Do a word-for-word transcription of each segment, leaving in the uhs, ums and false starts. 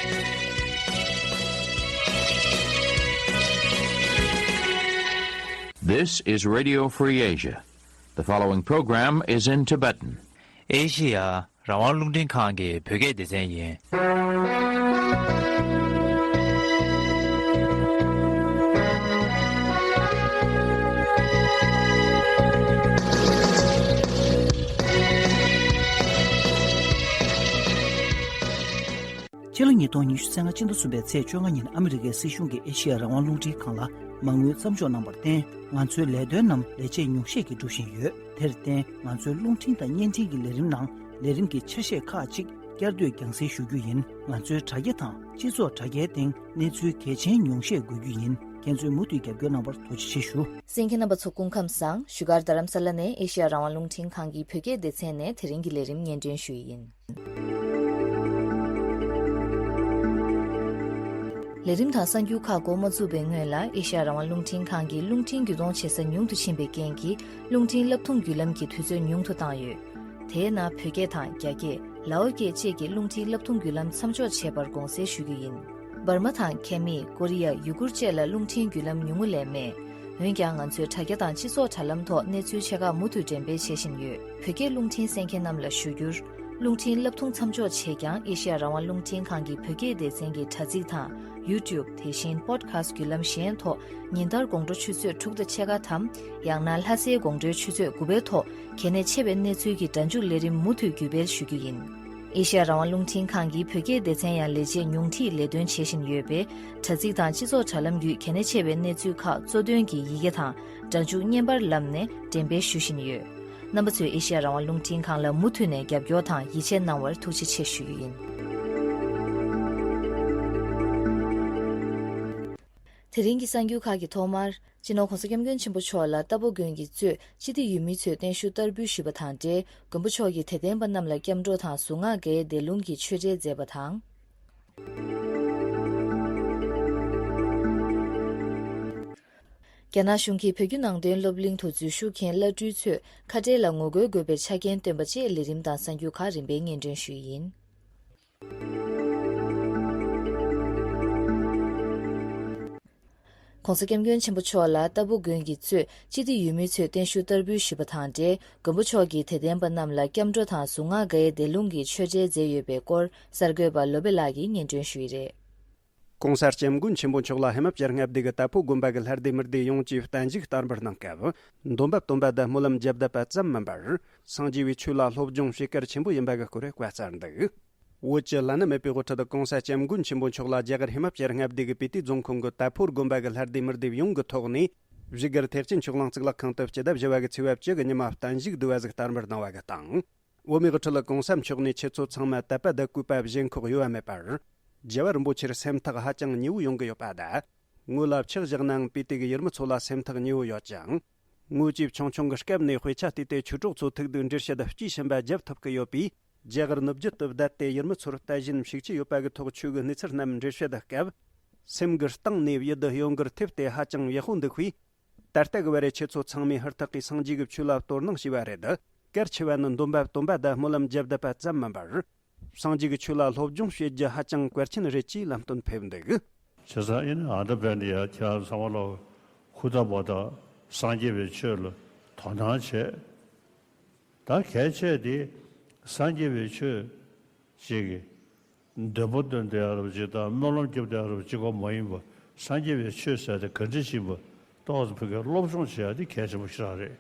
This is Radio Free Asia. The following program is in Tibetan. ཨེ་ཤི་ཡ་རང་དབང་རླུང་འཕྲིན་ཁང་གི་བོད་སྐད་སྡེ་ཚན་ཡིན། ཕྱི་ལོ་ཉིས་སྟོང་ཉི་ཤུ་རྩ་ལྔ་སྤྱི་ཟླ་གསུམ་པའི་ཚེས་བཅོ་ལྔ་ཉིན་ཨ་མི་རི་ཀའི་སྲིད་གཞུང་གིས་ཨེ་ཤི་ཡ་རང་དབང་རླུང་འཕྲིན་ཁང་ལ་མ་དངུལ་མཚམས་འཇོག་གནང་བར་བརྟེན། ང་ཚོའི་ལས་དོན་རྣམས་ལས་བྱེད་ཉུང་ཤས་ཀྱིས་སྒྲུབ་བཞིན་ཡོད། དེར་བརྟེན། ང་ཚོའི་རླུང་འཕྲིན་དང་བརྙན་འཕྲིན་གྱི་ལས་རིམ་ནང་ལས་རིམ་གྱི་ཆ་ཤས་ཁག་ཅིག་བསྐྱར་ཟློས་རྒྱང་སྲིང་ཞུ་རྒྱུ་ཡིན། ང་ཚོའི་དྲ་རྒྱ་དང་སྤྱི་ཚོགས་དྲ་རྒྱའི་སྟེང་གནས་ཚུལ་གལ་ཆེན་ཉུང་ཤས་འགོད་རྒྱུ་ཡིན། ཁྱེད་ཚོས་མུ་མཐུད་རྒྱབ་སྐྱོར་གནང་བར་ཐུགས་རྗེ་ཆེ་ཞུ། གསན་མཁན་རྣམ་པ་ཚོ་སྐུ་ཁམས་བཟང་། བཞུགས་སྒར་རྡ་རམ་ས་ལ་ནས་ཨེ་ཤེ་ཡ་རང་དབང་རླུང་འཕྲིན་ཁང་གི་བོད་སྐད་སྡེ་ཚན་ནས་དེ་རིང་གི་ལས་རིམ་སྙན་སྒྲོན་ཞུ་ཡི་ཡིན། ལས་རིམ་དང་གསར་འགྱུར་ཁག་འགོ་མ་བཙུགས་པའི་སྔོན་ལ་ཨེ་ཤེ་ཡ་རང་དབང་རླུང་འཕྲིན་ཁང་གིས་རླུང་འཕྲིན་བརྒྱུད་གཏོང་བྱེད་ས་ཉུང་དུ་ཕྱིན་པའི་རྐྱེན་གྱིས་རླུང་འཕྲིན་བསླབ་ཐོ་བརྒྱུད་ལམ་གྱི་དུས་ཚོད་ཉུང་དུ་བཏང་ཡོད། དེས་ན་བོད་སྐད་དང་རྒྱ་སྐད། ལའོ་སྐད་བཅས་ཀྱི་རླུང་འཕྲིན་བསླབ་ཐོ་བརྒྱུད་ལམ་མཚམས་འཇོག་བྱས་པར་དགོངས་སེལ་ཞུ་རྒྱུ་ཡིན། འབར་མ་དང་ཁེ་མི། ཀོ་རི་ཡ། ཡུ་གུར་བཅས་ལ་རླུང་འཕྲིན་བརྒྱུད་ལམ་ཉུང་ངུ་ལས་མེད། འོན་ཀྱང་ང་ཚོས་དྲ་རྒྱ་དང་སྤྱི་ཚོགས་དྲ་ལམ་ཐོག་གནས་ཚུལ་ཆེ་ཁག་མུ་མཐུད་འགྲེམས་སྤེལ་བྱེད་བཞིན་ཡོད། བོད་སྐད་རླུང་འཕྲིན་གསན་མཁན་རྣམས་ལ་ཞུ་རྒྱུར། རླུང་འཕྲིན་བསླབ་ཐོ་མཚམས་འཇོག་བྱས་ཀྱང་ཨེ་ཤེ་ཡ་རང་དབང་རླུང་འཕྲིན་ཁང་གི་བོད་སྐད་སྡེ་ཚན་གྱི་དྲ་ཚིགས་དང་ཡུ་ཊུབ། དེ་བཞིན་པོ་ཌི་ཁ་སི་ཊི་བརྒྱུད་ལམ་གཞན་ཐོག་ཉིན་ལྟར་དགོང་དྲོ་ཆུ་ཚོད་དྲུག་དང་ཕྱེད་ཀ་དམ། ཡང་ན་ལྷ་སའི་དགོང་དྲོའི་ཆུ་ཚོད་དགུ་པའི་ཐོག་གལ་གནད་ཆེ་བའི་གནས་ཚུལ་གྱི་སྒྲ་འཇུག་ལས་རིམ་མུ་མཐུད་བརྒྱུད་སྤེལ་ཞུ་རྒྱུ་ཡིན། ཨེ་ཤེ་ཡ་རང་དབང་རླུང་འཕྲིན་ཁང་གི་བོད་སྐད་སྡེ་ཚན་ཡང་ལས་བྱེད་ཉུང་འཕྲིས་ལས་དོན་བྱེད་བཞིན་ཡོད་པས། དྲ་ཚིགས་དང་སྤྱི་ཚོགས་དྲ་ལམ་བརྒྱུད་གལ་གནད་ཆེ་བའི་གནས་ཚུལ་ཁག་གཙོ་དོན་གྱི་ཡི་གེ་དང་སྒྲ་འཇུག་བརྙན་པར་ལམ་ནས་འགྲེམས་སྤེལ་ཞུ་བཞིན་ཡོད། རྣམ་པ་ཚོས་ཨེ་ཤེ་ཡ་རང་དབང་རླུང་འཕྲིན་ཁང་ལ་མུ་མཐུད་ནས་རྒྱབ་སྐྱོར་དང་ཡིད་ཆེས་གནང་བར་ཐུགས་རྗེ་ཆེ་ཞུ་རྒྱུ་ཡིན། དེ་རིང་གི་གསར་འགྱུར་ཁག་གི་ཐོག་མར། སྤྱི་ནོར་༧གོང་ས་༧སྐྱབས་མགོན་ཆེན་པོ་མཆོག་ལ་རྟ་ཕོ་དགོན་གྱི་གཙོས་སྤྱི་བདེ་ཡུལ་མིའི་ཚོས་བརྟན་བཞུགས་བསྟར་འབུལ་ཞུས་པ་དང་འབྲེལ། མགོན་པོ་མཆོག་གིས་དད་ལྡན་པ་རྣམས་ལ་སྐྱབས་འགྲོ་དང་གཟུངས་སྔགས་འགའི་བཟླས་ལུང་གི་ཆོས་འབྲེལ་མཛད་པ་དང་། རྒྱ་ནག་གཞུང་གིས་བོད་བརྒྱུད་ནང་བསྟན་སློབ་གླིང་དུ་འཛུལ་ཞུགས་མཁན་བླ་སྤྲུལ་ཚོས་ཁ་བྲལ་ལ་ངོ་རྒོལ་དགོས་པའི་ཆ་རྐྱེན་བཏོན་པ་བཅས་ལས་རིམ་དང་གསར་འགྱུར་ཁག་རིམ་པས་སྙན་སྒྲོན་ཞུ་ཡི་ཡིན། ྋགོང་ས་ྋསྐྱབས་མགོན་ཆེན་པོ་མཆོག་ལ་རྟ་ཕོ་དགོན་གྱི་གཙོས་སྤྱི་བདེ་ཡུལ་མི་ཚོས་བརྟན་བཞུགས་བསྟར་འབུལ་ཞུས་པ་དང་འབྲེལ། མགོན་པོ་མཆོག་གིས་དད་ལྡན་པ་རྣམས་ལ་སྐྱབས་འགྲོ་དང་གཟུངས་སྔགས་འགའི་བཟླས་ལུང་གི་ཆོས་འབྲེལ་མཛད་ཡོད་པའི་སྐོར་གསར་འགོད་པ་བློ་བྷེ་ལགས་ཀྱིས་སྙན་སྒྲོན་ཞུས་ཡི་རེད། ྋགོང་ས་ྋསྐྱབས་མགོན་ཆེན་པོ་མཆོག་ལ་ཧི་མ་ཅལ་མངའ་སྡེ་གི་ཏ་ཕོ་དགོན་པ་གི་ལྷ་སྡེ་མི་སྡེ་ཡོངས་ཀྱིས་བརྟན་བཞུགས་བསྟར་འབུལ་གནང་སྐབས། འདོན་པ་བཏོན་པ་དང་སྨོན་ལམ་རྒྱབ་བཏབ་པ་ཙམ་མིན་པར། སངས་རྒྱས་པའི་ཆོས་ལ་སློབ་སྦྱོང་བྱེད་གལ་ཆེན་པོ་ཡིན་པ་གི་སྐོར་བཀའ་སྩལ་འདུག། བོད་ཀྱི་བླ་ན་མེད་པའི་དབུ་ཁྲིད་ྋགོང་ས་ྋསྐྱབས་མགོན་ཆེན་པོ་མཆོག་ལ་རྒྱ་གར་ཧི་མ་ཅལ་མངའ་སྡེ་གི་སྤི་ཏི་རྫོང་ཁོངས་ཀྱི་ཏ་ཕོ་དགོན་པ་གི་ལྷ་སྡེ་མི་སྡེ་ཡོངས་ཀྱི་ཐོག་ནས། བཞུགས་སྒར་ཐེག་ཆེན་ཆོས་གླིང་གཙུག་ལག་ཁང་དུ་སྤྱི་ཟླ་བཞི་བ་གི་ཚེས་པ་བཅུ་གི་ཉི་མ་བརྟན་བཞུགས་བསྡུ་བ་ཟིག་བསྟར་འབུལ་གནང་བ་གི་དང་། བོད་མིའི་དབུ་ཁྲིད་ཀོང་ས་མཆོག་ནས་ཁྱེད་ཚོ་ཚང་མ་དད་པ་དང་གུས་པ་བཞེས་འཁོགས་ཡོད་པ་མེད་པར། རྒྱལ་བ་རིན་པོ་ཆེར་སེམས་ཐག་ཧ་ཅང་ཉེ་བོ་ཡོང་གི་ཡོད་པ་དང་། ངོས་ལ་ཕྱག་བཞག་ནའང་སྤི་ཏི་གི་ཡུལ་མི་ཚོ་ལ་སེམས་ཐག་ཉེ་བོ་ཡོད་ཅིང་། ངོས་ཀྱིས་ཆུང་ཆུང་གི་སྐབས་ནས་དཔེ་ཆ་བལྟས་ཏེ་ཆོས་གྲོགས་ཚོ་ཐུག་དུས་འགྲེལ་བཤད་དང་དཔྱིས་ཕྱིན་པ་རྒྱབ་ཐུབ་ཀྱི་ཡོད་པས། རྒྱ་གར་ནུབ་རྒྱུད་དུ་བསྡད་དེ་ཡུལ་མི་ཚོར་ལྟ་བཞིན་ཞིག་ཆེ་ཡོད་པ་གི་ཐོག་ཆོས་གི་གནས་ཚུལ་རྣམས་འགྲེལ་བཤད་དང་སྐབས། སེམས་ཀྱི་གཏིང་ནས་ཡིད་དུ་ཡོང་གི་ཐེབས་ཏེ་ཧ་ཅང་ཡག་པོ་འདུག་པས། ད་ལྟ་གི་བར་རེ་ཁྱེད་ཚོ་ཚང་མས་ཧུར་ཐག་གིས་སངས་རྒྱས་ཀྱི་ཆོས་ལ་དོ་སྣང་བྱས་པ་རེད། གལ་ཆེ་བ་ནི་འདོན་པ་བཏོན་པ་དང་སྨོན་ལམ་རྒྱབ་བཏབ་པ་ཙམ་མིན་པར། སངས་རྒྱས་ཀྱི་ཆོས་ལ་སློབ་སྦྱོང་བྱེད་རྒྱུ་ཧ་ཅང་གལ་ཆེན་རེད་ཅེས་ལམ་སྟོན་ཕེབས་འདུག། བྱས་ཙང་ཨེ་ནི་ཨ་འདྲ་བས་ནི་ཡ་ཁྱེད་རང་ཚང་མ་ལོ་ཧུར་ཐག་པ་དང་སངས་རྒྱས་པའི་ཆོས་ལ་དོ་སྣང་བྱས། ད་གལ་ཆེ་དེ་སངས་རྒྱས་པའི་ཆོས་ཅིག་གི་འདོན་པ་འདོན་བསྡད་ཡ་རབ་ཅིག་དང་སྨོན་ལམ་རྒྱབ་བསྡད་ཡ་རབ་ཅིག་ག་མ་ཡིན་པ། སངས་རྒྱས་པའི་ཆོས་ཟེར་དེ་ག་འདྲ་ཞིག་ཡིན་པ་ཏོག་ཙམ་ཕ་གིར་སློབ་སྦྱོང་བྱེད་ཡ་དེ་གལ་ཆེན་པོ་ཞིག་རང་རེད།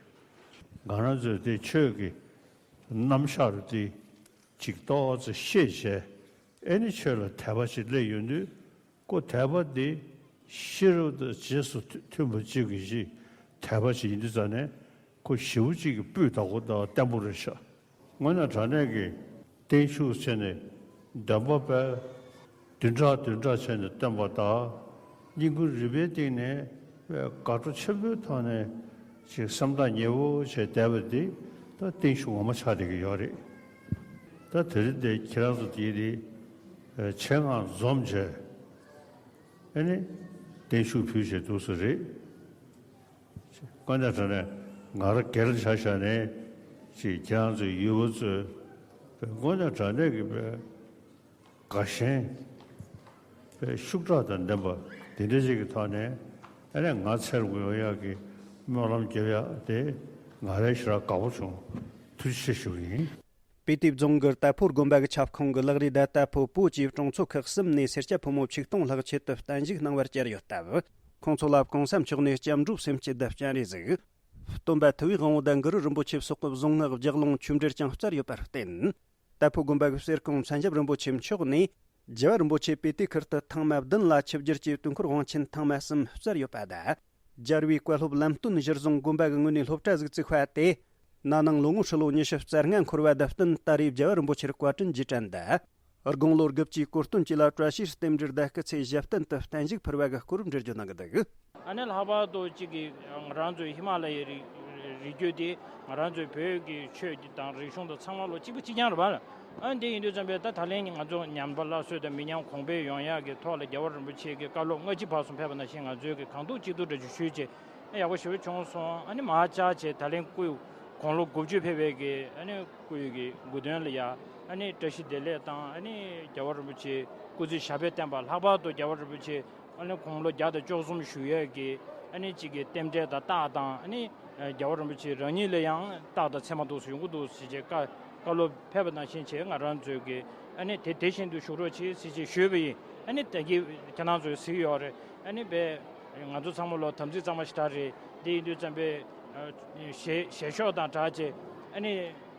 ང་རང་ཚོས་དེ་ཆོས་ཀྱི་རྣམ་གཞག་རུ་དེ་ཅིག་ཏོག་ཙམ་ཤེས་བྱས། ཨེ་ནི་ཆོས་ལ་དད་པ་ཞིག་སླེབས་ཡོང་དུས། ཁོ་དད་པ་འདི་ཤེས་རབ་དང་རྗེས་སུ་མཐུན་པ་གཅིག་གིས་ཤིག་དད་པ་ཞིག་ཡིན་དུས་ཙང་ནས་ཁོ་ཞེ་པོ་གཅིག་གི་སྤུས་དག་པོ་དང་བརྟན་པོ་རེད་ཤག། དངོས་གནས་དྲང་གནས་ཀྱི་བརྟན་བཞུགས་བྱས་ནས་འདོན་པ་པས་བདུན་ཕྲག་བདུན་ཕྲག་བྱས་ནས་བཏོན་པ་དང་། བསྙེན་བཀུར་རིམ་པའི་སྟེང་ནས་དགའ་སྤྲོ་ཆེན་པོའི་ཐོག་ནས་ཅིག་སེམས་ཐག་ཉེ་བོ་བྱས་བསྡད་པ་འདི་ད་བརྟན་བཞུགས་ངོ་མ་ཆགས་བསྡད་ཀྱི་ཡོད་རེད། ད་དེ་རིང་འདི་ཁྱེད་རང་ཚོ་དེའི་རིང་ཆེད་མངགས་འཛོམས་བྱས། ཨ་ནི་བརྟན་བཞུགས་ཕུལ་བྱས་འདུག་ས་རེད། དངོས་གནས་དྲང་གནས་ང་རང་སྒེར་ཆ་བཞག་ནས་ཅིག་ཁྱེད་རང་ཚོའི་ཡུལ་པ་ཚོས་དངོས་གནས་དྲང་གནས་ཀྱི་དགའ་ཞེན་ ཤུགས་དྲག་དང་ལྡན་པ་དེ་འདྲ་ཞིག་གི་ཐོག་ནས་ཨ་ནི་ང་འཚོལ་དགོས་ཡག་གི་སྨོན་ལམ་རྒྱབ་ཡག་དེ་ང་རང་ཞེ་དྲག་དགའ་པོ་བྱུང་། ཐུགས་རྗེ་ཆེ་ཞུ་གི་ཡིན། སྤི་ཏི་རྫོང་གི་དྭ་ཕོ་དགོན་པ་གི་ཁྱབ་ཁོངས་ཀྱི་ལག་རིས་བརྡ་དྭ་ཕོ་བོད་ཀྱི་གྲོང་ཚོ་ཁག་གསུམ་ནས་སེར་སྐྱ་ཕོ་མོ་ཆིག་སྟོང་ལྷག་ཆེད་དུ་བརྟན་བཞུགས་གནང་བར་བཅར་ཡོད་སྟབས། ཁོང་ཚོ་ལ་གོང་ས་མཆོག་ནས་སྐྱབས་འགྲོ་སེམས་བསྐྱེད་དུ་སྤྱན་རས་གཟིགས། སྟོན་པ་ཐུབ་པའི་དབང་པོ་དང་གུ་རུ་རིན་པོ་ཆེ་སོགས་ཀྱི་གཟུངས་སྔགས་རྒྱག་ལུང་ཆོས་འབྲེལ་ཀྱང་སྩལ་ཡོད་པར་བརྟེན། དྭ་ཕོ་དགོན་པ་གི་གསེར་ཀོང་མཚན་ཞབས་རིན་པོ་ཆེ་མཆོག་ནས་རྒྱལ་བ་རིན་པོ་ཆེ་སྤི་ཏི་ཁུལ་དུ་ཐེངས་མ་བདུན་ལ་ཆིབས་བསྒྱུར་གྱིས་དུས་འཁོར་དབང་ཆེན་ཐེངས་མ་གསུམ་སྩལ་ཡོད་པ་དང་། རྒྱལ་བའི་བཀའ་སློབ་ལམ་སྟོན་གཞིར་བཟུང་དགོན་པ་གི་ངོས་ནས་སློབ་གྲྭ་ཟིག་བཙུགས་པ་དེ། ན་ནིང་ལོ་ངོ་ཧྲིལ་ལོ་ཉི་ཤུ་རྩ་ལྔ་འཁོར་བ་དང་བསྟུན་ད་རེས་རྒྱལ་བ་རིན་པོ་ཆེར་བཀའ་དྲིན་རྗེས་དྲན་དང་། དགུང་ལོ་དགུ་བཅུའི་གོ་སྟོན་བཅས་ལ་བཀྲ་ཤིས་རྟེན་འབྲེལ་དང་སྐུ་ཚེ་ཞབས་བརྟན་དུ་བརྟན་བཞུགས་ཕུལ་བ་གི་སྐོར་འགྲེལ་བརྗོད་གནང་གི་འདུག། ཨ་ནི་ལྷག་པར་དུ་གཅིག་གིས་ང་རང་ཚོའི་ཧི་མ་ལ་ཡའི་རི་རི་རྒྱུད་དེ་ང་རང་ཚོའི་བོད་ཀྱི་ཆོས་དང་རིག་གཞུང་དང་ཚང་མ་ལོ་གཅིག་པ་གཅིག་རྐྱང་རེད་པ། ཨ་ནི་དེ་ཡིན་དུས་ཙམ་པས་ད་ད་ལན་ང་ཚོ་ཉམས་པ་སླར་གསོ་དང་མི་ཉམས་གོང་འཕེལ་ཡོང་ཡག་གི་ཐོག་ལ་རྒྱལ་བ་རིན་པོ་ཆེ་གི་བཀའ་སློབ་སྔ་ཕྱི་བར་གསུམ་ཕེབས་པ་ནང་བཞིན་ང་ཚོའི་གི་གང་ཐུབ་ཅི་ཐུབ་འདྲ་ཅིག་ཞུས་བྱས་ཡག་པོ་ཞེ་པོ་བྱུང་སོང་། ཨ་ནི་མར་བཅར་བྱས་ད་ལན་སྐུ་དགུང་ལོ་དགུ་བཅུ་ཕེབས་པའི་གི་ཨ་ནི་སྐུ་ཡི་གི་དགུང་སྟོན་ལ་ཡ་ཨ་ནི་བཀྲ་ཤིས་བདེ་ལེགས་དང་ཨ་ནི་རྒྱལ་བ་རིན་པོ་ཆེ་སྐུ་ཚེ་ཞབས་པད་བརྟན་པ། ལྷག་པར་དུ་རྒྱལ་བ་རིན་པོ་ཆེ་ཨ་ནི་དགུང་ལོ་བརྒྱ་དང་བཅུ་གསུམ་བཞུགས་ཡས་ཀྱི་ཨ་ནི་གཅིག་གི་རྟེན་འབྲེལ་དང་རྟགས་དང་ཨ་ནི་རྒྱལ་བ་རིན་པོ་ཆེ་རང་ཉིད་ལ་ཡང་རྟགས་དང་མཚན་མ་འདུག་སེ་ཡོང་གི་འདུག་ཟེར་བྱས་བཀའ་བཀའ་སློབ་ཕེབས་པ་ནང་བཞིན་བྱས་ང་རང་ཚོས་ཀྱི་ཨ་ནི་དེ་དེ་བཞིན་དུ་བཞུགས་རོགས་བྱེད་ཟེར་བྱས་ཞུས་པ་ཡིན། ཨ་ནི་ད་གིན་ཁྱེད་རང་ཚོས་གཟིགས་ཡོད་རེད། ཨ་ནི་བས་ང་ཚོ་ཚང་མ་ལོ་དམ་ཚིག་གཙང་མ་ཞེ་དྲག་རེད། དེ་ཡིན་དུས་ཙམ་པས་ཞལ་ཞལ་ཤོག་དང་སྦྲགས་བྱས་ཨ་ནི་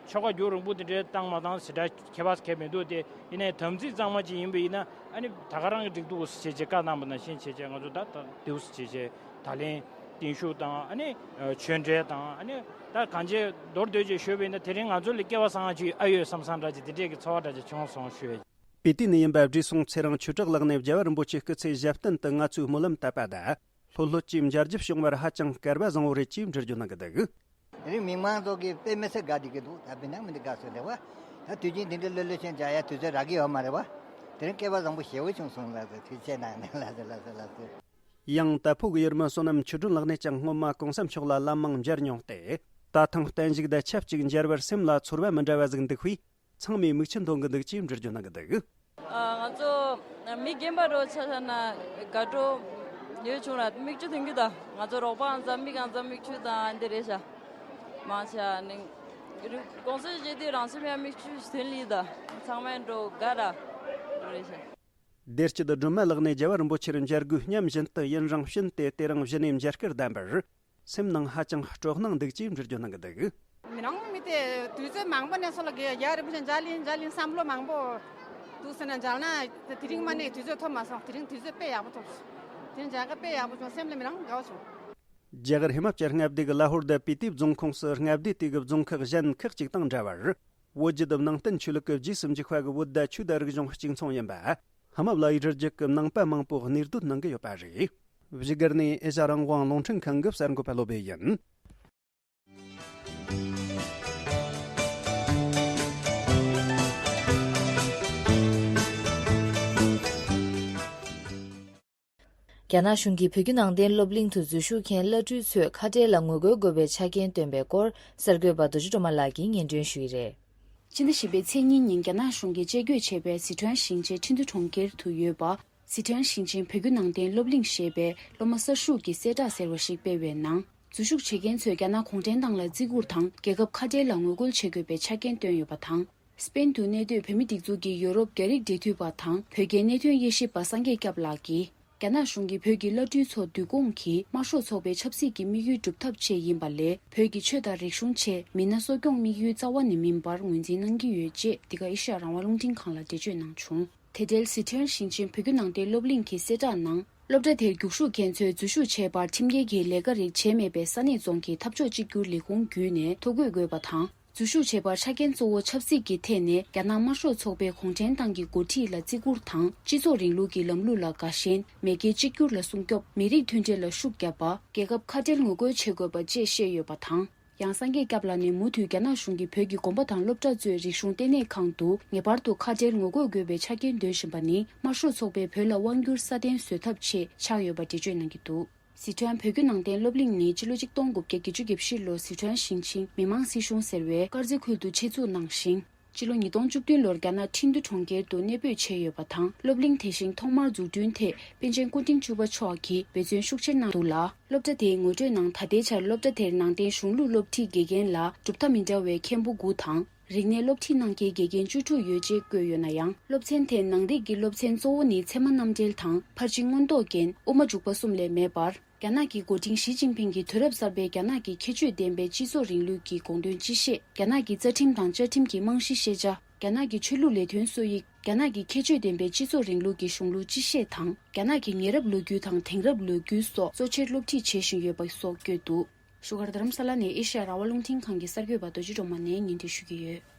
ཆོ་ག་རྒྱུན་རིང་པོ་དེ་འདྲའི་བཏང་མ་བཏང་ཟེར་སྒྲ་ཁྱད་པར་གང་ཡང་མི་འདུག་སྟེ། ཡིན་ནའི་དམ་ཚིག་གཙང་མ་ཅིག་ཡིན་པ་ཡིན་ན་ཨ་ནི་ད་ག་རང་གི་འགྲིག་འདུག་ཟེར་བྱས་བཀའ་གནང་བ་ནང་བཞིན་བྱས་བྱས་ང་ཚོ་ད་ད་འདུག་ཟེར་བྱས་བྱས་ད་ལན་བརྟན་བཞུགས་དང་ཨ་ནི་ཆོས་འབྲེལ་དང་ཨ་ནི་ད་གང་ཅི་མདོར་བསྡུས་ཅིག་ཞུས་པ་ཡིན་ན་དེ་རིང་ང་ཚོ་ལ་སྐལ་བ་བཟང་ཅིག་ཨ་ཡོད་བསམ་བསམ་འདྲ་ཅིག་དེ་འདྲས་ཀྱི་ཚོར་བ་འདྲ་ཅིག་བྱུང་སོང་ཞུ། སྤི་ཏི་ནས་ཡིན་པ་བགྲེས་སོང་ཚེ་རིང་ཆོས་གྲགས་ལགས་ནས་རྒྱལ་བ་རིན་པོ་ཆེ་སྐུ་ཚེ་ཞབས་བརྟན་དུ་ང་ཚོའི་སྨོན་ལམ་བཏབ་པ་དང་། ལྷོད་ལྷོད་ཀྱིས་མཇལ་རྒྱུ་བྱུང་བར་ཧ་ཅང་སྐལ་བ་བཟང་བོ་རེད་ཅེས་འགྲེལ་བརྗོད་གནང་གི་འདུག། དེ་རིང་མི་མང་ཚོ་གིས་དཔེ་མི་སྲིད་དགའ་བསྡད་ཀྱི་འདུག། ད་དཔེར་ན་མི་འདི་དགའ་བསུ་རེད་བ། ད་དུས་རྒྱུན་འདི་འདྲའི་ལྷོད་ལྷོད་ཤིང་མཇལ་ཡ་དུས་ཚོད་རག་གི་ཡོད་མ་རེད་བ། དེ་རིང་སྐལ་བ་བཟང་པོ་ཞེ་པོ་བྱུང་སོང་། ལགས་སོ། ཐུགས་རྗེ་གནང་ནས། ལགས་སོ། ལགས་སོ། ལགས་སོ། ཡང་དྭ་ཕོ་གི་ཡུལ་མི་བསོད་ནམས་ཆོས་སྒྲོན་ལགས་ནས་ཀྱང་སྔོན་མ་གོང་ས་མཆོག་ལ་ལམ་མང་མཇལ་མྱོང་སྟེ། ད་ཐེངས་བརྟན་བཞུགས་དང་ཆབས་ཅིག་མཇལ་བར་སེམས་ལ་ཚོར་བ་མི་འདྲ་བ་ཟིག་འདུག་པས། ཚང་མས་མིག་ཆུ་འདོན་གི་འདུག་ཅེས་འགྲེལ་བརྗོད་གནང་གི་འདུག། ཨ། ང་ཚོ་མི་རྒན་པ་རོ་ཆ་ཆ་ན་དགའ་སྤྲོ་ཡོད་བྱུང་ར། མིག་ཆུ་ཐོན་གི་ད། ང་ཚོ་རོགས་པ་ཨང་ཙམ་མིག་ཨང་ཙམ་མིག་ཆུ་དང་འདི་རེད་ཤག། མང་ཆ་ནི་གོང་ས་ཞེ་དུས་རང་སེམས་ཡང་མིག་ཆུ་ཐོན་ལི་ད། ཚང་མས་འགྲོ་དགའ་ར་རེད་ཤག། བདེ་སྐྱིད་སྒྲོལ་མ་ལགས་ནས་རྒྱལ་བ་རིན་པོ་ཆེར་མཇལ་དགོས་སྙམ་བཞིན་དུ་ཡུན་རིང་ཕྱིན་ཏེ་དེ་རིང་གཞི་ནས་མཇལ་སྐལ་ལྡན་པར། སེམས་ནང་ཧ་ཅང་སྤྲོ་སྣང་འདུག་ཅེས་འགྲེལ་བརྗོད་གནང་གི་འདུག། མི་རང་མི་དེ་དུས་ཚོད་མང་པོ་ནས་སོ་ལ་གི་རྒྱལ་བ་རིན་པོ་ཆེ་མཇལ་ཡིན་མཇལ་ཡིན་བསམ་བློ་མང་པོ་འདུག་ཟེར་ན་མཇལ་ན་དེ་རིང་མ་ནས་དུས་ཚོད་ཐོབ་མ་སོང་། དེ་རིང་དུས་ཚོད་དཔེ་ཡག་པོ་ཐོབ། དེ་རིང་མཇལ་ཁ་དཔེ་ཡག་པོ་བྱུང་། སེམས་ལ་མི་རང་དགའ་བོ་བྱུང་། རྒྱ་གར་ཧི་མ་ཅལ་མངའ་སྡེ་གི་ལ་ཧོར་དང་སྤི་ཏི་རྫོང་ཁོངས་སུ་མངའ་སྡེ་དེ་གི་རྫོང་ཁག་གཞན་ཁག་ཅིག་དང་འདྲ་བར། བོད་བརྒྱུད་ནང་བསྟན་ཆོས་ལུགས་ཀྱི་རྗེས་སུ་འཇུག་པ་གི་བོད་ཟླ་ཆོས་དང་རིག་གཞུང་གཅིག་མཚུངས་ཡིན་པ། ཧི་མ་ལ་ཡའི་རི་རྒྱུད་ཀྱི་ནང་པ་མང་པོ་གནས་སྡོད་གནང་གི་ཡོད་པ་རེད། བཞུགས་སྒར་ནས་ཨེ་ཤ་རང་དབང་རླུང་འཕྲིན་ཁང་གི་གསར་འགོད་པ་བློ་བྷེ་ཡིན། རྒྱ་ནག་གཞུང་གིས་བོད་བརྒྱུད་ནང་བསྟན་སློབ་གླིང་དུ་འཛུལ་ཞུགས་མཁན་བླ་སྤྲུལ་ཚོས་ཁ་བྲལ་ལ་ངོ་རྒོལ་དགོས་པའི་ཆ་རྐྱེན་བཏོན་པའི་སྐོར་གསར་འགོད་པ་རྡོ་རྗེ་སྒྲོལ་མ་ལགས་ཀྱིས་སྙན་སྒྲོན་ཞུས་ཡི་རེད། ཕྱི་ཟླ་བཞི་པའི་ཚེས་གཉིས་ཉིན་རྒྱ་ནག་གཞུང་གིས་དཔྱད་བརྗོད་བྱས་པའི་སི་ཁྲོན་ཞིང་ཆེན་ཁྲིན་ཏུ་གྲོང་ཁྱེར་དུ་ཡོད་པ། སི་ཁྲོན་ཞིང་ཆེན་བོད་བརྒྱུད་ནང་བསྟན་སློབ་གླིང་ཞེས་པའི་སློབ་མ་གསར་ཞུགས་ཀྱི་གསལ་བསྒྲགས་ཟེར་བ་ཞིག་སྤེལ་བའི་ནང་། འཛུལ་ཞུགས་བྱེད་མཁན་ཚོས་རྒྱ་ནག་གུང་ཁྲན་ཏང་ལ་བརྩི་བཀུར་དང་རྒྱལ་ཁབ་ཁ་བྲལ་ལ་ངོ་རྒོལ་བྱེད་དགོས་པའི་ཆ་རྐྱེན་བཏོན་ཡོད་པ་དང་། སྤེན་དུ་གནས་སྡོད་བོད་མི་སྒྲིག་འཛུགས་ཀྱི་ཡོ་རོབ་རྒྱ་རིགས་འབྲེལ་མཐུད་པ་དང་བོད་རྒྱའི་གནད་དོན་དབྱེ་ཞིབ་པ་སངས་རྒྱས་སྐྱབས་ལགས་ཀྱིས། རྒྱ་ནག་གཞུང་གིས་བོད་ཀྱི་བླ་སྤྲུལ་ཚོ་བསྡུ་སྐོང་གིས་དམར་ཤོག་ཚོགས་པའི་ཆབ་སྲིད་ཀྱི་དམིགས་ཡུལ་སྒྲུབ་ཐབས་ཆེད་ཡིན་པ་ལས། བོད་ཀྱི་ཆོས་དང་རིག་གཞུང་ཆེད་མི་སྣ་གསོ་སྐྱོང་དམིགས་ཡུལ་རྩ་བ་ནས་མིན་པར་ངོས་འཛིན་གནང་གི་ཡོད་ཅེས་འདི་ག་ཨེ་ཤ་ཡ་རང་དབང་རླུང་འཕྲིན་ཁང་ལ་འགྲེལ་བརྗོད་གནང་བྱུང་། དེ་འབྲེལ་སི་ཁྲོན་ཞིང་ཆེན་བོད་བརྒྱུད་ནང་བསྟན་སློབ་གླིང་གི་གསལ་བསྒྲགས་ནང་། སློབ་གྲྭ་དེར་རྒྱུགས་ཞུགས་མཁན་ཚོས་འཛུལ་ཞུགས་བྱས་པར་ཁྲིམས་འགལ་གྱི་ལས་ཀ་རིགས་བྱས་མེད་པའི་ས་གནས་རྫོང་གི་འཐབ་ཕྱོགས་གཅིག་གྱུར་ལས་ཁུངས་བརྒྱུད་ནས་ཐོ་འགོད་དགོས་པ་དང་། འཛུལ་ཞུགས་བྱེད་པར་ཆ་རྐྱེན་གཙོ་བོ་ཆབ་སྲིད་ཀྱི་ཐད་ནས་རྒྱ་ནག་དམར་ཤོག་ཚོགས་པའི་གུང་ཁྲན་ཏང་གི་འགོ་ཁྲིད་ལ་བརྩི་བཀུར་དང་། སྤྱི་ཚོགས་རིང་ལུགས་ཀྱི་ལམ་ལུགས་ལ་དགའ་ཞེན། མེས་རྒྱལ་གཅིག་གྱུར་ལ་སྲུང་སྐྱོབ། མི་རིགས་མཐུན་སྒྲིལ་ལ་ཤུགས་བརྒྱབ་པ། རྒྱལ་ཁབ་ཁ་བྲལ་ངོ་རྒོལ་བྱེད་དགོས་པ་བཅས་བཤད་ཡོད་པ་དང་། ཡང་། སངས་རྒྱས་སྐྱབས་ལགས་ནས་མུ་མཐུད་རྒྱ་ནག་གཞུང་གིས་བོད་ཀྱི་དགོན་པ་དང་སློབ་གྲྭ་གཙོས་རིག་གཞུང་ལྟེ་གནས་ཁང་དུ་ངེས་པར་དུ་ཁ་བྲལ་ངོ་རྒོལ་དགོས་པའི་ཆ་རྐྱེན་འདོན་བཞིན་པ་ནི། དམར་ཤོག་ཚོགས་པས་བོད་ལ་དབང་བསྒྱུར་སྲ་བརྟན་བཟོ་ཐབས་ཆེད་ཆགས་ཡོད་པ་འགྲེལ་བརྗོད་གནང་གི་འདུག། སི་ཁྲོན་བོད་བརྒྱུད་ནང་བསྟན་སློབ་གླིང་ནི་ཕྱི་ལོ་ཆིག་སྟོང་དགུ་བརྒྱ་བརྒྱད་ཅུ་གྱ་བཞི་ལོར་སི་ཁྲོན་ཞིང་ཆེན་མི་དམངས་སྲིད་གཞུང་ཟེར་བའི་དཀར་མཛེས་ཁུལ་དུ་ཆེད་འཛུགས་གནང་ཞིང་། ཕྱི་ལོ་ཉིས་སྟོང་བཅུ་བདུན་ལོར་རྒྱ་ནག་ཁྲིན་ཏུ་གྲོང་ཁྱེར་དུ་གནས་སྤོས་བྱས་ཡོད་པ་དང་། སློབ་གླིང་དེ་བཞིན་ཐོག་མར་འཛུགས་སྐྲུན་ཐད་པཎ་ཆེན་སྐུ་ཕྲེང་བཅུ་པ་མཆོག་གིས་འབད་བརྩོན་ཤུགས་ཆེར་གནང་འདུག་ལ། སློབ་གྲྭ་དེའི་ངོ་སྤྲོད་ནང་ད་ལྟའི་ཆར་སློབ་གྲྭ་དེར་ནང་བསྟན་གཞུང་ལུགས་སློབ་ཁྲིད་དགེ་རྒན་ལ་གྲུབ་མཐའ་མི་འདྲ་བའི་མཁན་པོ་དགུ་དང་། རིག་གནས་སློབ་ཁྲིད་གནང་མཁན་དགེ་རྒན་བཅུ་དྲུག་ཡོད་ཅེས་བཀོད་ཡོད་ན་ཡང་། སློབ་ཚན་དེའི་ནང་རིག་གི་སློབ་ཚན་གཙོ་བོ་ནི་ཚད་མ་རྣམ་འགྲེལ་དང་། ཕར་ཕྱིན་མངོན་རྟོགས་རྒྱན། དབུ་མ་འཇུག་པ་གསུམ་ལས་མེད་པར། རྒྱ་ནག་གི་འགོ་ཁྲིད་ཞི་ཅིན་ཕིང་གིས་དུས་རབས་གསར་པའི་རྒྱ་ནག་གི་ཁྱད་ཆོས་ལྡན་པའི་སྤྱི་ཚོགས་རིང་ལུགས་ཀྱི་དགོངས་དོན་སྤྱི་བཤད། རྒྱ་ནག་གི་རྩ་ཁྲིམས་དང་བཅའ་ཁྲིམས་ཀྱི་རྨང་གཞི་ཤེས་བྱ། རྒྱ་ནག་གི་ཆོས་ལུགས་ལས་དོན་སྲོལ་ཡིག་རྒྱ་ནག་གི་ཁྱད་ཆོས་ལྡན་པའི་སྤྱི་ཚོགས་རིང་ལུགས་ཀྱི་གཞུང་ལུགས་སྤྱི་བཤད་དང་། རྒྱ་ནག་གི་ཉེ་རབས་ལོ་རྒྱུས་དང་དེང་རབས་ལོ་རྒྱུས་སོགས་གཙོ་ཆེར་སློབ་ཁྲིད་བྱེད་བཞིན་ཡོད་པ་སོགས་བཀོད་འདུག་བཞུགས་སྒར་རྡ་རམ་ས་ལ་ནས་ཨེ་ཤ་ཡ་རང་དབང་རླུང་འཕྲིན་ཁང་གི་གསར་འགོད་པ་རྡོ་རྗེ་སྒྲོལ་མ་ནས་སྙན་སྒྲོན་ཞུ་གི་ཡོད།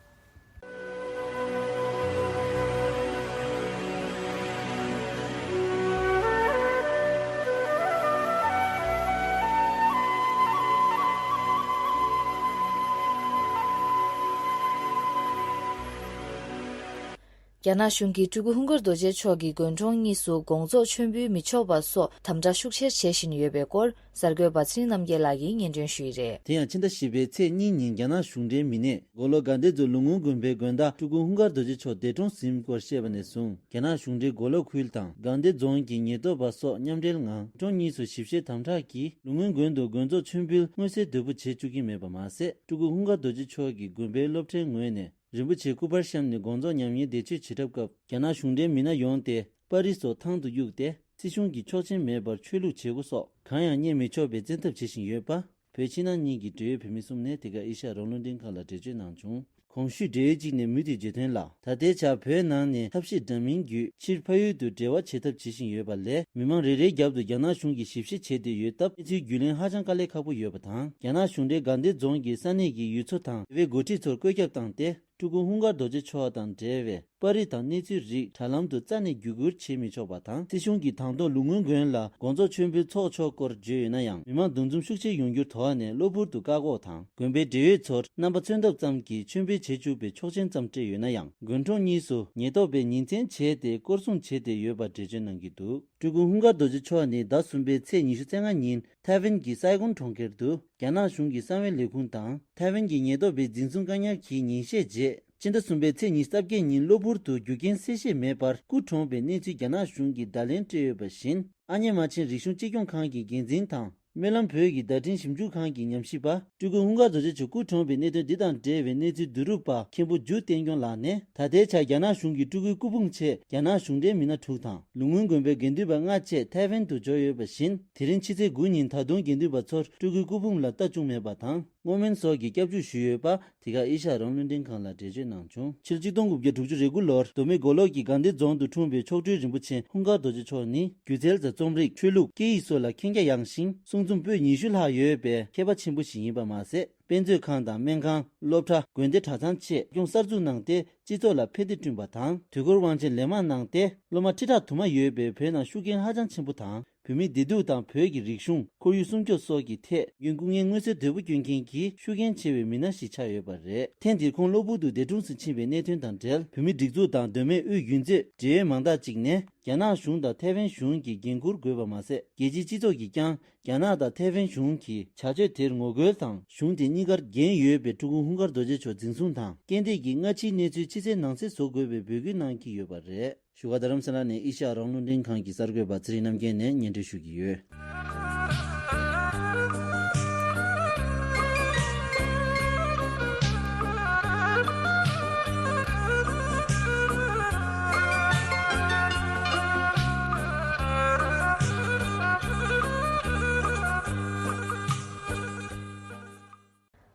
རྒྱ་ནག་གཞུང་གིས་སྤྲུལ་སྐུ་ཧུན་སྒར་རྡོ་རྗེ་མཆོག་གི་དགོན་གྲོང་གཉིས་སུ་དགོངས་རྫོགས་མཆོད་འབུལ་མི་ཆོག་པ་སོགས་དམ་དྲག་ཤུགས་ཆེར་བྱེད་བཞིན་ཡོད་པའི་སྐོར། གསར་འགོད་པ་ཚེ་རིང་རྣམ་རྒྱལ་ལགས་ཀྱིས་སྙན་སྒྲོན་ཞུས་ཡི་རེད། དེ་ཡང་ཕྱི་ཟླ་བཞི་པའི་ཚེས་གཉིས་ཉིན་རྒྱ་ནག་གཞུང་འབྲེལ་མི་སྣས་མགོ་ལོག་དགའ་ལྡན་རྫོང་ལུང་སྔོན་དགོན་པའི་དགོན་བདག་སྤྲུལ་སྐུ་ཧུན་སྒར་རྡོ་རྗེ་མཆོག་འདས་གྲོངས་ཟིན་སྐོར་བཤད་པ་ནས་བཟུང་། རྒྱ་ནག་གཞུང་འབྲེལ་མགོ་ལོག་ཁུལ་དང་དགའ་ལྡན་རྫོང་གི་ཉེན་རྟོག་པ་སོགས་མཉམ་འབྲེལ་ངང་དགོན་གྲོང་གཉིས་སུ་ཞིབ་བཤེར་དམ་དྲག་གིས་ལུང་སྔོན་དགོན་དུ་དགོངས་རྫོགས་མཆོད་འབུལ་མངོན་གསལ་དོད་པོ་བྱེད་བཅུག་གི་མེད་པ་མ་ཟད། སྤྲུལ་སྐུ་ཧུན་སྒར་རྡོ་རྗེ་མཆོག་གི་དགོན་པའི་སློབ་གྲྭའི་ངོས་ནས་རིན་པོ་ཆེ་སྐུ་པར་བཤམས་ནས་དགོངས་རྫོགས་ཉམས་ཉེས་འདས་མཆོད་བྱེད་གྲབས་སྐབས། རྒྱ་ནག་གཞུང་འབྲེལ་མི་སྣ་ཡོང་སྟེ་པར་རིས་སོགས་ཐང་དུ་གཡུགས་ཏེ། སྲིད་གཞུང་གི་ཆོག་མཆན་མེད་པར་ཆོས་ལུགས་བྱེད་སྒོ་སོགས་གང་ཡང་གཉེར་མི་ཆོག་པའི་བཙན་ཐབས་བྱེད་བཞིན་ཡོད་པ། བོད་ཕྱི་ནང་གཉིས་ཀྱི་འབྲེལ་ཡོད་བོད་མི་གསུམ་ནས་དེ་ག་ཨེ་ཤ་ཡ་རང་དབང་རླུང་འཕྲིན་ཁང་ལ་འགྲེལ་བརྗོད་གནང་བྱུང་། གོང་ཞུས་འབྲེལ་ཡོད་ཅིག་ནས་མུ་མཐུད་བརྗོད་དོན་ལ། ད་ལྟའི་ཆར་བོད་ནང་ནས་ཐབས་ཤེས་འདྲ་མིན་བརྒྱུད་ཕྱིར་ཕ་ཡུལ་དུ་འབྲེལ་བ་བྱེད་ཐབས་བྱེད་བཞིན་ཡོད་པ་ལས། མི་མང་རེ་རེའི་རྒྱབ་ཏུ་རྒྱ་ནག་གཞུང་གིས་ཞིབ་བཤེར་བྱས་ཏེ་ཡོད་སྟབས། གནས་ཚུལ་རྒྱུས་ལོན་ཧ་ཅང་དཀའ་ལས་ཁག་པོ་ཡོད་པ་དང་། རྒྱ་ནག་གཞུང་འབྲེལ་དགའ་ལྡན་རྫོང་གི་ས་གནས་ཀྱི་ཡུལ་ཚོ་དང་། དེ་བའི་འགོ་ཁྲིད་ཚོར་བཀོད་ཁྱབ་བཏང་སྟེ། སྤྲུལ་སྐུ་ཧུན་སྒར་རྡོ་རྗེ་མཆོག་དང་འབྲེལ་བའི་པར་རིས་དང་གནས་ཚུལ་རིགས་དྲ་ལམ་དུ་རྩ་ནས་བརྒྱུད་སྐུར་བྱེད་མི་ཆོག་པ་དང་། སྲིད་གཞུང་གིས་དང་ཐོག་ལུང་སྔོན་དགོན་ལ་དགོངས་རྫོགས་མཆོད་འབུལ་འཚོགས་ཆོག་སྐོར་བརྗོད་ཡོད་ན་ཡང་། མི་མང་འདུ་འཛོམས་ཤུགས་ཆེ་ཡོང་རྒྱུར་དོགས་ནས་གློ་བུར་དུ་བཀག་འགོག་དང་། དགོན་པའི་འབྲེལ་ཡོད་ཚོར་རྣམ་པ་མཚོན་ཐབས་ཙམ་གྱིས་མཆོད་འབུལ་བྱེད་བཅུག་པའི་ཆོག་མཆན་ཙམ་སྤྲད་ཡོད་ན་ཡང་། དགོན་གྲོང་གཉིས་སུ་ཉེན་རྟོག་པས་ཉིན་མཚན་བྱས་ཏེ་སྐོར་སྲུང་བྱས་ཏེ་ཡོད་པ་འགྲེལ་བརྗོད་གནང་གི་འདུག་སྤྲུལ་སྐུ་ཧུན་སྒར་རྡོ་རྗེ་མཆོག་ནི་ཟླ་གསུམ་པའི་ཚེས་ཉི་ཤུ་རྩ་ལྔ་ཉིན་ཐའེ་ཝན་གྱི་སའི་གོན་གྲོང་ཁྱེར་དུ་རྒྱ་ནག་གཞུང་གི་གསང་བའི་ལས་ཁུངས་དང་ཐའེ་ཝན་གྱི་ཉེན་རྟོག་པའི་འཛིན་བཟུང་བཀག་ཉར་གྱིས་ཉིན་ཤས་རྗེས། སྤྱི་ཟླ་གསུམ་པའི་ཚེས་ཉི་ཤུ་རྩ་བརྒྱད་ཉིན་གློ་བུར་དུ་རྒྱུ་རྐྱེན་གསལ་བཤད་མེད་པར་སྐུ་གྲོངས་པའི་གནས་ཚུལ་རྒྱ་ནག་གཞུང་གིས་བརྡ་ལན་སྤྲད་ཡོད་པ་བཞིན། ཨ་མྱེས་རྨ་ཆེན་རིག་གཞུང་གཅེས་སྐྱོང་ཁང་གི་འགན་འཛིན་དང་། སྨོན་ལམ་བོད་ཀྱི་བརྡ་འཕྲིན་ཞིབ་འཇུག་ཁང་གི་ཉམས་ཞིབ་པ། སྤྲུལ་སྐུ་ཧུན་སྒར་རྡོ་རྗེ་མཆོག་སྐུ་གྲོངས་པའི་གནད་དོན་འདི་དང་འབྲེལ་བའི་གནས་ཚུལ་བསྡུ་རུབ་པ་མཁན་པོ་འཇུ་བསྟན་སྐྱོང་ལགས་ནས། ད་ལྟའི་ཆར་རྒྱ་ནག་གཞུང་གིས་སྤྲུལ་སྐུའི་སྐུ་ཕུང་ཆེད་རྒྱ་ནག་གཞུང་འབྲེལ་མི་སྣ་དྲུག་དང་། ལུང་སྔོན་དགོན་པའི་དགེ་འདུན་པ་ལྔ་བཅས་ཐའེ་ཝན་དུ་འབྱོར་ཡོད་པ་བཞིན། དེ་རིང་ཕྱི་ཚེས་དགུ་ཉིན་ད་དུང་དགེ་འདུན་པ་ཚོར་སྤྲུལ་སྐུའི་སྐུ་ཕུང་ལ་ལྟ་བཅུག་མེད་པ་དང་། བསྔོ་སྨོན་སོགས་ཀྱི་སྐྱབས་འཇུག་ཞུས་ཡོད་པ། དེ་ག་ཨེ་ཤ་ཡ་རང་དབང་རླུང་འཕྲིན་ཁང་ལ་འགྲེལ་བརྗོད་གནང་བྱུང་། ཕྱི་ལོ་ཆིག་སྟོང་དགུ་བརྒྱ་དྲུག་ཅུ་རེ་དགུ་ལོར་མདོ་སྨད་མགོ་ལོག་གི་དགའ་ལྡན་རྫོང་དུ་འཁྲུངས་པའི་མཆོག་སྤྲུལ་རིན་པོ་ཆེ་ཧུན་སྒར་རྡོ་རྗེ་མཆོག་ནི། སྒྱུ་རྩལ་དང་རྩོམ་རིག་ཆོས་ལུགས་སྐད་ཡིག་སོགས་ལ་མཁྱེན་རྒྱ་ཡངས་ཤིང་། གསུང་རྩོམ་པོད་ཉི་ཤུ་ལྷག་ཡོད་པའི་མཁས་པ་ཆེན་པོ་ཞིག་ཡིན་པ་མ་ཟད། དཔེ་མཛོད་ཁང་དང་སྨན་ཁང་། སློབ་གྲྭ། དགོན་སྡེ་གྲྭ་ཚང་བཅས་སྐྱོང་གསར་འཛུགས་གནང་སྟེ། སྤྱི་ཚོགས་ལ་ཕན་བདེ་བསྐྲུན་པ་དང་། དུས་འཁོར་དབང་ཆེན་ལེགས་མང་གནང་སྟེ། སློབ་མ་ཁྲི་ཕྲག་དུ་མ་ཡོད་པའི་བོད་ནང་ཤུགས་རྐྱེན་ཧ་ཅང་ཆེན་པོ་དང་། བོད་མིའི་བདེ་སྡུག་དང་བོད་ཀྱི་རིག་གཞུང་། ཁོར་ཡུག་སྲུང་སྐྱོབ་སོགས་ཀྱི་ཐད་ཡོན་སྐུ་ངལ་མངོན་གསལ་དོད་པོ་བསྐྱོན་མཁན་གྱི་ཤུགས་རྐྱེན་ཆེ་བའི་མི་སྣ་ཞིག་ཆགས་ཡོད་པ་རེད། ཐེངས་འདིར་ཁོང་གློ་བུར་དུ་འདས་གྲོངས་སུ་ཕྱིན་པའི་གནད་དོན་དང་འབྲེལ། བོད་མིའི་སྒྲིག་འཛུགས་དང་མདོ་སྨད་དབུས་རྒྱུན་མཛོད་འབྲེལ་ཡོད་མང་དག་ཅིག་ནས། རྒྱ་ནག་གཞུང་དང་ཐའེ་ཝན་གཞུང་གིས་འགན་འཁུར་དགོས་པ་མ་ཟད། རྒྱལ་སྤྱིའི་སྤྱི་ཚོགས་ཀྱིས་ཀྱང་རྒྱ་ནག་དང་ཐའེ་ཝན་གཞུང་གིས་བྱ་སྤྱོད་དེར་ངོ་རྒོལ་དང་། གཞུང་དེ་གཉིས་ཀར་འགན་ཡོད་པའི་སྤྲུལ་སྐུ་ཧུན་སྒར་རྡོ་རྗེ་མཆོག་འཛིན་བཟུང་དང་། རྐྱེན་འདས་ཀྱི་སྔ་ཕྱིའི་གནས་ཚུལ་ཕྱི་གསལ་ནང་གསལ་བཟོ་དགོས་པའི་འབོད་སྐུལ་གནང་གི་ཡོད་པ་རེད། བཞུགས་སྒར་རྡ་རམ་ས་ལ་ནས་ཨེ་ཤ་ཡ་རང་དབང་རླུང་འཕྲིན་ཁང་གི་གསར་འགོད་པ་ཚེ་རིང་རྣམ་རྒྱལ་ནས་སྙན་སྒྲོན་ཞུ་གི་ཡོད།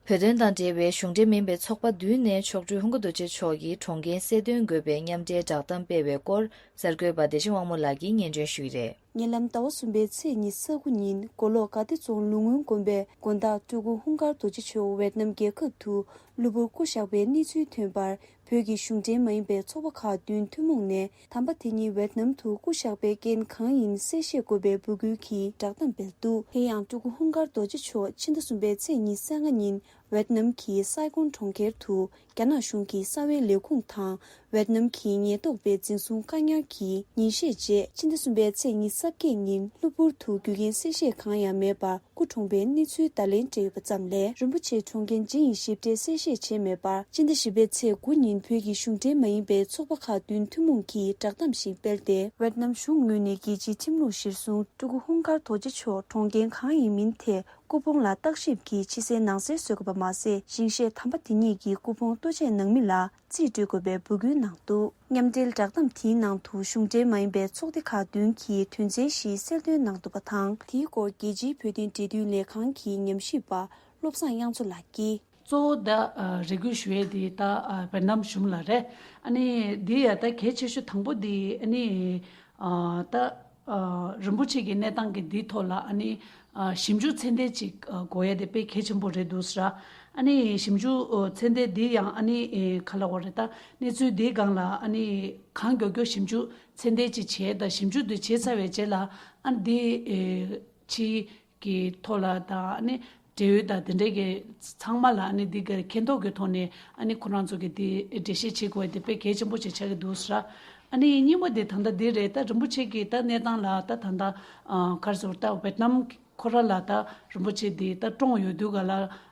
བོད་དོན་དང་འབྲེལ་བའི་གཞུང་འབྲེལ་མིན་པའི་ཚོགས་པ་བདུན་ནས་མཆོག་སྤྲུལ་ཧུན་སྒར་རྡོ་རྗེ་མཆོག་གི་གྲོངས་རྐྱེན་གསལ་སྟོན་དགོས་པའི་མཉམ་འབྲེལ་བསྒྲགས་གཏམ་སྤེལ་བའི་སྐོར། གསར་འགོད་པ་བདེ་ཆེན་དབང་མོ་ལགས་ཀྱིས་སྙན་སྒྲོན་ཞུས་རེད། ཉེ་ལམ་ཟླ་བ་གསུམ་པའི་ཚེས་ཉི་ཤུ་རྩ་དགུ་ཉིན་མགོ་ལོག་དགའ་བདེ་རྫོང་ལུང་སྔོན་དགོན་པའི་དགོན་བདག་སྤྲུལ་སྐུ་ཧུན་སྒར་རྡོ་རྗེ་མཆོག་ཝེད་ནམ་རྒྱལ་ཁབ་ཏུ་གློ་བུར་སྐུ་གཤེགས་པའི་གནས་ཚུལ་ཐོན་པར། བོད་ཀྱི་གཞུང་འབྲེལ་མ་ཡིན་པའི་ཚོགས་པ་ཁག་བདུན་ཐུན་མོང་ནས། དམ་པ་དེ་ཉིད་ཝེད་ནམ་དུ་སྐུ་གཤེགས་པའི་རྐྱེན་གང་ཡིན་གསལ་བཤད་དགོས་པའི་འབོད་སྐུལ་གྱི་བསྒྲགས་གཏམ་སྤེལ་འདུག་དེ་ཡང་སྤྲུལ་སྐུ་ཧུན་སྒར་རྡོ་རྗེ་མཆོག་ཕྱི་ཟླ་གསུམ་པའི་ཚེས་ཉི་ཤུ་རྩ་ལྔ་ཉིན་ ཝེད་ནམ་གྱི་སའི་ཀོན་གྲོང་ཁྱེར་དུ་རྒྱ་ནག་གཞུང་གི་གསང་བའི་ལས་ཁུངས་དང་། ཝེད་ནམ་གྱི་ཉེན་རྟོག་པའི་འཛིན་བཟུང་བཀག་ཉར་གྱིས་ཉིན་ཤས་རྗེས་ཕྱི་ཟླ་གསུམ་པའི་ཚེས་ཉི་ཤུ་རྩ་བརྒྱད་ཉིན་གློ་བུར་དུ་རྒྱུ་རྐྱེན་གསལ་བཤད་གང་ཡང་མེད་པར་སྐུ་གྲོངས་པའི་གནས་ཚུལ་བརྡ་ལན་སྤྲད་ཡོད་པ་ཙམ་ལས། རིན་པོ་ཆེ་གྲོངས་རྐྱེན་ཇི་ཡིན་ཞིབ་ཕྲའི་གསལ་བཤད་བྱས་མེད་པར། ཕྱི་ཟླ་བཞི་པའི་ཚེས་དགུ་ཉིན་བོད་ཀྱི་གཞུང་འབྲེལ་མ་ཡིན་པའི་ཚོགས་པ་ཁག་བདུན་ཐུན་མོང་གིས་བསྒྲགས་གཏམ་ཞིག་སྤེལ་ཏེ། ཝེད་ནམ་གཞུང་ངོས་ནས་རྒྱལ་སྤྱིའི་ཁྲིམས་ལུགས་གཞིར་བཟུང་སྤྲུལ་སྐུ་ཧུང་དཀར་རྡོ་རྗེ་མཆོག་གྲོངས་རྐྱེན་གང་ཡིན་མིན་ཐད། སྐུ་ཕུང་ལ་བརྟག་ཞིབ་ཀྱིས་ཕྱི་གསལ་ནང་གསལ་བཟོ་དགོས་པ་མ་ཟད། ཞིང་གཤེགས་དམ་པ་དེ་ཉིད་ཀྱི་སྐུ་ཕུང་ལྟོ་ཆས་ནང་མི་ལ་རྩིས་སྤྲོད་དགོས་པའི་འབོད་སྐུལ་གནང་འདུག་མཉམ་འབྲེལ་བསྒྲགས་གཏམ་དེའི་ནང་དུ་གཞུང་འབྲེལ་མ་ཡིན་པའི་ཚོགས་སྡེ་ཁག་བདུན་གྱིས་དོན་ཚན་བཞིའི་གསལ་སྟོན་གནང་འདུག་པ་དང་། དེའི་སྐོར་རྒྱལ་སྤྱིའི་བོད་དོན་འབྲེལ་མཐུད་ལས་ཁང་གི་ཉམས་ཞིབ་པ་བློ་བཟང་དབྱངས་མཚོ་ལགས་ཀྱིས། གཙོ་བོ་ད་ཨ་རེ་སྐུལ་ཞུ་ཡས་དེ་ད་ཨ་ཝེ་ཏི་ནམ་གཞུང་ལ་རེད། ཨ་ནི་འདི་ཡ་ད་གལ་ཆེ་ཤོས་དང་པོ་འདི་ཨ་ནི་ཨ་ད་ཨ་རིན་པོ་ཆེ་གི་གནས་སྟངས་ཀྱི་འདི་ཐོག་ལ་ཨ་ནི་ཨ་ཞིབ་འཇུག་ཚད་ལྡན་ཅིག་ཨ་དགོས་ཡ་དེ་དཔེ་གལ་ཆེན་པོ་རེད་འདུག་ཟེར། ཨ་ནི་ཞིབ་འཇུག་ཨ་ཚད་ལྡན་འདི་ཡང་ཨ་ནི་ཨེ་ག་ལབ་དགོས་རེད། ད་གནས་ཚུལ་འདིའི་སྒང་ལ་ཨ་ནི་གང་མགྱོགས་མགྱོགས་ཞིབ་འཇུག་ཚད་ལྡན་ཅིག་བྱས། ད་ཞིབ་འཇུག་འདི་བྱས་ཚར་བའི་རྗེས་ལ་ཨ་ནི་འདི་ཨེ་ཕྱི་གི་ཐོག་ལ་དང་ཨ་ནི་འབྲེལ་ཡོད་དང་དེ་འདྲའི་གི་ཚང་མ་ལ་ཨ་ནི་འདི་གི་མཁྱེན་རྟོགས་ཀྱི་ཐོག་ནས་ཨ་ནི་ཁོ་རང་ཚོ་གི་འདི་འགྲེལ་བཤད་བྱེད་དགོས་དེ་དཔེ་གལ་ཆེན་པོ་ཞིག་ཆགས་ཀྱི་འདུག་ཟེར། ཨ་ནི་གཉིས་པ་དེ་ད་ལྟ་འདི་རེད། ད་རིན་པོ་ཆེ་གི་ད་གནས་སྟངས་ལ་ད་ད་ལྟ་ཨ་ག་རེ་ཟེར། ད་ཝེ་ཏི་ནམ་ཁོ་ར་ལ་ད་རིན་པོ་ཆེ་འདི་ད་བཀྲོངས་ཡོད་དུས་ག་ལ་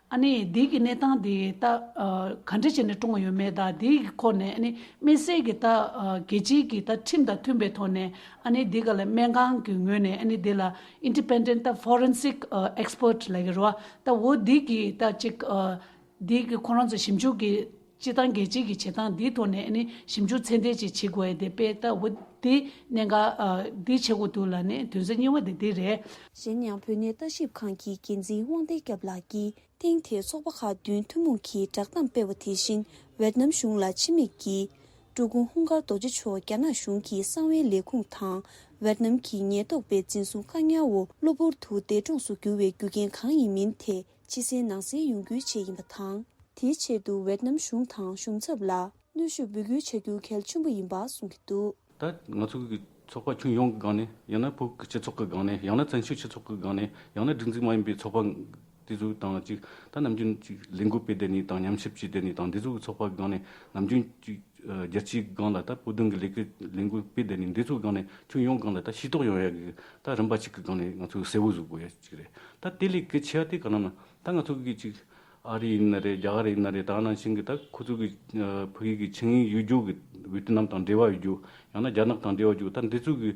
ཨ་ནི་འདི་གི་གནས་སྟངས་འདི་ད་ཨ་ག་འདྲ་བྱས་ནས་བཀྲོངས་ཡོད་མེད་དང་འདི་གི་སྐོར་ནས་ཨ་ནི་དམིགས་བསལ་གྱི་ད་ཨ་རྒྱལ་སྤྱིའི་གི་ད་ཁྲིམས་དང་མཐུན་པའི་ཐོག་ནས་ཨ་ནི་འདི་ག་ལ་སྨན་ཁང་གི་ངོས་ནས་ཨ་ནི་འདི་ལ་independent ད་forensic ཨ་expert ལབ་ཀྱི་རེད་བ། ད་འོ་འདི་གི་ད་ཅིག་ཨ་འདི་གི་ཁོ་རང་ཚོ་ཞིབ་འཇུག་གི་སྤྱི་བཏང་རྒྱལ་སྤྱིའི་གི་བྱེད་སྟངས་འདིའི་ཐོག་ནས་ཨ་ནི་ཞིབ་འཇུག་ཚད་ལྡན་ཅིག་བྱེད་དགོས་ཡ་དེ་དཔེ་ད་འོ་འདི་གནད་འགག་ཨ་འདི་བྱེད་དགོས་འདུག་ལབ་ནས་དོན་ཚན་གཉིས་པ་དེ་འདི་རེད། གཞན་ཡང་བོད་གནས་ལྟ་ཞིབ་ཁང་གི་འགན་འཛིན་དབང་ལྡན་སྐྱབས་ལགས་ཀྱིས། ཐེངས་དེའི་ཚོགས་པ་ཁག་བདུན་ཐུན་མོང་གིས་བསྒྲགས་གཏམ་སྤེལ་བ་དེ་བཞིན། ཝེད་ནམ་གཞུང་ལ་ཕྱི་མིག་གིས། སྤྲུལ་སྐུ་ཧུང་དཀར་རྡོ་རྗེ་མཆོག་རྒྱ་ནག་གཞུང་གི་གསང་བའི་ལས་ཁུངས་དང་། ཝེད་ནམ་གྱི་ཉེན་རྟོག་པའི་འཛིན་བཟུང་བཀག་ཉར་འོག་གློ་བུར་དུ་འདས་གྲོངས་སུ་གྱུར་བའི་རྒྱུ་རྐྱེན་གང་ཡིན་མིན་ཐད་ཕྱི་གསལ་ནང་གསལ་ཡོང་རྒྱུའི་ཆེད་ཡིན་པ་དང་། དེའི་ཆེད་དུ་ཝེད་ནམ་གཞུང་དང་གཞུང་ཚབ་ལ་གནོན་ཤུགས་འབོད་སྐུལ་བྱ་རྒྱུ་གལ་ཆེན་པོ་ཡིན་པ་གསུང་གི་འདུག་ད་ང་ཚོ་གི་ཚོགས་པ་ཁྱོན་ཡོངས་ཀྱི་སྒང་ནས། ཡང་ན་བོད་ཀྱི་སྤྱི་ཚོགས་ཀྱི་སྒང་ནས། ཡང་ན་བཙན་བྱོལ་སྤྱི་ཚོགས་ཀྱི་སྒང་ནས། ཡང་ན་སྒྲིག་འཛུགས་མ་ཡིན་པའི་ཚོགས་པ་དེ་ཚོ་དང་ཅིག་ད་ནམ་རྒྱུན་ཅིག་ལས་འགུལ་སྤེལ་བསྡད་ནས་དང་། ཉམས་ཞིབ་བྱས་བསྡད་ནས་དང་། འདི་ཚོ་གི་ཚོགས་པ་སྒང་ནས་ནམ་རྒྱུན་ཅིག་ཨ་རྒྱལ་སྤྱིའི་སྒང་ལ་ད་བོད་དོན་གྱི་ལས་ཀ་ལས་འགུལ་སྤེལ་བསྡད་ནས། འདི་ཚོ་སྒང་ནས་ཁྱོན་ཡོངས་སྒང་ལ་ད་ཤེས་རྟོགས་ཡོང་ཡ་གི་ད་རིམ་པ་ཅིག་གི་སྒང་ནས་ང་ཚོས་གསལ་བོ་བཟོ་དགོས་ཡ་ཅིག་རེད། ད་དེ་ལས་གལ་ཆེ་བ་དེ་ག་ན་ན་ད་ང་ཚོ་གི་ཅིག་ཨ་རི་ཡིན་ན་རེད། རྒྱ་གར་ཡིན་ན་རེད། ད་ནང་བཞིན་གྱི་ད་ཁོ་ཚོ་གི་ཨ་ཕ་གི་གི་ཆིངས་ཡིག་ཡོད་རྒྱུ་གི་ཝེ་ཏི་ནམ་དང་འབྲེལ་བ་ཡོད་རྒྱུ། ཡང་ན་རྒྱ་ནག་དང་འབྲེལ་བ་ཡོད་རྒྱུ། ད་འདི་ཚོ་གི་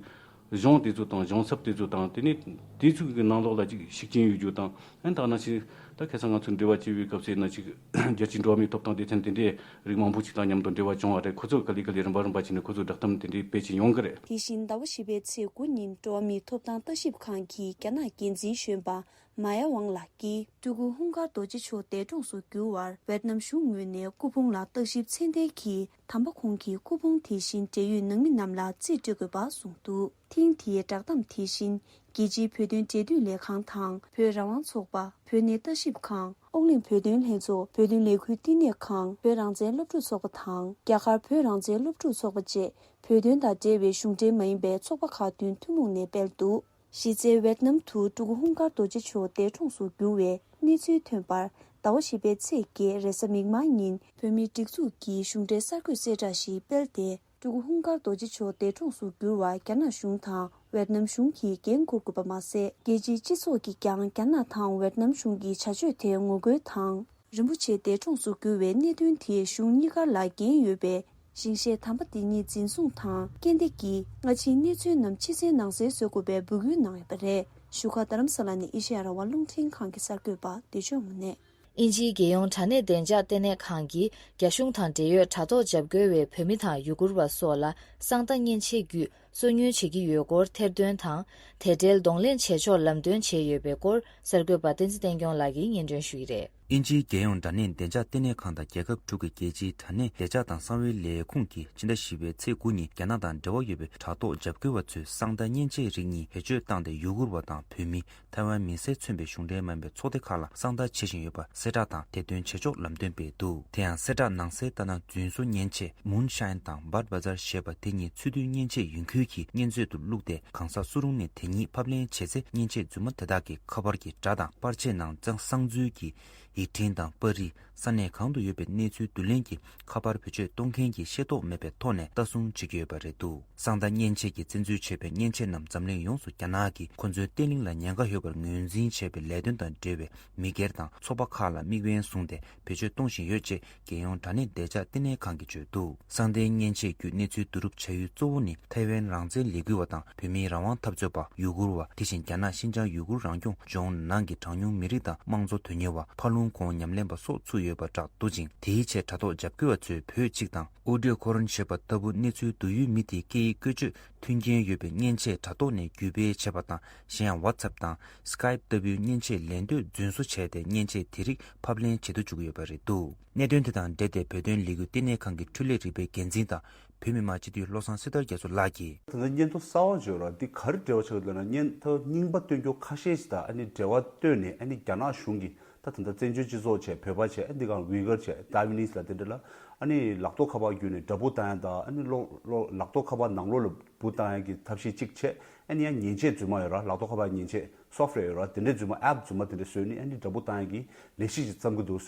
གཞུང་དེ་ཚོ་དང་གཞུང་ཚབ་དེ་ཚོ་དང་། དེ་ནས་དེ་ཚོ་གི་ནང་ལོགས་ལ་ཅིག་ཤུགས་རྐྱེན་ཡོད་རྒྱུ་དང་། ཨ་ནི་ད་ནང་བཞིན་ད་ཁ་སང་ང་ཚོ་འབྲེལ་བ་བྱས་པའི་སྐབས་སུ་ཡིན་ན་ཅིག་རྒྱལ་སྤྱིའི་འགྲོ་བ་མིའི་ཐོབ་ཐང་སྡེ་ཚན་དེ་འདྲའི་རིགས་མང་པོ་ཅིག་དང་མཉམ་དུ་འབྲེལ་བ་བྱུང་བ་རེད། ཁོ་ཚོ་ག་ལེ་ག་ལེ་རིམ་པ་རིམ་པ་བྱས་ནས་ཁོ་ཚོ་བསྒྲགས་གཏམ་དེ་འདྲའི་སྤེལ་བཞིན་ཡོང་གི་རེད། དེ་བཞིན་ཟླ་བ་བཞི་པའི་ཚེས་དགུ་ཉིན་འགྲོ་བ་མིའི་ཐོབ་ཐང་ལྟ་ཞིབ་ཁང་གི་རྒྱ་ནག་འགན་འཛིན་གཞོན་པ་མ་ཡ་ཝང་ལགས་ཀྱིས། སྤྲུལ་སྐུ་ཧུང་དཀར་རྡོ་རྗེ་མཆོག་འདས་གྲོངས་སུ་གྱུར་བར་ཝེད་ནམ་གཞུང་ངོས་ནས་སྐུ་ཕུང་ལ་བརྟག་ཞིབ་ཚད་ལྡན་གྱིས་དམ་པ་ཁོང་གི་སྐུ་ཕུང་དེ་བཞིན་འབྲེལ་ཡོད་ནང་མི་རྣམས་ལ་རྩིས་སྤྲོད་དགོས་པ་གསུངས་འདུག་ཐེངས་དེའི་བསྒྲགས་གཏམ་དེ་བཞིན། རྒྱལ་སྤྱིའི་བོད་དོན་འབྲེལ་མཐུད་ལས་ཁང་དང་། བོད་རང་དབང་ཚོགས་པ། བོད་གནས་ལྟ་ཞིབ་ཁང་། ཨོ་གླིང་བོད་དོན་ལྷན་ཚོགས། བོད་དོན་ལས་འགུལ་བསྟི་གནས་ཁང་། བོད་རང་བཙན་སློབ་ཕྲུག་ཚོགས་པ་དང་། རྒྱ་གར་བོད་རང་བཙན་སློབ་ཕྲུག་ཚོགས་པ་བཅས་བོད་དོན་དང་འབྲེལ་བའི་གཞུང་འབྲེལ་མ་ཡིན་པའི་ཚོགས་པ་ཁག་བདུན་ཐུན་མོང་ནས་སྤེལ་འདུག་གཞི་རྩའི་ཝེད་ནམ་དུ་སྤྲུལ་སྐུ་ཧུང་དཀར་རྡོ་རྗེ་མཆོག་འདས་གྲོངས་སུ་གྱུར་བའི་གནས་ཚུལ་ཐོན་པར། ཟླ་བ་བཞི་པའི་ཚེས་བརྒྱད་རེས་གཟའ་མིག་དམར་ཉིན་བོད་མིའི་སྒྲིག་འཛུགས་ཀྱིས་གཞུང་འབྲེལ་གསར་འགོད་གསལ་བསྒྲགས་ཤིག་སྤེལ་ཏེ། སྤྲུལ་སྐུ་ཧུང་དཀར་རྡོ་རྗེ་མཆོག་འདས་གྲོངས་སུ་གྱུར་བར་རྒྱ་ནག་གཞུང་དང་ཝེད་ནམ་གཞུང་གིས་འགན་འཁུར་དགོས་པ་མ་ཟད། རྒྱལ་སྤྱིའི་སྤྱི་ཚོགས་ཀྱིས་ཀྱང་རྒྱ་ནག་དང་ཝེད་ནམ་གཞུང་གི་བྱ་སྤྱོད་དེར་ངོ་རྒོལ་དང་། རིན་པོ་ཆེ་འདས་གྲོངས་སུ་གྱུར་བའི་གནད་དོན་དེ་གཞུང་གཉིས་ཀ་ལ་འགན་ཡོད་པས། ཞིང་གཤེགས་དམ་པ་དེ་ཉིད་འཛིན་བཟུང་དང་རྐྱེན་འདས་ཀྱིས་སྔ་ཕྱིའི་གནས་ཚུལ་རྣམས་ཕྱི་གསལ་ནང་གསལ་བཟོ་དགོས་པའི་འབོད་སྐུལ་གནང་ཡོད་པ་རེད། བཞུགས་སྒར་རྡ་རམ་ས་ལ་ནས་ཨེ་ཤེ་ཡ་རང་དབང་རླུང་འཕྲིན་ཁང་གི་གསར་འགོད་པ་བདེ་ཆོས་དངོས་གནས། དབྱིན་ཇིའི་རྒྱལ་ཡོངས་དྲ་གནས་བདེ་འཇགས་ལྟེ་གནས་ཁང་གིས་རྒྱ་གཞུང་དང་འབྲེལ་ཡོད་དྲ་ཐོག་འཇབ་རྒོལ་བའི་བོད་མི་དང་ཡུ་གུར་བ་སོགས་ལ་གསང་བརྡ་མཉེན་ཆས་བརྒྱུད་སོ་ཉུལ་བྱེད་ཀྱི་ཡོད་སྐོར་ཐེར་འདོན་དང་། དེ་འབྲེལ་གདོང་ལེན་བྱེད་ཕྱོགས་ལམ་སྟོན་བྱས་ཡོད་པའི་སྐོར་གསར་འགོད་པ་བསྟན་འཛིན་བསྟན་སྐྱོང་ལགས་ཀྱིས་སྙན་སྒྲོན་ཞུ་ཡི་རེད། དབྱིན་ཇིའི་རྒྱལ་ཡོངས་དྲ་གནས་བདེ་འཇགས་ལྟེ་གནས་ཁང་དང་རྒྱལ་ཁབ་དྲུག་གི་རྒྱལ་སྤྱིའི་དྲ་གནས་བདེ་འཇགས་དང་གསང་བའི་ལས་ཁུངས་ཀྱིས་ཕྱི་ཟླ་བཞི་པའི་ཚེས་དགུ་ཉིན་རྒྱ་ནག་དང་འབྲེལ་བ་ཡོད་པའི་དྲ་ཐོག་འཇབ་རྒོལ་བ་ཚོས་གསང་བརྡ་མཉེན་ཆས་རིགས་གཉིས་བེད་སྤྱོད་བཏང་སྟེ་ཡུ་གུར་བ་དང་བོད་མི། ཐའེ་ཝན་མི་སེར་མཚོན་པའི་གཞུང་འབྲེལ་མ་ཡིན་པའི་ཚོགས་སྡེ་ཁག་ལ་གསང་བརྡ་བྱེད་བཞིན་ཡོད་པ་གསལ་བསྒྲགས་དང་དེ་དོན་བྱེད་ཕྱོགས་ལམ་སྟོན་སྤེལ་འདུག་དེ་ཡང་གསལ་བསྒྲགས་ནང་གསལ་ལྟར་ན། རྫུན་བཟོ་མཉེན་ཆས་Moonshine་དང་Budweiser་ཞེས་པ་དེ་གཉིས་ཚུལ་མཐུན་མཉེན་ཆས་ཡིན་ཁུལ་གྱིས་མཉེན་མཛོད་དུ་བླུགས་ཏེ། གང་ཟག་སུ་རུང་ནས་དེ་གཉིས་ཕབ་ལེན་བྱས་ཚེ། མཉེན་ཆས་རྫུན་མ་དེ་དག་གི་ཁ་པར་གྱི་སྒྲ་དང་པར་ཆས་ནང་གསང་ཚུལ་གྱི་ ཡིག་ཕྲེང་དང་པར་རིས། ས་གནས་གང་དུ་ཡོད་པའི་གནས་ཚུལ་བསྡུ་ལེན་གྱིས་ཁ་པར་བེད་སྤྱོད་གཏོང་མཁན་གྱིས་ཤེས་རྟོགས་མེད་པའི་ཐོག་ནས་ལྟ་སྲུང་བྱེད་ཀྱི་ཡོད་པ་རེད་འདུག། གསང་བདག་མཉེན་ཆས་ཀྱིས་བཙན་འཛུལ་བྱས་པའི་མཉེན་ཆས་རྣམས་འཛམ་གླིང་ཡོངས་སུ་རྒྱ་ནག་གིས་ཁོ་ཚོའི་བརྟན་ལྷིང་ལ་ཉེན་ཁ་ཡོད་པར་ངོས་འཛིན་བྱས་པའི་ལས་དོན་དང་འབྲེལ་བའི་མི་སྒེར་དང་ཚོགས་པ་ཁག་ལ་དམིགས་འབེན་བཟུང་སྟེ་བེད་སྤྱོད་གཏོང་བཞིན་ཡོད་ཅེས་རྒྱལ་ཡོངས་དྲ་གནས་བདེ་འཇགས་ལྟེ་གནས་ཁང་གིས་བརྗོད་འདུག། གསང་བདག་མཉེན་ཆས་བརྒྱུད་གནས་ཚུལ་བསྡུ་རུབ་བྱ་ཡུལ་གཙོ་བོ་ནི་ཐའེ་ཝན་རང་བཙན་ལས་འགུལ་བ་དང་བོད་མིའི་རང་དབང་འཐབ་རྩོད་པ། ཡུ་གུར་བ། དེ་བཞིན་རྒྱ་ནག་ཤིན་ཅང་ཡུ་གུར་རང་སྐྱོང་ལྗོངས་ནང་གི་གྲངས་ཉུང་མི་རིགས་དང་དམངས་གཙོ་དོན་གཉེར་བ། ཕར་ལུང་གོང་ཉམས་ལེན་པ་སོགས་ཚུད་ཡོད་པ་རག་འདུག་ཅིང་། དེའི་ཆེད་དྲ་ཐོག་འཇབ་རྒོལ་བ་ཚོས་བོད་གཅིག་དང་། ཨོ་ཌི་ཡོ་ཁོ་རོན་ཞེས་པ་ལྟ་བུ་གནས་ཚུལ་བསྡུ་ཡུལ་མི་དེའི་སྐད་ཡིག་བཀོལ་སྤྱོད་མཐུན་རྐྱེན་ཡོད་པའི་མཉེན་ཆས་དྲ་ཐོག་ནས་བརྒྱུད་སྤེལ་བྱས་པ་དང་། གཞན་ཡང་ཝ་ཚབ་དང་སི་ཀའེབ་ལྟ་བུའི་མཉེན་ཆས་ལེན་འདོད་རྫུན་བཟོ་བྱས་ཏེ་མཉེན་ཆས་དེ་རིགས་ཕབ་ལེན་བྱེད་དུ་འཇུག་གི་ཡོད་པ་རེད་འདུག། གནད་དོན་དེ་དང་འབྲེལ་ཏེ་བོད་དོན་ལས་འགུལ་ལྟེ་གནས་ཁང་གི་འཕྲུལ་ལས་རིག་པའི་འགན་འཛིན་དང་བོད་མི་མང་སྤྱི་འཐུས་བློ་བཟང་སེང་སྟག་རྒྱ་མཚོ་ལགས་ཀྱིས། ད་ལྟ་སྙན་ཐོ་གསར་པ་བརྗོད་ར་འདི་ག་རེ་འབྲེལ་བ་ཆགས་ཡོད་ལབ་ན། སྙན་ཐོ་རྙིང་པ་བཏོན་རྒྱུ་ཁ་ཤས་ཤིག་དང་ཨ་ནི་འབྲེལ་བ་བཏོན་ནས་ཨ་ནི་རྒྱ་ནག་གཞུང་གིས་ད་ད་ལྟ་བཙན་བྱོལ་སྤྱི་ཚོགས་བྱས། བོད་པ་བྱས། ཨ་འདི་ག་ཝི་གར་བྱས། ཏཱའི་ཝི་ནིས་ལ་དེ་འདྲ་ལ་ཨ་ནི་ལག་ཐོག་ཁ་པར་བརྒྱུད་ནས་དགྲ་འབུ་བཏང་ཡ་དང་། ཨ་ནི་ལོ་ལོ་ལག་ཐོག་ཁ་པར་ནང་ལོགས་ལ་འབུ་བཏང་ཡ་གི་ཐབས་ཤེས་གཅིག་བྱས། ཨ་ནི་ཡང་མཉེན་ཆས་རྫུན་མ་ཡོད་ར། ལག་ཐོག་ཁ་པར་མཉེན་ཆས་སོབ་ཝེར་ཡོད་ར། དེ་འདྲའི་རྫུན་མ། ཨེབ་རྫུན་མ་དེ་འདྲ་བཟོས་ནས་ཨ་ནི་དགྲ་འབུ་བཏང་ཡ་གི་ལས་གཞི་ཞིག་བརྩམས་ཀྱི་འདུག།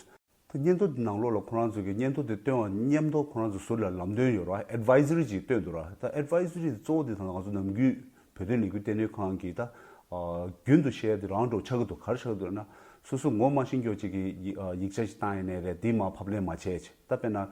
ད་སྙན་ཐོ་འདི་ནང་ལོགས་ལ་ཁོ་རང་ཚོ་གི་སྙན་ཐོ་འདི་བཏོན་པ་མཉམ་དུ་ཁོ་རང་ཚོ་ཟུར་ལ་ལམ་སྟོན་ཡོད་ར། ཨེཌ་ཝའི་ཛ་རི་ཅིག་བཏོན་འདུག་ར། ད་ཨེཌ་ཝའི་ཛ་རི་འདི་གཙོ་བོ་འདི་ད་ང་ཚོ་ནམ་རྒྱུན་བོད་དོན་ལས་འགུལ་ལྟེ་གནས་ཁང་གིས་ད་ཨ་རྒྱུན་དུ་བཤད་ཡ་དེ་རང་འགྲོ་ཆགས་ཀྱི་འདུག། ག་རེ་ཆགས་ཀྱི་འདུག་ལབ་ན། སོ་སོ་ངོ་མ་ཤེས་མཁན་ཅིག་གིས་ཡིག་ཨ་ཡིག་ཆ་ཞིག་བཏང་ཡིན་ནའི་རེད། དེ་མར་ཕབ་ལེན་མ་བྱས་ཅིག། ད་དཔེར་ན་ཨ་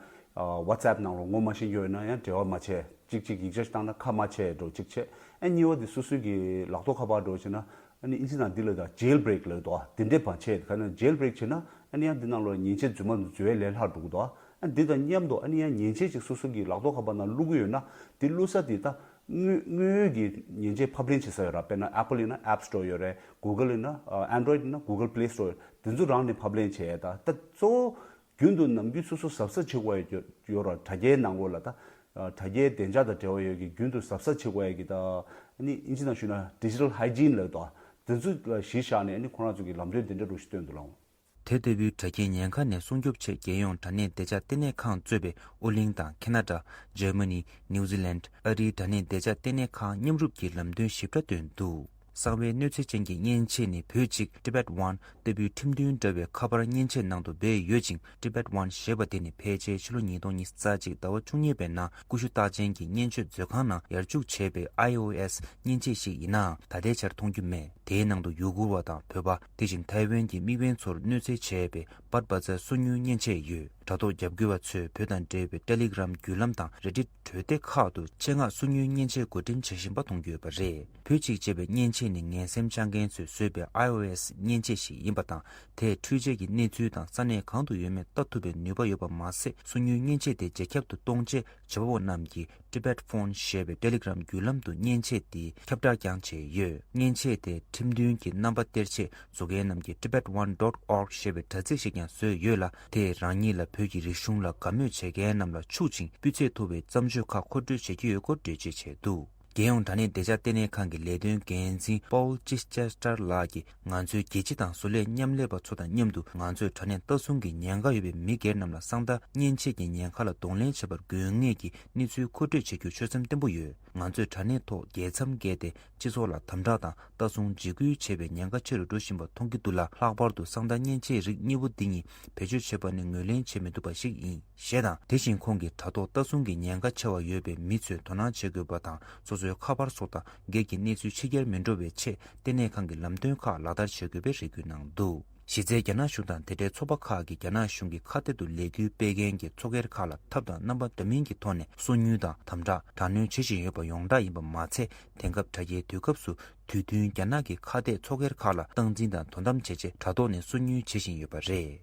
ཝ་ཚབ་ནང་ལོགས་ངོ་མ་ཤེས་མཁན་ཡོད་ན་ཡང་འབྲེལ་བ་མ་བྱས། གཅིག་གཅིག་ཡིག་ཆ་ཞིག་བཏང་ན་ཁ་མ་ཕྱེ་འགྲོ་གཅིག་བྱས། ཨ་གཉིས་པ་དེ་སོ་སོའི་གི་ལག་ཐོག་ཁ་པར་འགྲོ་བྱས་ན། ཨ་ནི་ཨིན་ཇི་ནང་འདི་ལ་ད་ཇེལ་བྷི་རེག་ལབ་འདུག། དེ་འདྲས་བྱས། ག་ནས་ཇེལ་བྷི་རེག་བྱས་ན་ཨ་ནི་ཡང་འདི་ནང་ལོགས་མཉེན་ཆས་རྫུན་མ་འཛུལ་བའི་ལས་སླ་འགྲོ་གི་འདུག། ཨ་འདི་དང་མཉམ་དུ་ཨ་ནི་ཡང་མཉེན་ཆས་ཅིག་སོ་སོ་གི་ལག་ཐོག་ཁ་པར་ནང་བླུག་གི་ཡོད་ན། དེ་བླུག་ས་དེ་ད་དངོས་དངོས་ཡོད་ཀྱི་མཉེན་ཆས་ཕབ་ལེན་བྱེད་ས་ཡོད་ར། དཔེར་ན་ཨེ་པལ་ཡིན་ན་ཨེབ་སི་ཊོར་ཡོད་རེད། གུ་གལ་ཡིན་ན་ཨ་ཨེན་ཌོ་རོ་ཡིཌ་ཡིན་ན་གུ་གལ་པི་ལེ་སི་ཊོར་ཡོད། དེ་ཚོ་རང་ནས་ཕབ་ལེན་བྱས་ཡ། ད་ད་གཙོ་བོ་རྒྱུན་དུ་ནམ་རྒྱུན་སོ་སོ་གཟབ་གཟབ་བྱེད་དགོས་ཡ་ཡོད་ར། དྲ་རྒྱའི་ནང་ལོགས་ལ་ད་དྲ་རྒྱའི་བདེ་འཇགས་དང་འབྲེལ་བ་ཡོད་ཀྱི་རྒྱུན་དུ་གཟབ་གཟབ་བྱེད་དགོས་ཡ་གི་ད་ཨ་ནི་ཨིན་ཇི་ནང་ཞུས་ན་ཌི་ཇི་ཊལ་ཧའི་ཇིན་ལབ་འདུག། དེ་ཚོ་ལ་གཞི་བཞག་ནས་ཨ་ནི་ཁོ་རང་ཚོ་གི་ལམ་སྟོན་དེ་འདྲ་རུ་ཞིག་བཏོན་འདུག་ལགས། དེ་ལྟ་བུའི་དྲ་རྒྱའི་ཉེན་ཁ་ནས་སྲུང་སྐྱོབ་ཆེད་རྒྱལ་ཡོངས་དྲ་གནས་བདེ་འཇགས་ལྟེ་གནས་ཁང་གཙོས་པའི་ཨོ་གླིང་དང་ཁེ་ན་ཌ། འཇར་མ་ནི། ནིའུ་ཛི་ལན། ཨ་རིའི་དྲ་གནས་བདེ་འཇགས་ལྟེ་གནས་ཁང་མཉམ་རུབ་ཀྱིས་ལམ་སྟོན་ཞིབ་ཕྲ་བཏོན་འདུག། གསང་བའི་གནོད་འཚེ་ཅན་གྱི་མཉེན་ཆས་ནི་བོད་ཅིག་Tibet One ལྟ་བུའི་ཁྲིམས་མཐུན་འདྲ་བའི་ཁ་པར་མཉེན་ཆས་ནང་དུ་སྦས་ཡོད་ཅིང་། Tibet One ཞེས་པ་དེ་ནི་ཕལ་ཆེར་ཕྱི་ལོ་ཉིས་སྟོང་ཉི་ཤུ་རྩ་གཅིག་ཟླ་བ་བཅུ་གཉིས་པའི་ནང་ཀུ་ཤུ་རྟགས་ཅན་གྱི་མཉེན་ཆས་མཛོད་ཁང་ནང་ཡར་འཇུག་བྱས་པའི་ཨའི་ཨོ་ཨེས་མཉེན་ཆས་ཤིག་ཡིན་ནའང་ད་ལྟའི་ཆར་མཐོང་རྒྱུ་མེད། དེའི་ནང་དུ་ཡུ་གུར་བ་དང་བོད་པ། དེ་བཞིན་ཐའེ་ཝན་གྱི་དམིགས་འབེན་ཚོར་གནོད་འཚེ་བྱས་པའི་བཱད་བཱ་ཛར་སོ་ཉུལ་མཉེན་ཆས་ཡོད། དྲ་ཐོག་རྒྱབ་སྐྱོར་བ་ཚོས་བོད་དང་འབྲེལ་བའི་ཊེ་ལི་གྷི་རམ་བརྒྱུད་ལམ་དང་རེ་ཌིཊ་གྲོས་སྡེ་ཁག་ཏུ་ཆེད་མངགས་སོ་ཉུལ་མཉེན་ཆས་བགོ་འགྲེམས་བྱེད་བཞིན་པ་མཐོང་རྒྱུ་ཡོད་པ་རེད། བོད་ཅིག་ཅེས་པའི་མཉེན་ཆས་ནི་ངན་སེམས་བཅངས་མཁན་ཚོས་བཟོས་པའི་ཨའི་ཨོ་ཨེས་མཉེན་ཆས་ཤིག་ཡིན་པ་དང་། དེས་འཕྲུལ་ཆས་ཀྱི་གནས་ཚུལ་དང་ས་གནས་གང་དུ་ཡོད་མེད་ལྟ་ཐུབ་པའི་ནུས་པ་ཡོད་པ་མ་ཟད། སོ་ཉུལ་མཉེན་ཆས་དེ་རྒྱ་ཁྱབ་ཏུ་གཏོང་ཆེད་བྱེད་པ་པོ་རྣམས་ཀྱིས་Tibet Phone ཞེས་པའི་ཊེ་ལི་གྷི་རམ་བརྒྱུད་ལམ་དུ་མཉེན་ཆས་དེའི་ཁྱབ་བསྒྲགས་ཀྱང་བྱས་ཡོད། མཉེན་ཆས་དེ་ཁྲིམས་མཐུན་གྱི་རྣམ་པ་སྟེར་ཆེད་བཟོ་མཁན་རྣམས་ཀྱིས་Tibet One dot org ཞེས་པའི་དྲ་ཚིགས་ཤིག་ཀྱང་བཟོས་ཡོད་ལ། དེས་རང་ཉིད་ལ་བོད་ཀྱི་རིག་གཞུང་ལ་དགའ་མོས་བྱེད་མཁན་རྣམས་ལ་ཕྱུག་ཅིང་སྤུས་ཚད་མཐོ་བའི་བརྩམས་ཆོས་ཁག་མཁོ་སྤྲོད་བྱེད་ཀྱི་ཡོད་སྐོར་འགྲེལ་བརྗོད་བྱས་འདུག། རྒྱལ་ཡོངས་དྲ་གནས་བདེ་འཇགས་ལྟེ་གནས་ཁང་གི་ལས་དོན་འགན་འཛིན་Paul Chichester ལགས་ཀྱིས་ང་ཚོའི་རྒྱལ་སྤྱི་དང་བཟོ་ལས་མཉམ་ལས་པ་ཚོ་དང་མཉམ་དུ་ང་ཚོས་དྲ་གནས་ལྟ་སྲུང་གི་ཉེན་ཁ་ཡོད་པའི་མི་སྒེར་རྣམས་ལ་གསང་བདག་མཉེན་ཆས་ཀྱི་ཉེན་ཁ་ལ་གདོང་ལེན་བྱེད་པར་དགོས་ངེས་ཀྱི་གནས་ཚུལ་མཁོ་སྤྲོད་བྱེད་རྒྱུར་ཆོད་སེམས་བརྟན་པོ་ཡོད། ང་ཚོས་དྲ་གནས་ཐོག་རྒྱལ་མཚམས་བརྒལ་ཏེ་སྤྱི་ཚོགས་ལ་དམ་དྲག་དང་ལྟ་སྲུང་འཇིགས་སྐུལ་བྱེད་པའི་ཉེན་ཁ་ཆེ་རུ་འགྲོ་བཞིན་པ་མཐོང་གི་འདུག་ལ། ལྷག་པར་དུ་གསང་བདག་མཉེན་ཆས་རིགས་གཉིས་པོ་འདི་གཉིས་བེད་སྤྱོད་བྱེད་པ་ནི་ངོས་ལེན་བྱེད་མི་ཐུབ་པ་ཞིག་ཡིན། ཞེས་དང་། དེ་བཞིན་ཁོང་གིས་དྲ་ཐོག་ལྟ་སྲུང་གི་ཉེན་ཁ་ཆེ་བ་ཡོད་པའི་མི་ཚོས་དོ་སྣང་བྱེད་དགོས་པ་དང་། སོ་སོའི་ཁ་པར་སོགས་དང་སྒེར་གྱི་གནས་ཚུལ་ཕྱི་གྱར་མི་འགྲོ་བའི་ཆེད་ལྟེ་གནས་ཁང་གི་ལམ་སྟོན་ཁག་ལག་བསྟར་བྱེད་དགོས་པའི་རེ་སྐུལ་གནང་འདུག། གཞི་རྩའི་རྒྱ་ནག་གཞུང་དང་དེ་འབྲེལ་ཚོགས་པ་ཁག་གིས་རྒྱ་ནག་གཞུང་གི་ཁ་གཏད་དུ་ལས་འགུལ་སྤེལ་མཁན་གྱི་ཚོགས་སྒེར་ཁག་ལ་ཐབས་དང་རྣམ་པ་འདྲ་མིན་གྱི་ཐོག་ནས་སོ་ཉུལ་དང་དམ་དྲག་དྲག་གནོན་བྱེད་བཞིན་ཡོད་པ་ཡོངས་གྲགས་ཡིན་པ་མ་ཚད། དེང་སྐབས་དྲ་རྒྱའི་དུས་སྐབས་སུ་དུས་མཐུན་རྒྱ་ནག་གི་ཁ་གཏད་ཚོགས་སྒེར་ཁག་ལ་སྟངས་འཛིན་དང་དོ་དམ་བྱེད་ཆེད་དྲ་ཐོག་ནས་སོ་ཉུལ་བྱེད་བཞིན་ཡོད་པ་རེད།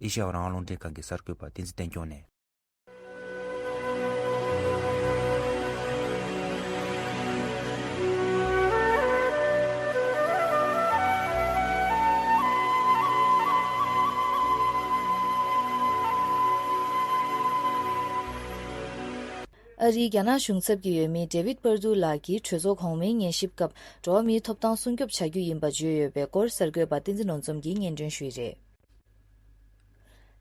ཨེ་ཤ་ཡ་རང་དབང་རླུང་འཕྲིན་ཁང་གི་གསར་འགོད་པ་བསྟན་འཛིན་བསྟན་སྐྱོང་ནས། ཨ་རིའི་རྒྱ་ནག་གཞུང་ཚབ་ཀྱི་འོས་མི་David Perdue ལགས་ཀྱིས་གྲོས་ཚོགས་གོང་མའི་ཉན་ཞིབ་སྐབས་འགྲོ་བ་མིའི་ཐོབ་ཐང་སྲུང་སྐྱོབ་བྱ་རྒྱུ་ཡིན་པ་བརྗོད་ཡོད་པའི་སྐོར་གསར་འགོད་པ་བསྟན་འཛིན་ནོར་འཛོམས་ཀྱིས་སྙན་སྒྲོན་ཞུས་ཡོད་རེད།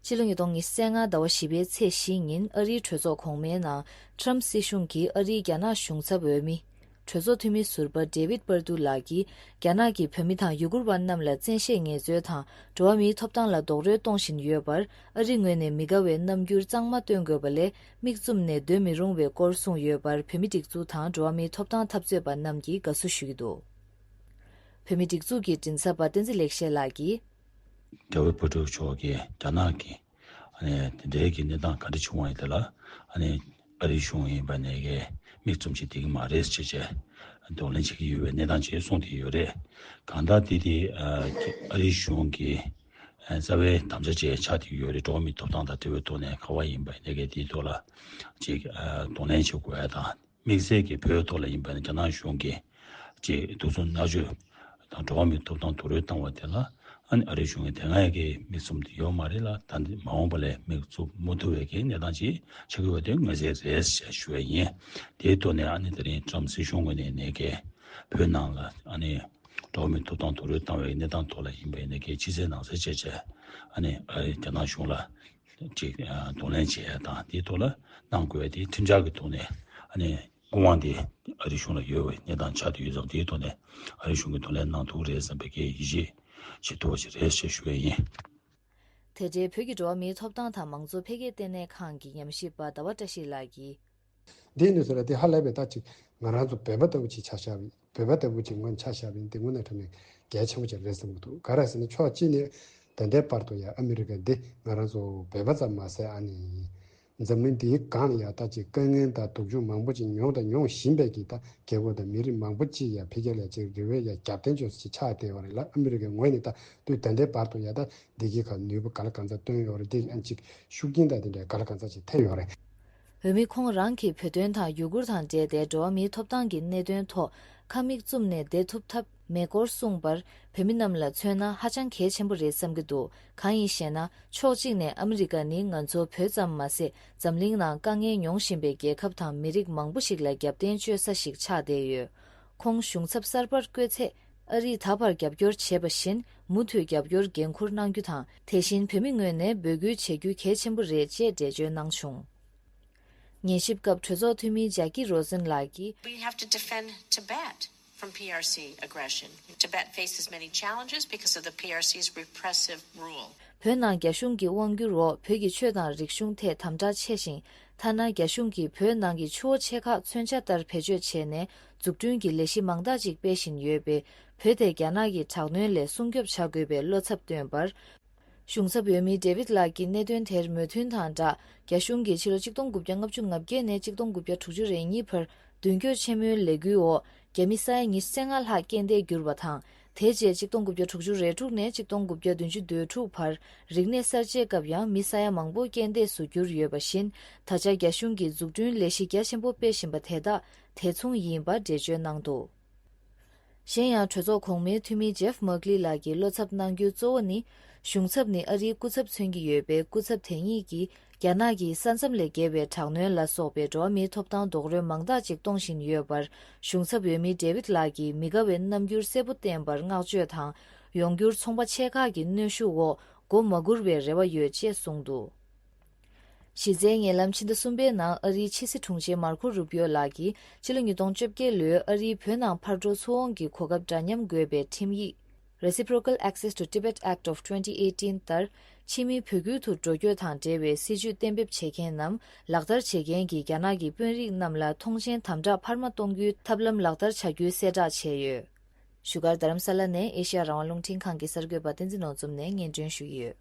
ཕྱི་ལོ་ཉིས་སྟོང་ཉི་ཤུ་རྩ་ལྔ་ཟླ་བ་བཞི་པའི་ཚེས་བཞི་ཉིན་ཨ་རིའི་གྲོས་ཚོགས་གོང་མའི་ནང་ཊམ་སྲིད་གཞུང་གིས་ཨ་རིའི་རྒྱ་ནག་གཞུང་ཚབ་འོས་མི་ གྲོས་ཚོགས་འཐུས་མི་ཟུར་པ་ཌེ་ཝིད་པར་དུ་ལགས་ཀྱིས། རྒྱ་ནག་གིས་བོད་མི་དང་ཡུ་གུར་བ་རྣམས་ལ་བཙན་ཤེད་ངལ་རྩོལ་དང་འགྲོ་བ་མིའི་ཐོབ་ཐང་ལ་རྡོག་རོལ་གཏོང་བཞིན་ཡོད་པར། ཨ་རི་ངོས་ནས་མི་དགའ་བའི་རྣམ་འགྱུར་གཙང་མ་སྟོན་དགོས་པ་ལས། མིག་བཙུམ་ནས་སྡོད་མི་རུང་བའི་སྐོར་གསུངས་ཡོད་པར། བོད་མི་སྒྲིག་འཛུགས་དང་འགྲོ་བ་མིའི་ཐོབ་ཐང་འཐབ་རྩོད་པ་རྣམས་ཀྱིས་དགའ་བསུ་ཞུ་གི་འདུག་བོད་མི་སྒྲིག་འཛུགས་ཀྱི་མགྲིན་ཚབ་པ་བསྟན་འཛིན་ལེགས་བཤད་ལགས་ཀྱིས། ཌེ་ཝིད་པར་དུ་མཆོག་གིས་རྒྱ་ནག་གི་ཨ་ནི་དེ་འདྲའི་གི་གནས་སྟངས་ག་འདྲ་བྱུང་བ་ཡིན་དེ་ལ། ཨ་ནི་ཨ་རིའི་གཞུང་ཡིན་པ་ནས་གི་མིག་བཙུམ་ཅིག་བསྡད་ཀྱི་མ་རེད་ཅེས་བྱས་གདོང་ལེན་བྱེད་ཀྱི་ཡོད་པའི་གནས་སྟངས་ཅིག་གསུངས་བསྡད་ཡོད་རེད། གང་ལྟར་དེ་དེ་ཨ་ཨ་རིའི་གཞུང་གི་ཨ་རྩ་བའི་དམ་བཅའ་ཅིག་ཆགས་བསྡད་ཡོད་རེད། འགྲོ་བ་མིའི་ཐོབ་ཐང་དང་འབྲེལ་བའི་ཐོག་ནས་ག་བ་ཡིན་པ་ནས་གི་དེའི་ཐོག་ལ་ཅིག་ཨ་གདོང་ལེན་བྱེད་དགོས་ཡ་དང་། དམིགས་བསལ་གྱི་བོད་ཐོག་ལ་ཡིན་པ་ནི་རྒྱ་ནག་གཞུང་གིས་ཅིག་གདུག་རྩུབ་མནར་གཅོད་དང་འགྲོ་བ་མིའི་ཐོབ་ཐང་རྡོག་རོལ་བཏང་བ་དེ་ལ་ཨ་ནི་ཨ་རིའི་གཞུང་གིས་དེ་སྔ་ཡ་གི་མིག་བཙུམ་དེ་ཡོད་མ་རེད་ལ། ད་འདི་མ་འོངས་པ་ལས་མིག་བཙུམ་མ་ཐུབ་པའི་གི་གནས་སྟངས་ཅིག་ཆགས་ཀྱི་ཡོད་དེ་མངོན་གསལ་རེད་ཅེས་ཞུ་བ་ཡིན། དེའི་ཐོག་ནས་ཨ་ནི་དེ་རིང་ཊམ་སྲིད་གཞུང་ངོས་ནས་ནས་གི་བོད་ནང་ལ་ཨ་ནི་འགྲོ་བ་མིའི་ཐོབ་ཐང་རྡོག་རོལ་བཏང་བའི་གནས་སྟངས་ཐོག་ལ་ཡིན་པ་ཡིན་ན་གི་ཕྱི་གསལ་ནང་གསལ་བྱས་བྱས་ཨ་ནི་ཨ་རི་རྒྱ་ནག་གཞུང་ལ་ཅིག་གདོང་ལེན་བྱེད་ཡ་དང་དེའི་ཐོག་ལ་གནང་དགོས་ཡ་དེ་ཁྲིམས་འཆར་གྱི་ཐོག་ནས་ཨ་ནི་སྐུ་དབང་དེ་ཨ་རིའི་གཞུང་ལ་ཡོད་པའི་གནས་སྟངས་ཆགས་བསྡད་ཡོད་ཙང་དེའི་ཐོག་ནས་ཨ་རིའི་གཞུང་གིས་གདོང་ལེན་གནང་ཐུབ་རེད་བསམ་པའི་གི་ཡིད་ཆེས་ཐུབ་པ་ཞིག་རེད་ཅེས་ཞུ་བ་ཡིན། དེ་འབྲེལ་བོད་ཀྱི་འགྲོ་བ་མིའི་ཐོབ་ཐང་དང་མང་གཙོ་འཕེལ་རྒྱས་ལྟེ་གནས་ཁང་གི་ཉམས་ཞིབ་པ་ཟླ་བ་བཀྲ་ཤིས་ལགས་ཀྱིས། འདིའི་གནས་ཚུལ་ལ་དེ་ཧ་ལས་པའི་ད་ཅིག་ང་རང་ཚོ་བོད་པ་ལྟ་བུ་ཅིག་ཆ་བཞག་པ་ཡིན། བོད་པ་ལྟ་བུ་ཅིག་སྔོན་ཆ་བཞག་པ་ཡིན། དེ་དངོས་གནས་དྲང་གནས་གལ་ཆེན་པོ་ཅིག་རེད་བསམ་གྱི་འདུག་ག་རེ་ཟེར་ན་ཕྱོགས་གཅིག་ནས་ད་ལྟའི་བར་དུ་ཡང་ཨ་མི་རི་ཀ་འདི་ང་རང་ཚོ་བོད་པ་ཙམ་མ་ཟད་ཨ་ནི་འཛམ་གླིང་འདིའི་སྒང་ལ་ཡང་ད་ཅིག་དཀའ་ངལ་དང་སྡུག་སྦྱོང་མང་པོ་ཅིག་མྱོང་དང་མྱོང་བཞིན་པའི་གི་ད་རྒྱལ་ཁབ་དང་མི་རིགས་མང་པོ་ཅིག་ཡང་འཕེལ་རྒྱས་ལ་ཅིག་རེ་བའི་ཡང་རྒྱབ་རྟེན་ཅན་ཅིག་ཆགས་བསྡད་ཡོད་རེད་ལ། ཨ་མི་རི་ཀའི་ངོས་ནས་ད་དུས་ད་ལྟའི་བར་དུ་ཡང་ད་འདི་གི་ཁ་ནུས་པ་ག་ལ་གང་འཚམ་བཏོན་ཡོད་རེད། དེ་ཨ་ཅིག་ཤུགས་རྐྱེན་དང་དེ་འདྲའི་ག་ལ་གང་འཚམ་ཅིག་ཐེབས་ཡོད་རེད། འོས་མི་ཁོང་རང་གིས་བོད་དོན་དང་ཡུ་གུར་དང་འབྲེལ་ཏེ་འགྲོ་བ་མིའི་ཐོབ་ཐང་གི་གནད་དོན་ཐོག་ཁ་མིག་བཙུམ་ནས་བསྡད་ཐུབ་ཐབས་མེད་སྐོར་གསུངས་པར། བོད་མི་རྣམས་ལ་མཚོན་ན་ཧ་ཅང་གལ་ཆེན་པོ་རེད་བསམ་གྱི་འདུག་གང་ཡིན་ཞེ་ན། ཕྱོགས་གཅིག་ནས་ཨ་མི་རི་ཀ་ནི་ང་ཚོ་བོད་ཙམ་མ་ཟད་འཛམ་གླིང་ནང་དཀའ་ངལ་མྱོང་བཞིན་པའི་རྒྱལ་ཁབ་དང་མི་རིགས་མང་པོ་ཞིག་ལ་རྒྱབ་རྟེན་བཅོལ་ས་ཞིག་ཆགས་བསྡད་ཡོད། ཁོང་གཞུང་ཚབ་གསར་པར་བསྐོས་ཚེ། ཨ་རིས་ད་བར་རྒྱབ་སྐྱོར་བྱས་པ་བཞིན་མུ་མཐུད་རྒྱབ་སྐྱོར་འགན་འཁུར་གནང་རྒྱུ་དང་། དེ་བཞིན་བོད་མི་ངོས་ནས་འབོད་སྐུལ་བྱེད་རྒྱུ་གལ་ཆེན་པོ་རེད་ཅེས་འགྲེལ་བརྗོད་གནང་བྱུང་། ཉན་ཞིབ་སྐབས་གྲོས་ཚོགས་འཐུས་མི་ཇཱ་ཀི་རོ་ཛིན་ལགས་ཀྱིས། We have to defend Tibet from P R C aggression. Tibet faces many challenges because of the P R C's repressive rule. བོད་ནང་རྒྱ་གཞུང་གི་དབང་སྒྱུར་འོག་བོད་ཀྱི་ཆོས་དང་རིག་གཞུང་ཐད་དམ་དྲག་ཆེ་ཞིང་། ཐ་ན་རྒྱ་གཞུང་གིས་བོད་ནང་གི་ཆུ་བོ་ཆེ་ཁག་མཚོན་ཆ་ལྟར་བེད་སྤྱོད་བྱས་ནས་འཛུགས་སྐྲུན་གྱི་ལས་གཞི་མང་དག་ཅིག་སྤེལ་བཞིན་ཡོད་པས། བོད་དེ་རྒྱ་ནག་གི་དྲག་གནོན་ལས་སྲུང་སྐྱོབ་བྱ་དགོས་པའི་བློ་འཚབ་བཏོན་པར། གཞུང་ཚབ་འོས་མི་ཌེ་ཝིད་ལགས་ཀྱིས་གནད་དོན་དེར་མོས་མཐུན་དང་སྦྲགས། རྒྱ་གཞུང་གིས་ཕྱི་ལོ་གཅིག་སྟོང་དགུ་བརྒྱ་ལྔ་བཅུ་ང་བརྒྱད་ནས་གཅིག་སྟོང་དགུ་བརྒྱ་དྲུག་ཅུ་རེ་གཉིས་བར་མདུན་སྐྱོད་ཆེན་མོའི་ལས་འགུལ་འོག་རྒྱ་མི་ས་ཡ་ཉི་ཤུ་རྩ་ལྔ་ལྷག་རྐྱེན་འདས་གྱུར་བ་དང་། དེ་རྗེས་གཅིག་སྟོང་དགུ་བརྒྱ་དྲུག་ཅུ་རེ་དྲུག་ནས་གཅིག་སྟོང་དགུ་བརྒྱ་བདུན་ཅུ་དོན་དྲུག་བར་རིག་གནས་གསར་བརྗེའི་སྐབས་ཡང་མི་ས་ཡ་མང་པོ་རྐྱེན་འདས་སུ་གྱུར་ཡོད་པ་བཞིན། ད་ཆ་རྒྱ་གཞུང་གིས་འཛུགས་སྐྲུན་ལས་གཞི་རྒྱ་ཆེན་པོ་སྤེལ་བཞིན་པ་དེ་དག་དེ་མཚུངས་ཡིན་པ་འགྲེལ་བརྗོད་གནང་འདུག་གཞན་ཡང་གྲོས་ཚོགས་གོང་མའི་འཐུས་མི་ཇེབ་མག་ལི་ལགས་ཀྱིས་བློ་འཚབ་གནང་རྒྱུའི་གཙོ་བོ་ནི། གཞུང་ཚབ་ནི་ཨ་རིའི་སྐུ་ཚབ་མཚོན་གྱི་ཡོད་པས། སྐུ་ཚབ་དེ་ཉིད་ཀྱིས་རྒྱ་ནག་གིས་ས་མཚམས་ལས་བརྒལ་བའི་དྲག་གནོན་ལ་སོགས་པའི་འགྲོ་བ་མིའི་ཐོབ་ཐང་རྡོག་རོལ་མང་དག་ཅིག་གཏོང་བཞིན་ཡོད་པར། གཞུང་ཚབ་འོས་མི་ཌེ་ཝིད་ལགས་ཀྱིས་མི་དགའ་བའི་རྣམ་འགྱུར་གསལ་པོ་བསྟན་པར་བསྔགས་བརྗོད་དང་། ཡོང་འགྱུར་ཚོང་པ་ཆེ་ཁག་གི་གནོན་ཤུགས་འོག་མགོ་མ་སྒུར་བའི་རེ་བ་ཡོད་ཅེས་གསུངས་འདུག་གཞི་རྩའི་ཉེ་ལམ་ཕྱི་ཟླ་གསུམ་པའི་ནང་ཨ་རིའི་ཕྱི་སྲིད་དྲུང་ཆེ་མར་ཁོ་རུ་པིའོ་ལགས་ཀྱིས་ཕྱི་ལོ་ཉིས་སྟོང་བཅོ་བརྒྱད་ལོའི་ཨ་རིའི་བོད་ནང་ཕར་འགྲོ་ཚུར་འོང་གི་གོ་སྐབས་འདྲ་མཉམ་དགོས་པའི་ཁྲིམས་ཡིག Reciprocal Access to Tibet Act of twenty eighteen ལྟར། ཕྱི་མི་བོད་ཁུལ་དུ་འགྲོ་སྐྱོད་དང་འབྲེལ་བའི་སྲིད་ཇུས་གཏན་འབེབས་བྱེད་མཁན་ནམ་ལག་བསྟར་བྱེད་མཁན་གྱི་རྒྱ་ནག་གི་དཔོན་རིགས་རྣམས་ལ་མཐོང་མཆན་དམ་དྲག་འཕར་མ་གཏོང་རྒྱུའི་ཐབས་ལམ་ལག་བསྟར་བྱ་རྒྱུའི་གསལ་བསྒྲགས་བྱས་ཡོད། བཞུགས་སྒར་རྡ་རམ་ས་ལ་ནས་ཨེ་ཤེ་ཡ་རང་དབང་རླུང་འཕྲིན་ཁང་གི་གསར་འགོད་པ་བསྟན་འཛིན་ནོར་འཛོམས་ནས་སྙན་སྒྲོན་ཞུས་ཡོད།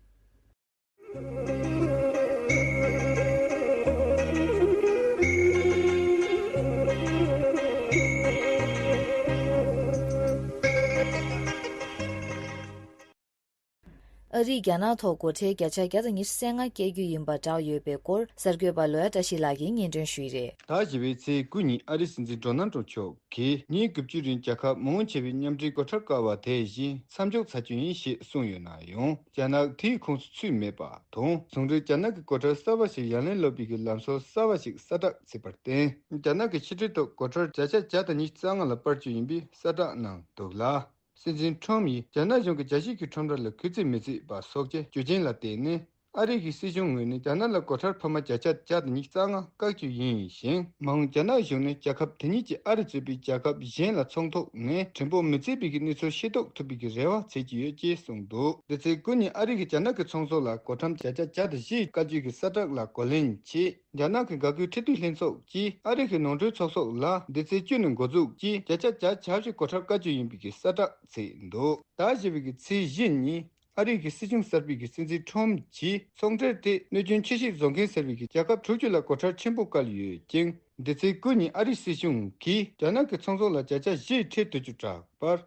ཨ་རིས་རྒྱ་ནག་ཐོག་སྒོ་ཁྲལ་བརྒྱ་ཆ་བརྒྱ་དང་ཉི་ཤུ་རྩ་ལྔ་བཀལ་རྒྱུ་ཡིན་པ་བསྒྲགས་ཡོད་པའི་སྐོར་གསར་འགོད་པ་ལོ་ཡ་བཀྲ་ཤིས་ལགས་ཀྱིས་སྙན་སྒྲོན་ཞུས་རེད། ཟླ་བཞི་པའི་ཚེས་དགུ་ཉིན་ཨ་རིའི་སྲིད་འཛིན་ཌོ་ནལ་ཏྲམ་མཆོག་གིས་ཉིན་དགུ་བཅུའི་རིང་རྒྱལ་ཁབ་མང་ཆེ་བའི་མཉམ་འབྲེལ་སྒོ་ཁྲལ་བཀག་པ་དེ་བཞིན་མཚམས་འཇོག་ཚར་རྒྱུ་ཡིན་ཞེས་གསུངས་ཡོད་ན་ཡང་། རྒྱ་ནག་དེའི་ཁོངས་སུ་ཚུད་མེད་པ་དང་། ཟུང་འབྲེལ་རྒྱ་ནག་གི་སྒོ་ཁྲལ་གསར་པ་ཞིག་ཡར་ལན་སློག་པའི་གི་ལམ་སྲོལ་གསར་པ་ཞིག་གསལ་བསྒྲགས་བྱས་པར་བརྟེན། རྒྱ་ནག་གི་ཕྱི་འབྲེལ་ཐོག་སྒོ་ཁྲལ་བརྒྱ་ཆ་བརྒྱ་དང་ཉི་ཤུ་རྩ་ལྔ་ལ་སྤར་རྒྱུ་ཡིན་པའི་གསལ་བསྒྲགས་གནང་འདུག་ལ། སྲིད་འཛིན་ཁྲོམ་ཡིས་རྒྱ་ནག་གཞུང་གི་རྒྱ་ཆེའི་གི་ཁྲོམ་ར་ལ་གུས་བརྩི་མི་བྱེད་པ་སོགས་ཀྱི་རྒྱུ་རྐྱེན་ལ་བརྟེན་ནས། ཨ་རི་གི་སྲིད་གཞུང་ངོས་ནས་རྒྱ་ནག་ལ་སྒོ་ཁྲལ་འཕར་མ་བརྒྱ་ཆ་བརྒྱ་དང་ཉི་ཤུ་རྩ་ལྔ་བཀག་རྒྱུ་ཡིན་ཞིང་། མ་འོངས་རྒྱ་ནག་གཞུང་ནས་རྒྱལ་ཁབ་དེ་ཉིད་ཀྱིས་ཨ་རི་གཙོས་པའི་རྒྱལ་ཁབ་གཞན་ལ་ཚོང་ཐོག་ནས་བྲིན་ཕོག་མི་བརྩིས་པའི་གནས་ཚུལ་ཤེས་རྟོགས་ཐུབ་པའི་རེ་བ་བྱེད་ཀྱི་ཡོད་ཅེས་གསུངས་འདུག་དེ་ཚེས་དགུ་ཉིན་ཨ་རི་གིས་རྒྱ་ནག་གི་ཚོང་ཟོག་ལ་སྒོ་ཁྲལ་བརྒྱ་ཆ་བརྒྱ་དང་བཞི་བཀག་རྒྱུ་གི་གསལ་བསྒྲགས་ལ་གོ་ལན་གྱིས། རྒྱ་ནག་གི་འགག་སྒོའི་འཕྲིན་སྟོན་ལྷན་ཚོགས་ཀྱིས་ཨ་རི་གི་ནོར་འཁྲུལ་ཚོགས་གསོག་ལ་འདི་ཚེས་བཅུ་ནས་འགོ་འཛུགས་ཀྱིས་བརྒྱ་ཆ་བརྒྱ་བྱ་བཞི་སྒོ་ཁྲལ་བཀག་རྒྱུ་ཡིན་པའི་གསལ་བསྒྲགས་བྱས་འདུག་ཟླ་བཞི་པའི་ཚེས་བཞི་ཉིན་ཨ་རི་གི་སྲིད་གཞུང་གསར་པའི་སྲིད་འཛིན་ཁྲོམ་གྱིས་ཚོང་འབྲེལ་དེ་གནོད་སྐྱོན་ཆེ་ཤོས་བཟོ་མཁན་ཟེར་བའི་རྒྱལ་ཁབ་དྲུག་ཅུ་ལ་སྒོ་ཁྲལ་ཆེན་པོ་བཀལ་ཡོད་ཅིང་། འདི་ཚེས་དགུ་ཉིན་ཨ་རིའི་སྲིད་གཞུང་གིས་རྒྱ་ནག་གི་ཚོང་ཟོག་ལ་བརྒྱ་ཆ་བཞི་ཁྲལ་བསྡུ་རྒྱུ་དྲག་པར།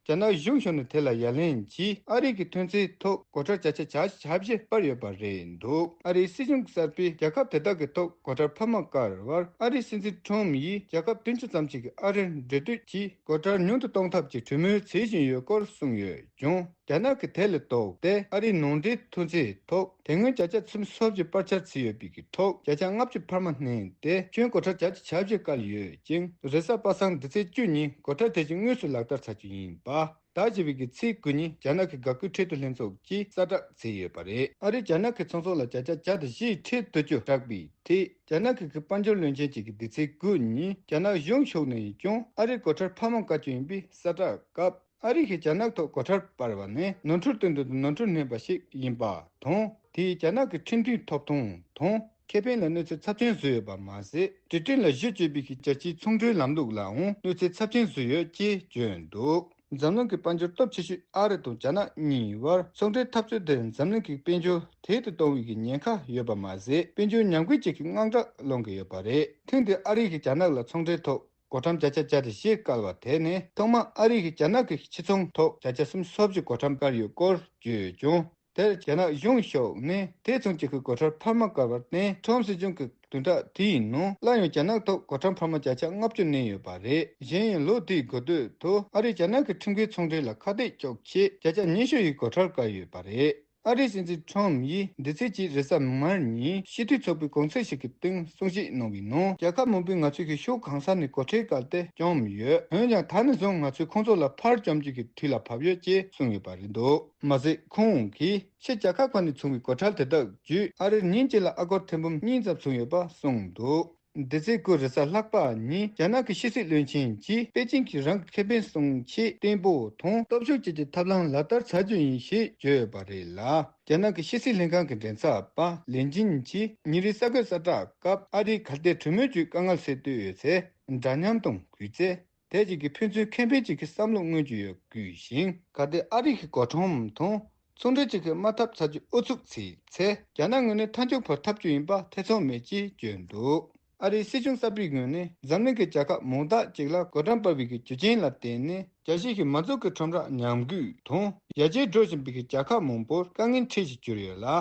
རྒྱ་ནག་གཞུང་ཕྱོགས་ནས་དེ་ལ་ཡ་ལན་གྱིས་ཨ་རི་གི་ཐོན་རྫས་ཐོག་སྒོ་ཁྲལ་བརྒྱ་ཆ་བརྒྱ་ཆ་བཞི་སྤར་ཡོད་པ་རེད་འདུག་ཨ་རིའི་སྲིད་གཞུང་གསར་པས་རྒྱལ་ཁབ་དེ་དག་གི་ཐོག་སྒོ་ཁྲལ་འཕར་མ་བཀལ་བར་ཨ་རིའི་སྲིད་འཛིན་ཁྲོམ་ཡིས་རྒྱལ་ཁབ་བདུན་ཅུ་ཙམ་ཞིག་གི་ཨ་རིར་འབྲེལ་མཐུད་ཀྱིས་སྒོ་ཁྲལ་ཉུང་དུ་གཏོང་ཐབས་ཀྱི་གྲོས་མོལ་བྱེད་བཞིན་ཡོད་སྐོར་གསུངས་ཡོད་ཀྱང་། རྒྱ་ནག་གིས་དེ་ལས་ལྡོག་སྟེ་ཨ་རིའི་ནང་འདྲེན་ཐོན་རྫས་ཐོག་དེ་སྔོན་བརྒྱ་ཆ་སུམ་ཅུ་སོ་བརྒྱད་སྤར་འཆར་བྱས་ཡོད་པའི་གི་ཐོག་བརྒྱ་ཆ་ལྔ་བཅུ་འཕར་མ་བསྣན་ཏེ་ཁྱོན་སྒོ་ཁྲལ་བརྒྱ་ཆ་བཞི་བཀལ་ཡོད་ཅིང་། རེས་གཟའ་པ་སངས་འདི་ཚེས་བཅུ་ཉིན་སྒོ་ཁྲལ་དེ་བཞིན་དངོས་སུ་ལག་བསྟར་བྱ་རྒྱུ་ཡིན་པ། ཟླ་བཞི་པའི་གི་ཚེས་དགུ་ཉིན་རྒྱ་ནག་གི་འགག་སྒོའི་ཁྲལ་བསྡུ་ལྷན་ཚོགས་ཀྱིས་གསལ་བསྒྲགས་བྱས་ཡོད་པ་རེད། ཨ་རིས་རྒྱ་ནག་གི་ཚོང་ཟོག་ལ་བརྒྱ་ཆ་བརྒྱ་དང་བཞི་ཁྲལ་བསྡུ་རྒྱུ་སྐྲག་པའི་ཐད། རྒྱ་ནག་གི་གི་དཔལ་འབྱོར་བློན་ཆེན་གྱིས་འདི་ཚེས་དགུ་ཉིན་རྒྱ་ནག་གཞུང་ཕྱོགས་ནས་ཀྱང་ཨ་རིར་སྒོ་ཁྲལ་འཕར་མ་བཀལ་རྒྱུ་ཡིན་པའི་གསལ་བསྒྲགས་སྐབས། ཨ་རི་གིས་རྒྱ་ནག་ཐོག་སྒོ་ཁྲལ་སྤར་བ་ནི་ནོར་འཁྲུལ་སྟོན་དོན་དུ་ནོར་འཁྲུལ་སྣོན་པ་ཞིག་ཡིན་པ་དང་། དེས་རྒྱ་ནག་གི་ཁྲིམས་མཐུན་ཐོབ་ཐང་དང་ཁེ་ཕན་ལ་གནོད་འཚེ་ཚབས་ཆེན་བཟོས་ཡོད་པ་མ་ཟད། འབྲུ་དོན་ལ་གཞི་བཅོལ་བའི་གི་རྒྱལ་སྤྱིའི་ཚོང་འབྲེལ་ལམ་ལུགས་ལའང་གནོད་འཚེ་ཚབས་ཆེན་བཟོས་ཡོད་ཅེས་བརྗོད་འདུག་འཛམ་གླིང་གི་དཔལ་འབྱོར་སྟོབས་ཆེ་ཤོས་ཨ་རི་དང་རྒྱ་ནག་གཉིས་བར་ཚོང་འབྲེལ་འཐབ་རྩོད་དེར་འཛམ་གླིང་གི་དཔལ་འབྱོར་དལ་དུ་གཏོང་བའི་གི་ཉེན་ཁ་ཡོད་པ་མ་ཟད། དཔལ་འབྱོར་ཉམས་རྒུད་ཅན་གྱི་དངངས་སྐྲག་སློང་གི་ཡོད་པ་རེད། ཐེངས་འདིར་ཨ་རི་གིས་རྒྱ་ནག་ལ་ཚོང་འབྲེལ་ཐོག་སྒོ་ཁྲལ་བརྒྱ་ཆ་བརྒྱ་དང་བཞི་བཀལ་བ་དེ་ནི་ཐོག་མར་ཨ་རི་གིས་རྒྱ་ནག་གི་ཕྱི་ཚོང་ཐོག་བརྒྱ་ཆ་སུམ་ཅུ་སོ་བརྒྱད་སྒོ་ཁྲལ་བཀལ་ཡོད་སྐོར་བརྗོད་ཀྱང་། དེར་རྒྱ་ནག་གཞུང་ཕྱོགས་ནས་དེ་མཚུངས་ཀྱི་སྒོ་ཁྲལ་འཕར་མ་བཀལ་བར་བརྟེན། ཁྲོམ་སྲིད་གཞུང་གི་བདུན་ཕྲག་དེའི་ནང་སླར་ཡང་རྒྱ་ནག་ཐོག་སྒོ་ཁྲལ་འཕར་མ་བརྒྱ་ཆ་ལྔ་བཅུ་བསྣན་ཡོད་པ་རེད། གཞན་ཡང་ལོ་འདིའི་འགོ་སྟོད་དུ་ཨ་རིས་རྒྱ་ནག་གི་ཁྲིམས་འགལ་ཚོང་འབྲེལ་ལ་ཁ་གཏད་གཅོག་ཆེད་བརྒྱ་ཆ་ཉི་ཤུ་ཡི་སྒོ་ཁྲལ་བཀལ་ཡོད་པ་རེད། ཨ་རིའི་སྲིད་འཛིན་ཁྲོམ་ཡིས་འདི་ཚེས་གཅིག་རེས་གཟའ་མིག་དམར་ཉིན་སྤྱི་འཐུས་ཚོགས་པའི་གོང་ཚད་ཞིག་གི་སྟེང་གསུང་བཤད་གནང་བའི་ནང་། རྒྱལ་ཁབ་མང་པོས་ང་ཚོའི་གི་ཕྱོགས་གང་ས་ནས་སྒོ་ཁྲལ་བཀལ་ཏེ་བཅོམ་ཡོད། འོན་ཀྱང་ད་ནས་བཟུང་ང་ཚོས་ཁོང་ཚོ་ལ་ཕར་བཅོམ་རྒྱུ་གི་དུས་ལ་བབ་ཡོད་ཅེས་གསུངས་ཡོད་པ་རེད་འདུག་མ་ཟད་ཁོང་གིས་ཕྱི་རྒྱལ་ཁབ་ཁག་ནས་བྱུང་བའི་སྒོ་ཁྲལ་དེ་དག་བརྒྱུད་ཨ་རིར་ཉིན་གཅིག་ལ་ཨ་སྒོར་ཐེར་འབུམ་གཉིས་ཙམ་བྱུང་ཡོད་པ་གསུངས་འདུག་འདི་ཚེས་དགུ་རེས་གཟའ་ལྷག་པ་ཉིན་རྒྱ་ནག་གི་ཕྱི་སྲིད་བློན་ཆེན་གྱིས་པེ་ཅིང་གིས་རང་གི་ཁེ་ཕན་སྲུང་ཆེད་བརྟན་པོ་དང་སྟོབས་ཤུགས་བཅས་ཀྱི་ཐབས་ལམ་ལག་བསྟར་བྱ་རྒྱུ་ཡིན་ཞེས་བརྗོད་ཡོད་པ་རེད་ལ། རྒྱ་ནག་གི་ཕྱི་སྲིད་ལྷན་ཁང་གི་མགྲིན་ཚབ་པ་ལིན་ཅིན་གྱིས་ཉིན་རེའི་གསར་འགོད་གསལ་བསྒྲགས་སྐབས། ཨ་རིས་གལ་ཏེ་གྲོས་མོལ་བརྒྱུད་དཀའ་ངལ་སེལ་འདོད་ཡོད་ཚེ། འདྲ་མཉམ་དང་གུས་བརྩི། དེ་བཞིན་གྱི་ཕན་ཚུན་ཁེ་ཕན་བཅས་ཀྱི་བསམ་བློ་མངོན་རྒྱུ་ཡོད་དགོས་ཤིང་། གལ་ཏེ་ཨ་རི་གི་སྒོ་ཁྲལ་དང་ཚོང་འབྲེལ་བཅས་ཀྱི་དམག་འཐབ་ཚར་རྒྱུ་ཨུ་ཚུགས་བྱས་ཚེ། རྒྱ་ནག་ངོས་ནས་མཐའ་མཇུག་བར་འཐབ་རྒྱུ་ཡིན་པ་ཐེ་ཚོམ་མེད་ཅེས་བརྗོད་འདུག་ཨ་རིའི་སྲིད་གཞུང་གསར་པའི་ངོས་ནས་འཛམ་གླིང་གི་རྒྱལ་ཁབ་མང་དག་ཅིག་ལ་སྒོ་ཁྲལ་སྤར་བའི་གི་རྒྱུ་རྐྱེན་ལ་བརྟེན་ནས། རྒྱལ་སྤྱིའི་གི་མ་འཛུགས་ཀྱི་ཁྲོམ་ར་ཉམས་རྒུད་དང་ཡར་རྒྱས་འགྲོ་བཞིན་པའི་གི་རྒྱལ་ཁབ་མང་པོར་དཀའ་ངལ་འཕྲད་བཞིན་གྱུར་ཡོད་ལ།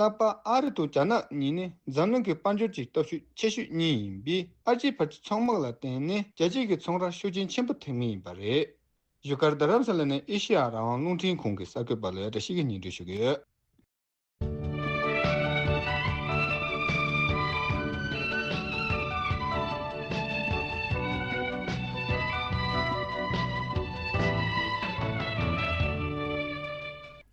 ལྷག་པར་ཨ་རི་དང་རྒྱ་ནག་གཉིས་ནི་འཛམ་གླིང་གི་དཔལ་འབྱོར་གྱི་སྟོབས་ཤུགས་ཆེ་ཤོས་གཉིས་ཡིན་པས། ཨ་རིའི་ཕར་ཕྱིན་ཚོང་དམག་ལ་བརྟེན་ནས་རྒྱལ་སྤྱིའི་གི་ཚོང་ར་ཤུགས་རྐྱེན་ཆེན་པོ་ཐེབས་ངེས་ཡིན་པ་རེད། བཞུགས་སྒར་རྡ་རམ་ས་ལ་ནས་ཨེ་ཤེ་ཡ་རང་དབང་རླུང་འཕྲིན་ཁང་གི་གསར་འགོད་པ་ལོ་ཡ་བཀྲ་ཤིས་ཀྱིས་སྙན་སྒྲོན་ཞུ་གི་ཡོད།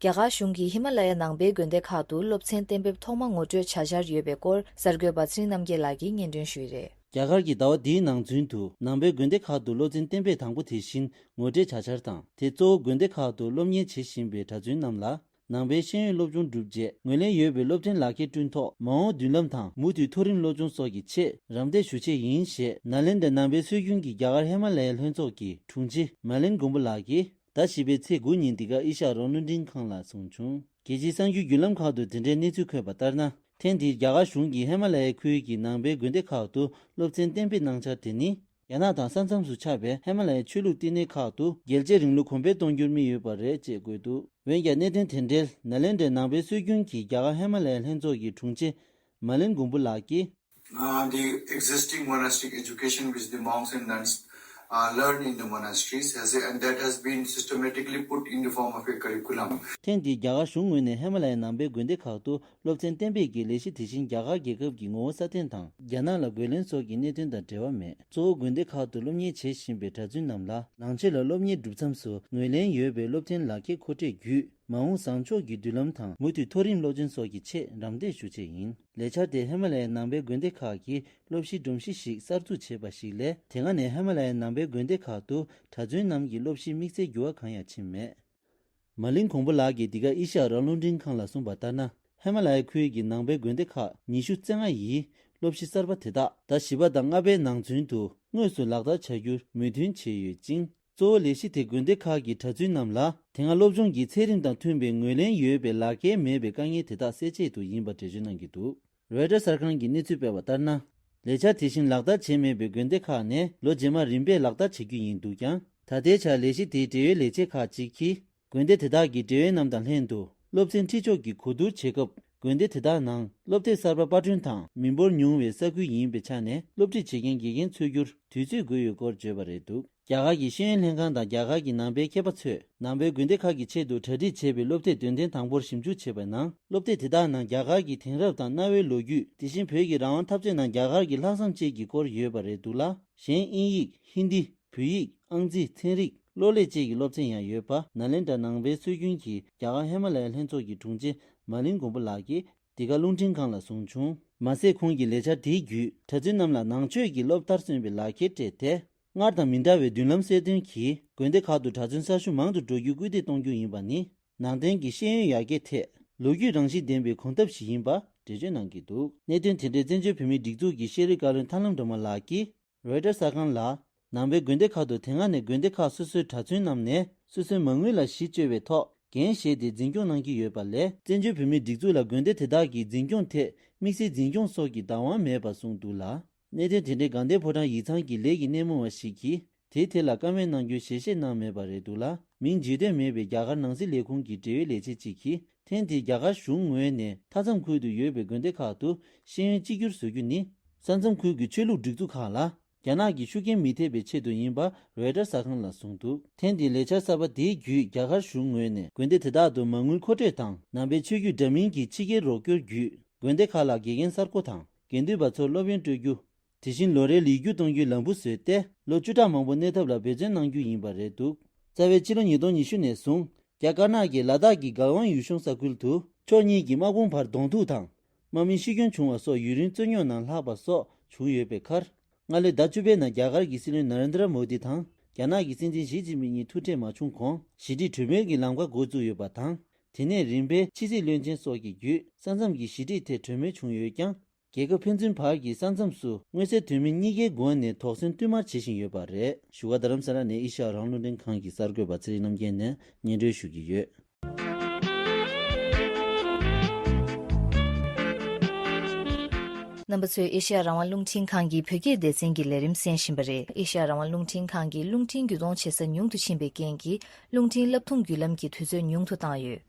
རྒྱ་གར་གཞུང་གིས་ཧི་མ་ལ་ཡ་ནང་པའི་དགོན་སྡེ་ཁག་ཏུ་སློབ་ཚན་གཏན་འབེབས་ཐོག་མ་ངོ་སྤྲོད་བྱ་འཆར་ཡོད་པའི་སྐོར་གསར་འགོད་པ་ཚེ་རིང་རྣམ་རྒྱལ་ལགས་ཀྱིས་སྙན་སྒྲོན་ཞུས་རེད། རྒྱ་གར་གྱི་ཟླ་བ་འདིའི་ནང་ཚུན་དུ་ནང་པའི་དགོན་སྡེ་ཁག་ཏུ་སློབ་ཚན་གཏན་འབེབས་དང་པོ་དེ་བཞིན་ངོ་སྤྲོད་བྱ་འཆར་དང་། དེ་གཙོ་བོ་དགོན་སྡེ་ཁག་ཏུ་སློབ་གཉེར་བྱེད་བཞིན་པའི་གྲྭ་བཙུན་རྣམས་ལ། ནང་པའི་ཤེས་ཡོན་སློབ་སྦྱོང་བསྒྲུབས་རྗེས་ངོས་ལེན་ཡོད་པའི་སློབ་ཚན་ལག་ཁྱེར་བསྐྲུན་ཐོག་མ་འོངས་མདུན་ལམ་དང་མུ་མཐུད་མཐོ་རིམ་སློབ་སྦྱོང་སོགས་ཀྱི་ཆེད་རམ་འདེགས་ཞུ་ཆེད་ཡིན་ཞེས་ནཱ་ལེནྡྲ་ནང་པའི་སྲོལ་རྒྱུན་གྱི་རྒྱ་གར་ཧི་མ་ལ་ཡའི་ལྷན་ཚོགས་ཀྱི་དྲུང་ཆེ་མ་ལིན་མགོན་པོ་ལགས་ཀྱིས་ཟླ་བཞི་པའི་ཚེས་དགུ་ཉིན་འདི་ག་ཨེ་ཤ་ཡ་རང་དབང་རླུང་འཕྲིན་ཁང་ལ་གསུངས་བྱུང་། རྒྱལ་སྤྱིའི་གསར་འགྱུར་བརྒྱུད་ལམ་ཁག་ཏུ་དེ་འབྲེལ་གནས་ཚུལ་འཁོད་པ་ལྟར་ན། ཐེངས་འདིར་རྒྱ་གར་གཞུང་གིས་ཧི་མ་ལ་ཡའི་ཁུལ་གྱི་ནང་པའི་དགོན་སྡེ་ཁག་ཏུ་སློབ་ཚན་གཏན་འབེབས་གནང་འཆར་དེ་ནི། རྒྱ་ནག་དང་ས་མཚམས་སུ་ཆགས་པའི་ཧི་མ་ལ་ཡའི་ཆོས་ལུགས་བསྟི་གནས་ཁག་ཏུ་རྒྱལ་གཅེས་རིང་ལུགས་གོང་འཕེལ་གཏོང་རྒྱུར་དམིགས་ཡོད་པ་རེད་ཅེས་བཀོད་འདུག་འོན་ཀྱང་གནད་དོན་དེ་འབྲེལ་ནཱ་ལེནྡྲའི་ནང་པའི་སྲོལ་རྒྱུན་གྱི་རྒྱ་གར་ཧི་མ་ལ་ཡའི་ལྷན་ཚོགས་ཀྱི་དྲུང་ཆེ་མ་ལིན་མགོན་པོ་ལགས་ཀྱིས། Uh, the existing monastic education which the monks and nuns uh, learn in the monasteries has, and that has been systematically put in the form of a curriculum. ཐེངས་འདིའི་རྒྱ་གར་གཞུང་ངོས་ནས་ཧི་མ་ལ་ཡའི་ནང་པའི་དགོན་སྡེ་ཁག་ཏུ་སློབ་ཚན་གཏན་འབེབས་ཀྱི་ལས་གཞི་དེ་བཞིན་རྒྱ་གར་རྒྱལ་ཁབ་ཀྱི་ངོ་བོ་སྲ་བརྟན་དང་རྒྱ་ནག་ལ་རྒོལ་ལན་སོགས་ཀྱི་གནད་དོན་དང་འབྲེལ་བ་མེད། གཙོ་བོ་དགོན་སྡེ་ཁག་ཏུ་སློབ་གཉེར་བྱེད་བཞིན་པའི་གྲྭ་བཙུན་རྣམས་ལ་ནང་ཆོས་ལ་སློབ་གཉེར་སྒྲུབ་མཚམས་སུ་ངོས་ལེན་ཡོད་པའི་སློབ་ཚན་ལག་ཁྱེར་མཁོ་སྤྲོད་བརྒྱུད། མ་འོངས་བཟང་ཕྱོགས་ཀྱི་མདུན་ལམ་དང་མུ་མཐུད་མཐོ་རིམ་སློབ་ཆེན་སོགས་ཀྱི་ཆེད་རམ་འདེགས་ཞུ་ཆེད་ཡིན། ལས་འཆར་དེ་ཧི་མ་ལ་ཡའི་ནང་པའི་དགོན་སྡེ་ཁག་གིས་སློབ་གཞི་སྒྲོམ་གཞི་ཞིག་གསར་འཛུགས་བྱས་པ་ཞིག་ལས། དེ་སྔ་ནས་ཧི་མ་ལ་ཡའི་ནང་པའི་དགོན་སྡེ་ཁག་ཏུ་གྲྭ་བཙུན་རྣམས་ཀྱི་སློབ་གཞིའི་དམིགས་བསལ་འགྱུར་བ་གང་ཡང་ཕྱིན་མེད། མ་གླིང་མགོན་པོ་ལགས་ཀྱིས་འདི་ག་ཨེ་ཤ་ཡ་རང་དབང་རླུང་འཕྲིན་ཁང་ལ་གསུངས་པ་ལྟར་ན། ཧི་མ་ལ་ཡའི་ཁུལ་གྱི་ནང་པའི་དགོན་སྡེ་ཁག་ཉི་ཤུ་རྩ་ལྔ་ཡིས་སློབ་གཞི་གསར་པ་དེ་དག་ཟླ་བཞི་པ་དང་ལྔ་པའི་ནང་ཚུན་དུ་དངོས་སུ་ལག་བསྟར་བྱ་རྒྱུར་མོས་མཐུན་བྱས་ཡོད་ཅིང་། གཙོ་བོ་ལས་གཞི་དེ་དགོན་སྡེ་ཁག་གི་གྲྭ་བཙུན་རྣམས་ལ་དེ་སྔ་སློབ་སྦྱོང་གི་ཚད་རིམ་དང་མཐུན་པའི་ངོས་ལེན་ཡོད་པའི་ལག་འཁྱེར་མེད་པའི་དཀའ་ངལ་དེ་དག་སེལ་ཆེད་དུ་ཡིན་པ་འགྲེལ་བརྗོད་གནང་གི་འདུག་རོའི་ཊར་གསར་ཁང་གིས་གནས་ཚུལ་སྤེལ་བ་ལྟར་ན། ལས་འཆར་དེ་བཞིན་ལག་བསྟར་བྱས་མེད་པའི་དགོན་སྡེ་ཁག་ནས་ལོ་རྗེས་མར་རིམ་པས་ལག་བསྟར་བྱེད་རྒྱུ་ཡིན་འདུག་ཀྱང་། ད་ལྟའི་ཆར་ལས་གཞི་དེའི་འབྲེལ་ཡོད་ལས་བྱེད་ཁག་ཅིག་གིས། དགོན་སྡེ་དེ་དག་གི་འབྲེལ་ཡོད་རྣམས་དང་ལྷན་དུ་སློབ་ཚན་ཁྲིད་ཕྱོགས་ཀྱི་གོ་བསྡུར་བྱེད་སྐབས། དགོན་སྡེ་དེ་དག་ནང་སློབ་དེབ་གསར་པ་པར་སྐྲུན་དང་མི་འབོར་ཉུང་བའི་ས་ཁུལ་ཡིན་པའི་ཆ་ནས། སློབ་ཁྲིད་བྱེད་མཁན་དགེ་རྒན་འཚོལ་རྒྱུར་དུས་ཚོད་དགོས་ཡོད་སྐོར་བརྗོད་པ་རེད་འདུག་རྒྱ་གར་གྱི་ཤེས་ཡོན་ལྷན་ཁང་དང་རྒྱ་གར་གྱི་ནང་པའི་མཁས་པ་ཚོས། ནང་པའི་དགོན་སྡེ་ཁག་གི་ཆེད་དུ་གྲ་སྒྲིག་བྱས་པའི་སློབ་དེབ་དོན་ཚན་དང་པོར་ཞིབ་འཇུག་བྱས་པའི་ནང་། སློབ་དེབ་དེ་དག་ནང་རྒྱ་གར་གྱི་དེང་རབས་དང་གནའ་བོའི་ལོ་རྒྱུས། དེ་བཞིན་བོད་ཀྱི་རང་དབང་འཐབ་རྩོད་ནང་རྒྱ་གར་གྱི་ལྷག་བསམ་བཅས་ཀྱི་སྐོར་ཡོད་པ་རེད་འདུག་ལ། གཞན་དབྱིན་ཡིག་ཧིན་དི། བོད་ཡིག་ཨང་རྩིས། ཚན་རིག་གློག་ཀླད་བཅས་ཀྱི་སློབ་ཚན་ཡང་ཡོད་པ། ནཱ་ལེནྡྲ་ནང་པའི་སྲོལ་རྒྱུན་གྱི་རྒྱ་གར་ཧི་མ་ལ་ཡའི་ལྷན་ཚོགས་ཀྱི་དྲུང་ཆེ་མ་གླིང་མགོན་པོ་ལགས་ཀྱིས་འདི་ག་རླུང་འཕྲིན་ཁང་ལ་གསུངས་བྱུང་། མ་ཟད། ཁོང་གིས་ལས་འཆར་དེའི་བརྒྱུད་གྲྭ་བཙུན་རྣམས་ལ་ནང་ཆོས་ཀྱི་སློབ་མཐར་སོན་པའི་ལག་འཁྱེར་སྤྲད་དེ། སྔར་དང་མི་འདྲ་བའི་མདུན་ལམ་གསལ་སྟོན་གྱིས། དགོན་སྡེ་ཁག་ཏུ་གྲྭ་བཙུན་གསར་ཞུགས་མང་དུ་འགྲོ་རྒྱུར་སྐུལ་འདེད་གཏོང་རྒྱུ་ཡིན་པ་ནི། ནང་བསྟན་གྱི་ཤེས་ཡོན་ཡར་རྒྱས་ཐད་ལོ་རྒྱུས་རང་བཞིན་ལྡན་པའི་གོམ་སྟབས་ཤིག་ཡིན་པ་འགྲེལ་བརྗོད་གནང་གི་འདུག་གནད་དོན་དེ་འབྲེལ་བཙན་བྱོལ་བོད་མིའི་སྒྲིག་འཛུགས་ཀྱི་ཤེས་རིག་བཀའ་བློན་ཐར་ལམ་སྒྲོལ་མ་ལགས་ཀྱིས། རོའི་ཊར་གསར་ཁང་ལ། ནང་པའི་དགོན་སྡེ་ཁག་ཏུ་དེ་སྔ་ནས་དགོན་སྡེ་ཁག་སོ་སོའི་གྲྭ་བཙུན་རྣམས་ནས་སོ་སོའི་མ་དངུལ་ལ་གཞི་བཅོལ་བའི་ཐོག་འགན་བཞེས་ཏེ་འཛིན་སྐྱོང་གནང་གི་ཡོད་པ་ལས། བཙན་བྱོལ་བོད་མིའི་སྒྲིག་འཛུགས་ལ་དགོན་སྡེ་དེ་དག་གི་འཛིན་སྐྱོང་ཐད་དམིགས་བསལ་འཛིན་སྐྱོང་སོགས་ཀྱི་བདག་དབང་མེད་པ་གསུངས་འདུག་ལ། གནད་དོན་དེ་འབྲེལ་དགའ་ལྡན་ཕོ་བྲང་ཡིག་ཚང་གི་ལས་ཀྱི་སྣེ་མོ་བ་ཞིག་གིས། དེའི་ཐད་ལ་བཀའ་མོལ་གནང་རྒྱུའི་ཞལ་བཞེས་གནང་མེད་པ་རེད་འདུག་ལ། མིང་བརྗོད་འདོད་མེད་པའི་རྒྱ་གར་ནང་སྲིད་ལས་ཁུངས་ཀྱི་འབྲེལ་ཡོད་ལས་བྱེད་ཅིག་གིས། ཐེངས་འདིའི་རྒྱ་གར་གཞུང་ངོས་ནས་མཐའ་མཚམས་ཁུལ་དུ་ཡོད་པའི་དགོན་སྡེ་ཁག་ཏུ་ཤེས་ཡོན་གཅིག་གྱུར་བཟོ་རྒྱུ་ནི། ས་མཚམས་ཁུལ་གྱི་ཆོས་ལུགས་སྒྲིག་འཛུགས་ཁག་ལ་རྒྱ་ནག་གིས་ཤུགས་རྐྱེན་མི་ཐེབས་པའི་ཆེད་དུ་ཡིན་པ་རོའི་ཊར་གསར་ཁང་ལ་གསུངས་འདུག་ཐེངས་འདིའི་ལས་འཆར་གསར་པ་དེའི་བརྒྱུད། རྒྱ་གར་གཞུང་ངོས་ནས་དགོན་སྡེ་དེ་དག་ཏུ་མ་དངུལ་མཁོ་སྤྲོད་དང་། ནང་པའི་ཆོས་བརྒྱུད་འདྲ་མིན་གྱི་ཕྱི་རྒྱལ་རོགས་སྐྱོར་བརྒྱུད། དགོན་སྡེ་ཁག་ལ་དགེ་རྒན་གསར་བསྐོ་དང་། དགེ་འདུན་པ་ཚོར་སློབ་ཡོན་སྤྲོད་རྒྱུ། དེ་བཞིན་ལོ་རེའི་ལས་རྒྱུ་གཏོང་རྒྱུའི་ལམ་བུ་བཟོས་ཏེ། ལོ་བཅུ་ཕྲག་མང་པོ་གནས་ཐབས་ལ་འབད་བརྩོན་གནང་རྒྱུ་ཡིན་པ་རེད་འདུག་རྩ་བའི་ཕྱི་ལོ་ཉིས་སྟོང་ཉི་ཤུ་ནས་བཟུང་། རྒྱ་དཀར་ནག་གིས་ལ་དྭགས་ཀྱི་གལ་ཝང་ཡུལ་གཞུང་ས་ཁུལ་དུ། ཕྱོགས་གཉིས་ཀྱི་དམག་དཔུང་བར་གདོང་ཐུག་དང་། དམག་མི་ཤི་སྐྱོན་བྱུང་བ་སོགས་ཡུན་རིང་རྩོད་རྙོག་ནང་ལྷགས་པ་སོགས་བྱུང་ཡོད་པའི་ཁར། སྔ་ལོའི་ཟླ་བཅུ་པའི་ནང་རྒྱ་གར་གྱི་སྲིད་བློན་ན་རེན་དྲ་མོ་དི་དང་། རྒྱ་ནག་གི་སྲིད་འཛིན་ཞི་ཅིན་ཕིང་གཉིས་ཐུག་འཕྲད་མ་བྱུང་གོང་། ཞི་འགྲིག་གྲོས་མོལ་གྱི་ལམ་ཁ་འགོ་བཙུགས་ཡོད་པ་དང་། དེ་ནས་རིམ་པས་ཕྱི་སྲིད་བློན་ཆེན་སོགས་ཀྱི་བརྒྱུད། ས་མཚམས་ཀྱི་ཞི་འགྲིག་ཐད་གྲོས་མོལ་བྱུང་ཡོད་ཀྱང་། རྒྱལ་ཁབ་ཕན་ཚུན་བར་གྱི་ས་མཚམས་སུ་མངོན་གསལ་དོན་མེད་གཉིས་ཀའི་སྒོ་ནས་དོགས་ཟོན་བསྟུད་མར་བྱེད་བཞིན་ཡོད་པ་རེད། བཞུགས་སྒར་རྡ་རམ་ས་ལ་ནས་ཨེ་ཤ་ཡ་རང་དབང་རླུང་འཕྲིན་ཁང་གི་གསར་འགོད་པ་ཚེ་རིང་རྣམ་རྒྱལ་ནས་སྙན་སྒྲོན་ཞུ་གི་ཡོད། རྣམ་པ་ཚོས་ཨེ་ཤ་ཡ་རང་དབང་རླུང་འཕྲིན་ཁང་གི་བོད་སྐད་སྡེ་ཚན་གྱི་ལས་རིམ་གསན་བཞིན་པ་རེད། ཨེ་ཤ་ཡ་རང་དབང་རླུང་འཕྲིན་ཁང་གིས་རླུང་འཕྲིན་བརྒྱུད་གཏོང་བྱེད་ས་ཉུང་དུ་ཕྱིན་པའི་རྐྱེན་གྱིས། རླུང་འཕྲིན་བསླབ་ཐུང་བརྒྱུད་ལམ་གྱི་དུས་ཚོད་ཉུང་དུ་བཏང་ཡོད།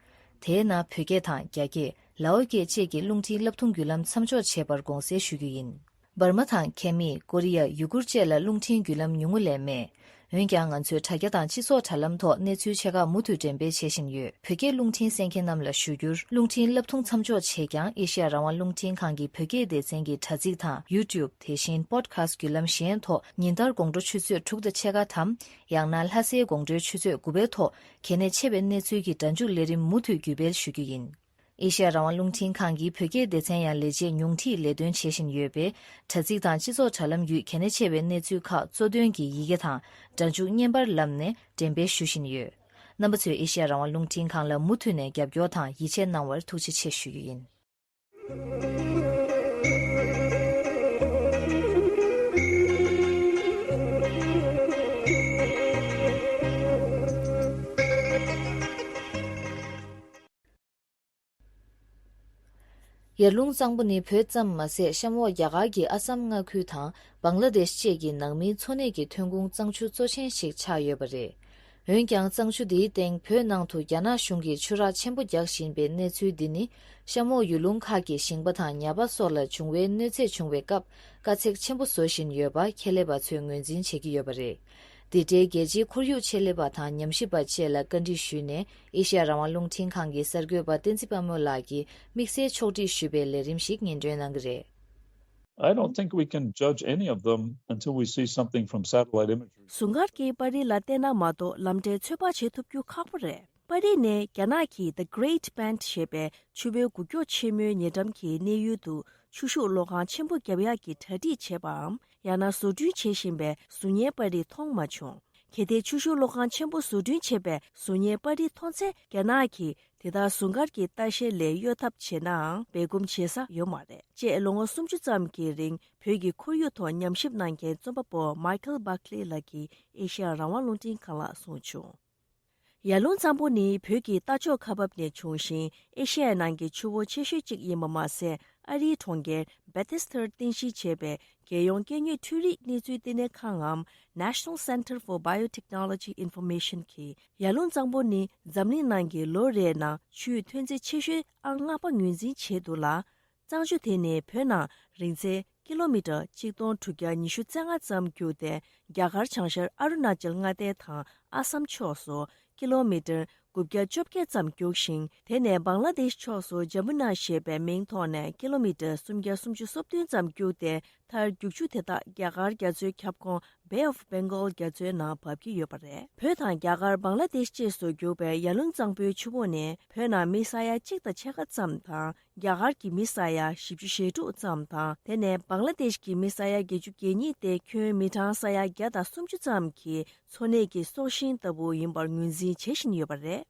དེས་ན་བོད་སྐད་དང་རྒྱ་སྐད། ལའོ་སྐད་བཅས་ཀྱི་རླུང་འཕྲིན་བསླབ་ཐུང་བརྒྱུད་ལམ་མཚམས་འཇོག་བྱས་པར་དགོངས་སེལ་ཞུ་རྒྱུ་ཡིན། འབར་མ་དང་ཁེ་མི། ཀོ་རི་ཡ། ཡུ་གུར་བཅས་ལ་རླུང་འཕྲིན་བརྒྱུད་ལམ་ཉུང་ངུ་ལས་མེད། འོན་ཀྱང་ང་ཚོས་དྲ་རྒྱ་དང་སྤྱི་ཚོགས་དྲ་ལམ་ཐོག་གནས་ཚུལ་ཆེ་ཁག་མུ་མཐུད་འགྲེམས་སྤེལ་བྱེད་བཞིན་ཡོད། བོད་སྐད་རླུང་འཕྲིན་གསན་མཁན་རྣམས་ལ་ཞུ་རྒྱུར། རླུང་འཕྲིན་བསླབ་ཐུང་མཚམས་འཇོག་བྱས་ཀྱང་། ཨེ་ཤེ་ཡ་རང་དབང་རླུང་འཕྲིན་ཁང་གི་བོད་སྐད་སྡེ་ཚན་གྱི་དྲ་ཚིགས་དང་ཡུ་ཊུབ། དེ་བཞིན་པོ་ཌི་ཁ་སི་ཊི་བརྒྱུད་ལམ་གཞན་ཐོག་ཉིན་ལྟར་དགོང་དྲོ་ཆུ་ཚོད་དྲུག་དང་ཕྱེད་ཀ་དམ། ཡང་ན་ལྷ་སའི་དགོང་དྲོའི་ཆུ་ཚོད་དགུ་པའི་ཐོག་གལ་གནད་ཆེ་བའི་གནས་ཚུལ་གྱི་སྒྲ་འཇུག་ལས་རིམ་མུ་མཐུད་བརྒྱུད་སྤེལ་ཞུ་རྒྱུ་ཡིན། ཨེ་ཤེ་ཡ་རང་དབང་རླུང་འཕྲིན་ཁང་གིས་བོད་སྐད་སྡེ་ཚན་ཡང་ལས་བྱེད་ཉུང་འཕྲིས་ལས་དོན་བྱེད་བཞིན་ཡོད་པས། དྲ་ཚིགས་དང་སྤྱི་ཚོགས་དྲ་ལམ་བརྒྱུད་གལ་གནད་ཆེ་བའི་གནས་ཚུལ་ཁག་གཙོ་དོན་གྱི་ཡི་གེ་དང་སྒྲ་འཇུག་བརྙན་པར་ལམ་ནས་འགྲེམས་སྤེལ་ཞུ་བཞིན་ཡོད། རྣམ་པ་ཚོས་ཨེ་ཤེ་ཡ་རང་དབང་རླུང་འཕྲིན་ཁང་ལ་མུ་མཐུད་ནས་རྒྱབ་སྐྱོར་དང་ཡིད་ཆེས་གནང་བར་ཐུགས་རྗེ་ཆེ་ཞུ་རྒྱུ་ཡིན། ཡར་ཀླུང་གཙང་པོ་ནི་བོད་ཙམ་མ་ཟད། གཤམ་འོག་རྒྱ་གར་གྱི་ཨ་སམ་མངའ་ཁུལ་དང་བང་ལ་དེཤ་བཅས་ཀྱི་ནང་མིའི་འཚོ་གནས་ཀྱི་ཐོན་ཁུངས་གཙང་ཆུ་གཙོ་ཆེན་ཞིག་ཆགས་ཡོད་པ་རེད། འོན་ཀྱང་། གཙང་ཆུ་འདིའི་སྟེང་བོད་ནང་དུ་རྒྱ་ནག་གཞུང་གིས་ཆུ་རགས་ཆེན་པོ་རྒྱག་བཞིན་པའི་གནས་ཚུལ་འདི་ནི། གཤམ་འོག་ཡུལ་ལུང་ཁག་གི་ཞིང་པ་དང་ཉ་པ་སོགས་ལ་འབྱུང་བའི་གནོད་འཚེ་བྱུང་བའི་སྐབས། དཀའ་ཚེགས་ཆེན་པོ་བཟོ་བཞིན་ཡོད་པ། ཁྱད་ལས་པ་ཚོས་ངོས་འཛིན་བྱེད་ཀྱི་ཡོད་པ་རེད། འདི་འདྲའི་རྒྱལ་སྤྱིའི་ཁོར་ཡུག་ཆེད་ལས་པ་དང་ཉམས་ཞིབ་པ་བཅས་ལ་བཀའ་འདྲི་ཞུས་ནས། ཨེ་ཤེ་ཡ་རང་དབང་རླུང་འཕྲིན་ཁང་གི་གསར་འགོད་པ་བསྟན་འཛིན་དཔལ་མོ་ལགས་ཀྱིས་དམིགས་བསལ་ཕྱོགས་སྒྲིག་ཞུས་པའི་ལས་རིམ་ཞིག་སྙན་སྒྲོན་གནང་གི་རེད། I don't think we can judge any of them until we see something from satellite imagery. ཟུར་མཁར་གྱི་པར་རིས་ལ་བལྟས་ན་མ་གཏོགས་ལམ་འབྲས་ཚོད་དཔག་བྱེད་ཐུབ་རྒྱུ་ཁག་པོ་རེད། པ་རི་ནས་རྒྱ་ནག་གི་The Great Bend ཞེས་པའི་ཆུ་བོའི་འགུག་མགྱོགས་ཆེན་མོའི་ཉེ་འགྲམ་གྱི་གནས་ཡུལ་དུ་ཆུ་ཤུགས་གློག་ཁང་ཆེན་པོ་བརྒྱབ་ཡག་གི་གྲ་སྒྲིག་བྱས་པའམ། ཡང་ན་བཟོ་སྐྲུན་བྱེད་བཞིན་པའི་བཟོ་ཉའི་པ་རི་མཐོང་མ་བྱུང་། གལ་ཏེ་ཆུ་ཤུགས་གློག་ཁང་ཆེན་པོ་བཟོ་སྐྲུན་བྱེད་པའི་བཟོ་ཉའི་པ་རི་མཐོང་ཚེ། རྒྱ་ནག་གིས་དེ་དག་ཟུང་སྐར་གྱི་ལྟ་བཤལ་ལས་གཡོལ་ཐབས་བྱེད་ནའང་འབད་སྒོམ་བྱེད་ས་ཡོད་མ་རེད། ཅེས་ལོ་ངོ་སུམ་ཅུ་ཙམ་གྱི་རིང་བོད་ཀྱི་ཁོར་ཡུག་ཐོག་ཉམས་ཞིབ་གནང་མཁན་རྩོམ་པ་པོ་Michael Buckley ལགས་ཀྱིས་ཨེ་ཤེ་ཡ་རང་དབང་རླུང་འཕྲིན་ཁང་ལ་གསུངས་བྱུང་། ཡར་ཀླུང་གཙང་པོ་ནི་བོད་ཀྱི་ལྟ་ཕྱོགས་ཁ་འབབ་ནས་བྱུང་ཞིང་། ཨེ་ཤེ་ཡའི་ནང་གི་ཆུ་བོ་ཆེ་ཤོས་གཅིག་ཡིན་པ་མ་ཟད། ཨ་རིའི་གྲོང་ཁྱེར་Bethesda རྟེན་གཞི་བྱས་པའི་རྒྱལ་ཡོངས་སྐད་གཉིས་འཕྲུལ་རིག་གནས་ཚུལ་ལྟེ་གནས་ཁང་ངམ། National Center for Biotechnology Information གིས། ཡར་ཀླུང་གཙང་པོ་ནི་འཛམ་གླིང་ནང་གི་ལོ་རེའི་ནང་ཆུའི་ཐོན་རྫས་ཆེ་ཤོས་ཨང་ལྔ་པ་ངོས་འཛིན་བྱས་འདུག་ལ། གཙང་ཆུ་དེ་ནི་བོད་ནང་རིང་ཚད་ཀི་ལོ་མི་ཊར་གཅིག་སྟོང་དྲུག་བརྒྱ་ཉི་ཤུ་རྩ་ལྔ་ཙམ་རྒྱུག་སྟེ། རྒྱ་གར་བྱང་ཤར་ཨ་རུ་ན་ཅལ་མངའ་སྡེ་དང་ཨ་སམ་ཕྱོགས་སུ་ཀི་ལོ་མི་ཊར་དགུ་བརྒྱ་བཅོ་བརྒྱད་ཙམ་རྒྱུག་ཤིང་། དེ་ནས་བང་ལ་དེཤ་ཕྱོགས་སུ་ཇ་མུ་ན་ཞེས་པའི་མིང་ཐོག་ནས་ཀི་ལོ་མི་ཊར་སུམ་བརྒྱ་སུམ་ཅུ་སོ་བདུན་ཙམ་རྒྱུག་སྟེ། མཐར་རྒྱུག་ཆུ་དེ་དག་རྒྱ་གར་རྒྱ་མཚོའི་ཁྱབ་ཁོངས་Bay of Bengal རྒྱ་མཚོའི་ནང་འབབ་ཀྱི་ཡོད་པ་རེད། བོད་དང་རྒྱ་གར་བང་ལ་དེཤ་བཅས་སུ་རྒྱུག་པའི་ཡར་ཀླུང་གཙང་པོའི་ཆུ་བོ་ནི་བོད་ནང་མི་ས་ཡ་གཅིག་དང་ཕྱེད་ཀ་ཙམ་དང་། རྒྱ་གར་གྱི་མི་ས་ཡ་བཞི་བཅུ་ཞེ་དྲུག་ཙམ་དང་། དེ་ནས་བང་ལ་དེཤ་གི་མི་ས་ཡ་བརྒྱད་ཅུ་གྱ་གཉིས་ཏེ། ཁྱོན་མི་གྲངས་ས་ཡ་བརྒྱ་དང་སུམ་ཅུ་ཙམ་གྱི་འཚོ་གནས་ཀྱི་སྲོག་ཤིང་ལྟ་བུ་ཡིན་པར་ངོས་འཛིན་བྱེད་བཞིན་ཡོད་པ་རེད།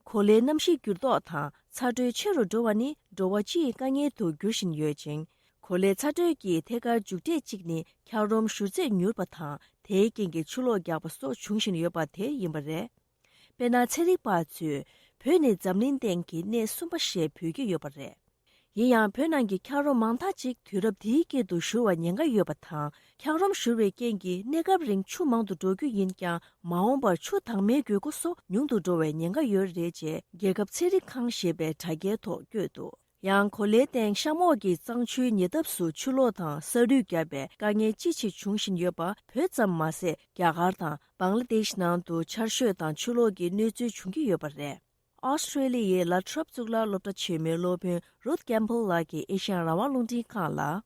གོ་ལའི་གནམ་གཤིས་འགྱུར་ལྡོག་དང་ཚ་དྲོད་ཆེ་རུ་འགྲོ་བ་ནི་འགྲོ་བ་སྤྱི་ཡི་དཀའ་ངལ་དུ་འགྱུར་བཞིན་ཡོད་ཅིང་། གོ་ལའི་ཚ་དྲོད་ཀྱི་ཐད་ཀར་མཇུག་འབྲས་གཅིག་ནི་འཁྱགས་རོམ་བཞུར་ཚད་མྱུར་བ་དང་། དེའི་རྐྱེན་གྱིས་ཆུ་ལོག་རྒྱག་པ་སོགས་འབྱུང་བཞིན་ཡོད་པ་དེ་ཡིན་པ་རེད། དཔེར་ན། ཚན་རིག་པ་ཚོས་བོད་ནི་འཛམ་གླིང་སྟེང་གི་གནས་གསུམ་པ་ཞེས་འབོད་ཀྱི་ཡོད་པ་རེད། ཡིན་ཡང་། བོད་ནང་གི་འཁྱགས་རོམ་མང་དག་ཅིག་དུས་རབས་འདིའི་དཀྱིལ་དུ་བཞུར་བའི་ཉེན་ཁ་ཡོད་པ་དང་། འཁྱགས་རོམ་བཞུར་བའི་རྐྱེན་གྱིས་གནས་སྐབས་རིང་ཆུ་མང་དུ་འགྲོ་རྒྱུ་ཡིན་ཀྱང་། མ་འོངས་པར་ཆུ་དྭངས་མའི་དགོས་མཁོ་སོགས་ཉུང་དུ་འགྲོ་བའི་ཉེན་ཁ་ཡོད་རེད་ཅེས། རྒྱལ་ཁབ་ཚན་རིག་ཁང་ཞེས་པའི་དྲ་རྒྱའི་ཐོག་བཀོད་འདུག་ཡང་། གོ་ལའི་སྟེང་གཤམ་འོག་གི་གཙང་ཆུའི་ཉེ་འདབས་སུ་ཆུ་ལོག་དང་ས་རུད་བརྒྱབ་པའི་དཀའ་ངལ་ཅི་ཆེ་འབྱུང་བཞིན་ཡོད་པ་བོད་ཙམ་མ་ཟད། རྒྱ་གར་དང་བང་ལ་དེཤ་ནང་དུ་ཆར་ཞོད་དང་ཆུ་ལོག་གི་གནོད་འཚེ་འབྱུང་གི་ཡོད་པ་རེད། ཨོ་སི་ཀྲེ་ལི་ཡའི་ལ་ཊོམ་གཙུག་ལག་སློབ་གྲྭ་ཆེན་མོའི་སློབ་དཔོན་Ruth Campbell ལགས་ཀྱིས་ཨེ་ཤེ་ཡ་རང་དབང་རླུང་འཕྲིན་ཁང་ལ།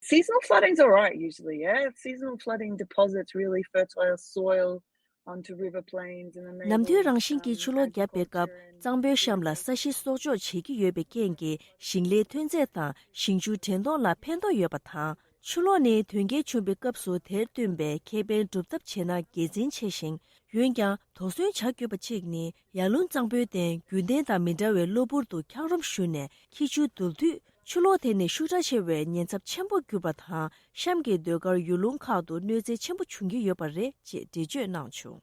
Seasonal flooding's all right usually, yeah. Seasonal flooding deposits really fertile soil onto river plains and then they ནམ་དུས་will རང་བཞིན་གྱི་um, ཆུ་ལོག་བརྒྱབ་པའི་སྐབས་གཙང་པོའི་གཤམ་ལ་ས་གཞི་གསོག་འཇོག་བྱེད་ཀྱི་ཡོད་པའི་རྐྱེན་གྱིས་ཞིང་ལས་ཐོན་རྫས་དང་ཞིང་ཆུ་དྲན་གཏོང་ལ་ཕན་ཐོགས་ཡོད་པ་དང་། ཆུ་ལོག་ནི་དོན་རྐྱེན་བྱུང་བའི་སྐབས་སུ་དེར་བསྟུན་པའི་ཁེ་ཕན་སྒྲུབ་ཐབས་བྱས་ན་དགེ་མཚན་ཆེ་ཞིང་། འོན་ཀྱང་། དོགས་ཟོན་བྱ་དགོས་པ་གཅིག་ནི། ཡར་ཀླུང་གཙང་པོའི་སྟེང་རྒྱུན་ལྡན་དང་མི་འདྲ་བའི་གློ་བུར་དུ་འཁྱགས་རོམ་བཞུར་ནས་ཁྱི་ཆུ་རྡུལ་དུས། ཆུ་ལོག་དེ་ནི་ཤུགས་དྲག་ཆེ་བའི་ཉེན་ཚབས་ཆེན་པོ་གྱུར་པ་དང་། གཤམ་གྱི་ཟློས་གར་ཡུལ་ལུང་ཁག་ཏུ་གནོད་འཚེ་ཆེན་པོ་འབྱུང་གི་ཡོད་པ་རེད་ཅེས་འགྲེལ་བརྗོད་གནང་བྱུང་།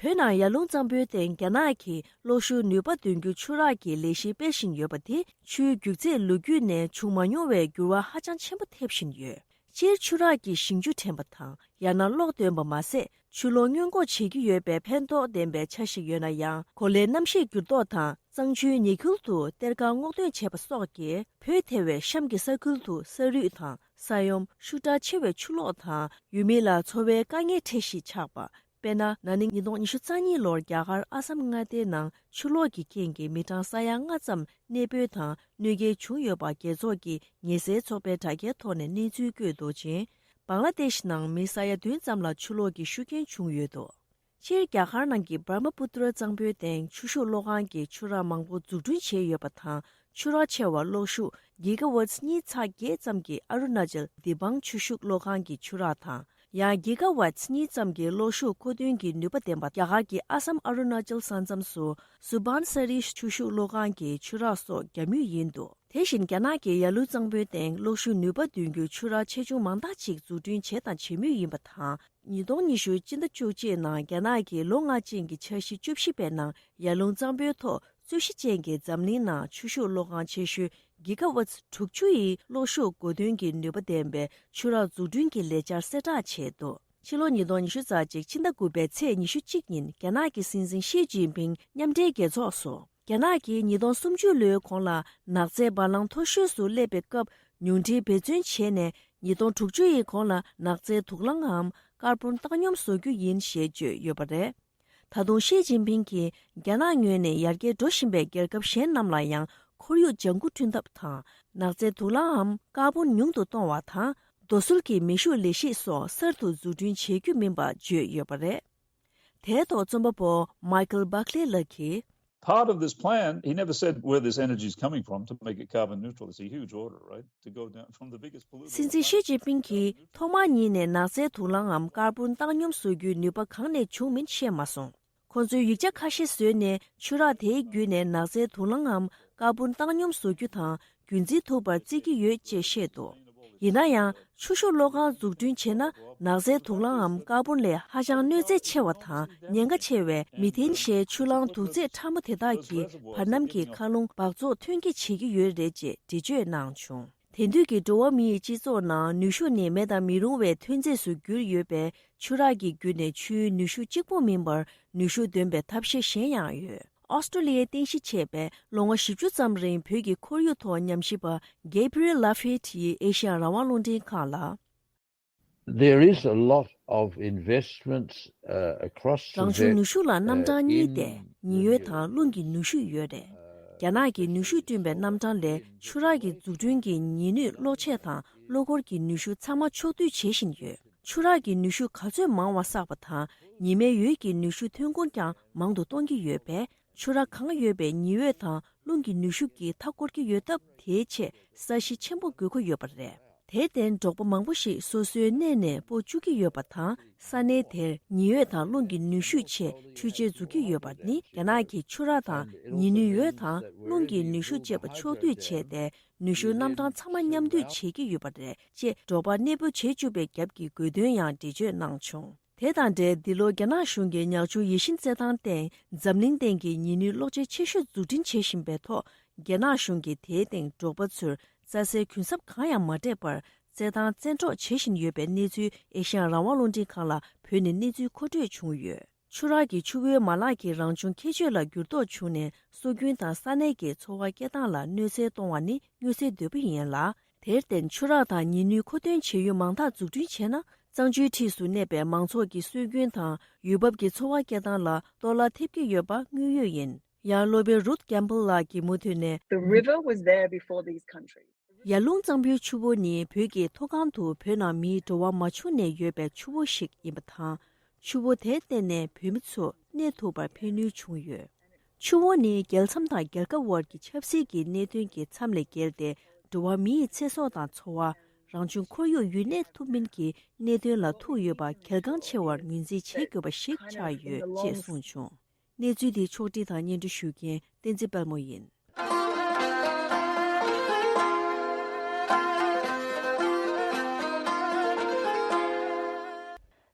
བོད་ནང་ཡར་ཀླུང་གཙང་པོའི་སྟེང་རྒྱ་ནག་གིས་གློག་ཤུགས་ནུས་པ་འདོན་རྒྱུ་ཆུ་རགས་ཀྱི་ལས་གཞི་སྤེལ་བཞིན་ཡོད་པ་དེ། ཆུའི་རྒྱུག་ཚད་ལོ་རྒྱུས་ནས་བྱུང་མ་མྱོང་བའི་འགྱུར་བ་ཧ་ཅང་ཆེན་པོ་ཐེབས་བཞིན་ཡོད། སྤྱིར་ཆུ་རགས་ཀྱི་ཞིང་ཆུ་དྲན་པ་དང་། ཡང་ན་གློག་འདོན་པ་མ་ཟད། ཆུ་ལོག་སྔོན་འགོག་བྱེད་ཀྱི་ཡོད་པའི་ཕན་ཐོགས་ལྡན་པའི་ཆ་ཞིག་ཡོད་ན་ཡང་། གོ་ལའི་གནམ་གཤིས་འགྱུར་ལྡོག་དང་། གཙང་ཆུའི་ཉེ་ཁུལ་དུ་གཏེར་ཁ་སྔོག་འདོན་བྱས་པ་སོགས་ཀྱིས། བོད་ཐེ་བའི་གཤམ་གྱི་ས་ཁུལ་དུ་ས་རུད་དང་། ས་ཡོམ། ཤུགས་དྲག་ཆེ་བའི་ཆུ་ལོག་དང་། ཡུལ་མི་ལ་འཚོ་བའི་དཀའ་ངལ་འཕྲད་གཞི་ཆགས་པ། དཔེར་ན། ན་ནིང་ཉིས་སྟོང་ཉི་ཤུ་རྩ་གཉིས་ལོར་རྒྱ་གར་ཨ་སམ་མངའ་སྡེའི་ནང་ཆུ་ལོག་གི་རྐྱེན་གྱིས་མི་གྲངས་ས་ཡ་ལྔ་ཙམ་གནས་སྤོས་དང་གནོད་སྐྱེལ་བྱུང་ཡོད་པ། རྒྱལ་ཚོགས་ཀྱི་ཉེན་སེལ་ཚོགས་པའི་དྲ་རྒྱའི་ཐོག་ནས་གནས་ཚུལ་བཀོད་འདུག་ཅིང་། བང་ལ་དེཤ་ནང་མི་ས་ཡ་བདུན་ཙམ་ལ་ཆུ་ལོག་གི་ཤུགས་རྐྱེན་བྱུང་ཡོད་འདུག་སྤྱིར་རྒྱ་གར་ནང་གི་Brahmaputra གཙང་པོའི་སྟེང་ཆུ་ཤུགས་གློག་ཁང་གི་ཆུ་རགས་མང་པོ་འཛུགས་སྐྲུན་བྱས་ཡོད་པ་དང་། ཆུ་རགས་ཆེ་བ་གློག་ཤུགས་གི་ག་ཝཊ་གཉིས་ཚེག་བརྒྱད་ཙམ་གྱི་ཨ་རུ་ན་ཅལ་དི་བང་ཆུ་ཤུགས་གློག་ཁང་གི་ཆུ་རགས་དང་། ཡང་གི་ག་ཝཊ་གཉིས་ཙམ་གྱི་གློག་ཤུགས་མཁོ་འདོན་གྱི་ནུས་པ་ལྡན་པ། རྒྱ་གར་གྱི་ཨ་སམ་ཨ་རུ་ན་ཅལ་ས་མཚམས་སུ་སུ་བཱན་སཱ་རི་ཆུ་ཤུགས་གློག་ཁང་གི་ཆུ་རགས་སོགས་བརྒྱབ་མུས་ཡིན་འདུག་དེ་བཞིན་རྒྱ་ནག་གིས་ཡར་ཀླུང་གཙང་པོའི་སྟེང་གློག་ཤུགས་ནུས་པ་འདོན་རྒྱུའི་ཆུ་རགས་ཆེ་ཆུང་མང་དག་ཅིག་འཛུགས་སྐྲུན་བྱས་དང་བྱེད་མུས་ཡིན་པ་དང་། ཉིས་སྟོང་ཉི་ཤུ་སྤྱི་ཟླ་བཅུ་གཅིག་ནང་རྒྱ་ནག་གིས་ལོ་ལྔ་ཅན་གྱི་འཆར་གཞི་བཅུ་བཞི་པའི་ནང་ཡར་ཀླུང་གཙང་པོའི་ཐོག་རྩོད་གཞི་ཅན་གྱི་འཛམ་གླིང་ནང་ཆུ་ཤུགས་གློག་ཁང་ཆེ་ཤོས་གི་ག་ཝཊ་དྲུག་ཅུ་ཡི་གློག་ཤུགས་མཁོ་འདོན་གྱི་ནུས་པ་ལྡན་པའི་ཆུ་རགས་འཛུགས་སྐྲུན་གྱི་ལས་འཆར་གསལ་བསྒྲགས་བྱས་འདུག་ཕྱི་ལོ་ཉིས་སྟོང་ཉི་ཤུ་རྩ་གཅིག་ཕྱི་ཟླ་དགུ་པའི་ཚེས་ཉི་ཤུ་གཅིག་ཉིན་རྒྱ་ནག་གི་སྲིད་འཛིན་ཞི་ཅིན་ཕིང་མཉམ་འབྲེལ་རྒྱལ་ཚོགས་སུ། རྒྱ་ནག་གིས་ཉིས་སྟོང་སུམ་ཅུ་ལོའི་གོང་ལ་ནག་རྫས་འབར་རླངས་མཐོ་ཤོས་སུ་སླེབས་པའི་སྐབས་ཉུང་འཕྲིའི་འབད་བརྩོན་བྱས་ནས། ཉིས་སྟོང་དྲུག་ཅུ་ཡི་གོང་ལ་ནག་རྫས་དུག་རླངས་འམ་ཀར་བོན་བཏང་སྙོམས་བཟོ་རྒྱུ་ཡིན་ཞེས་བརྗོད་ཡོད་པ་རེད། ད་དུང་ཞི་ཅིན་ཕིང་གིས་རྒྱ་ནག་ངོས་ནས་ཡར་རྒྱས་འགྲོ་བཞིན་པའི་རྒྱལ་ཁབ་གཞན་རྣམས་ལ་ཡང་ཁོར་ཡུག་ལྗང་ཁུ་བསྐྲུན་ཐབས་དང་། ནག་རྫས་དུག་རླངས་འམ་ཀར་བོན་ཉུང་དུ་གཏོང་བ་དང་། རྡོ་སོལ་གྱི་མེ་ཤུགས་ལས་གཞི་སོགས་གསར་དུ་འཛུགས་སྐྲུན་བྱེད་རྒྱུ་མིན་པ་བརྗོད་ཡོད་པ་རེད། དེའི་ཐོག་རྩོམ་པ་པོ་Michael Buckley ལགས་ཀྱིས། Part of this plan, he never said where this energy is coming from to make it carbon neutral. It's a huge order, right? To go down from the biggest polluter. སྲིད་འཛིན་ཞི་ཅིན་ཕིང་གིས་ཐོག་མར་ཉིད་ནས་ནག་རྫས་དུག་རླངས་ངམ་ཀར་བོན་བཏང་སྙོམས་བཟོ་རྒྱུའི་ནུས་པ་གང་ནས་བྱུང་མིན་བཤད་མ་སོང་། ཁོ་ཚོས་ཡིག་ཆ་ཁ་ཤས་བཟོས་ནས་ཆུ་རགས་དེའི་བརྒྱུད་ནས་ནག་རྫས་དུག་རླངས་ངམ་ཀར་བོན་བཏང་སྙོམས་བཟོ་རྒྱུ་དང་རྒྱུན་འཛིན་ཐུབ་པར་བརྩི་གི་ཡོད་ཅེས་བཤད་འདུག་ཡིན་ན་ཡང་ཆུ་ཤུགས་གློག་ཁང་འཛུགས་སྐྲུན་བྱས་ན་ནག་རྫས་དུག་རླངས་ངམ་ཀར་བོན་ལས་ཧ་ཅང་གནོད་འཚེ་ཆེ་བ་དང་ཉེན་ཁ་ཆེ་བའི་མི་ཐེན་ཞེས་ཆུ་རླངས་དུག་རྫས་ཕྲ་མོ་དེ་དག་གིས་བར་གནམ་གྱི་མཁའ་རླུང་འབག་བཙོག་ཐོན་སྐྱེད་བྱེད་ཀྱི་ཡོད་རེད་ཅེས་འགྲེལ་བརྗོད་གནང་བྱུང་། དེང་དུས་ཀྱི་འགྲོ་བ་མིའི་སྤྱི་ཚོགས་ནང་ནུས་ཤུགས་ནི་མེད་དང་མི་རུང་བའི་ཐོན་རྫས་སུ་གྱུར་ཡོད་པས་ཆུ་རགས་ཀྱི་བརྒྱུད་ནས་ཆུའི་ནུས་ཤུགས་གཅིག་པུ་མིན་པར་ནུས་ཤུགས་འདོན་པའི་ཐབས་ཤེས་གཞན་ཡང་ཡོད། ཨོ་སི་ཀྲོ་ལི་ཡའི་རྟེན་གཞི་བྱས་པའི་ལོ་ངོ་བཞི་བཅུ་ཙམ་རིང་བོད་ཀྱི་ཁོར་ཡུག་ཐོག་ཉམས་ཞིབ་པ་Gabriel Laffitte ཡིས་ཨེ་ཤི་ཡ་རང་དབང་རླུང་འཕྲིན་ཁང་ལ། There is a lot of investments, uh, across the རང་བྱུང་ནུས་ཤུགས་ལ་རྣམ་གྲངས་གཉིས་ཏེ། ཉི་འོད་དང་རླུང་གི་ནུས་ཤུགས་ཡོད་རེད། རྒྱ་ནག་གིས་ནུས་ཤུགས་བསྐྲུན་པའི་རྣམ་གྲངས་ལས་ཆུ་རགས་ཀྱི་འཛུགས་སྐྲུན་གྱི་ཉི་ནུས་གློག་ཆས་དང་གློག་འཁོར་གྱི་ནུས་ཤུགས་ཚང་མ་ཕྱོགས་བསྡུས་བྱེད་བཞིན་ཡོད། ཆུ་རགས་ཀྱི་ནུས་ཤུགས་ག་ཚོད་མང་བ་བསགས་པ་དང་ཉི་མའི་འོད་ཀྱི་ནུས་ཤུགས་ཐོན་ཁུངས་ཀྱང་མང་དུ་གཏོང་གི་ཡོད་པས། ཆུ་རགས་གང་ཡོད་པའི་ཉི་འོད་དང་རླུང་གི་ནུས་ཤུགས་ཀྱིས་མཐའ་བསྐོར་གྱི་ཡོད་སྟབས། དེའི་ཆེད་ས་གཞི་ཆེན་པོ་དགོས་མཁོ་ཡོད་པ་རེད། དེར་བརྟེན་འབྲོག་པ་མང་པོ་ཞིག་སོ་སོའི་གནས་ནས་སྤོ་བཅུག་གི་ཡོད་པ་དང་། ས་གནས་དེར་ཉི་འོད་དང་རླུང་གི་ནུས་ཤུགས་ཆེད་འཕྲུལ་ཆས་འཛུགས་ཀྱི་ཡོད་པ་ནི། རྒྱ་ནག་གིས་ཆུ་རགས་དང་ཉི་ནུས་འོད་དང་རླུང་གི་ནུས་ཤུགས་བཅས་པ་ཕྱོགས་བསྡུས་བྱས་ཏེ། ནུས་ཤུགས་རྣམ་གྲངས་ཚང་མ་མཉམ་འདུས་བྱེད་ཀྱི་ཡོད་པ་རེད་ཅེས་འབྲོག་པ་གནས་སྤོ་བྱེད་བཅུག་པའི་རྒྱབ་ཀྱི་དགོས་འདུན་ཡང་འགྲེལ་བརྗོད་གནང་བྱུང་། དེ་དང་འབྲེལ། འདི་ལོ་རྒྱ་ནག་གཞུང་གིས་ཉག་ཆུ་ཡིད་བཞིན་རྩེད་ཐང་སྟེང་འཛམ་གླིང་སྟེང་གི་ཉི་ནུས་གློག་ཆས་ཆེ་ཤོས་འཛུགས་སྐྲུན་བྱེད་བཞིན་པའི་ཐོག་རྒྱ་ནག་གཞུང་གིས་དེའི་སྟེང་འབྲོག་པ་ཚོར་རྩྭ་སའི་གུན་གསབ་གང་ཡང་མ་སྤྲད་པར་རྩེད་ཐང་བཙན་འཕྲོག་བྱེད་བཞིན་ཡོད་པའི་གནས་ཚུལ་ཨེ་ཤེ་ཡ་རང་དབང་རླུང་འཕྲིན་ཁང་ལ་བོད་ནས་གནས་ཚུལ་མཁོ་སྤྲོད་བྱུང་ཡོད། ཆུ་རགས་ཀྱི་ཆུ་བོའི་མ་ལག་གི་རང་བྱུང་ཁྱད་ཆོས་ལ་འགྱུར་ལྡོག་བྱུང་ནས་སྲོལ་རྒྱུན་དང་ས་གནས་ཀྱི་འཚོ་བ་སྐྱེལ་སྟངས་ལ་གནོད་འཚེ་གཏོང་བ་ནི་མངོན་གསལ་དོད་པོ་ཡིན་ལ། དེར་བརྟེན་ཆུ་རགས་དང་ཉི་ནུས་མཁོ་འདོན་བྱེད་ཡུལ་མང་དག་འཛུགས་སྐྲུན་བྱས་ན། གཙང་ཆུའི་འཁྲིས་སུ་གནས་པའི་མང་ཚོགས་ཀྱི་སྲོལ་རྒྱུན་དང་ཡུལ་བབ་ཀྱི་འཚོ་བ་སྐྱེལ་སྟངས་ལ་གཏོར་བརླག་ཐེབས་ཀྱི་ཡོད་པ་དངོས་ཡོད་ཡིན། ཡང་སློབ་དཔོན་རུཐ་ཀེམ་པལ་ལགས་ཀྱིས་མུ་མཐུད་ནས། The river was there before these countries. ཡར་ཀླུང་གཙང་པོའི་ཆུ་བོ་ནི་བོད་ཀྱི་མཐོ་སྒང་དུ་བོད་ནང་མིའི་འགྲོ་བ་མ་བྱུང་ནས་ཡོད་པའི་ཆུ་བོ་ཞིག་ཡིན་པ་དང་། ཆུ་བོ་དེར་བརྟེན་ནས་བོད་མི་ཚོ་གནས་ཐུབ་པར་ཕན་ནུས་བྱུང་ཡོད། ཆུ་བོ་ནི་རྒྱལ་མཚམས་དང་རྒྱལ་ཁབ་དབར་གྱི་ཆབ་སྲིད་ཀྱི་གནད་དོན་གྱི་མཚམས་ལས་བརྒལ་ཏེ། འགྲོ་བ་མིའི་ཚེ་སྲོག་དང་འཚོ་བ། རང་བྱུང་ཁོར་ཡུག་ཡུན་གནས་ཐུབ་མིན་གྱི་གནད་དོན་ལ་ཐུག་ཡོད་པ་གལ་འགངས་ཆེ་བར་ངོས་འཛིན་བྱེད་དགོས་པ་ཞིག་ཆགས་ཡོད་ཅེས་གསུངས་བྱུང་། གནས་ཚུལ་དེ་ཕྱོགས་སྒྲིག་དང་སྙན་སྒྲོན་ཞུ་མཁན་བསྟན་འཛིན་དཔལ་མོ་ཡིན།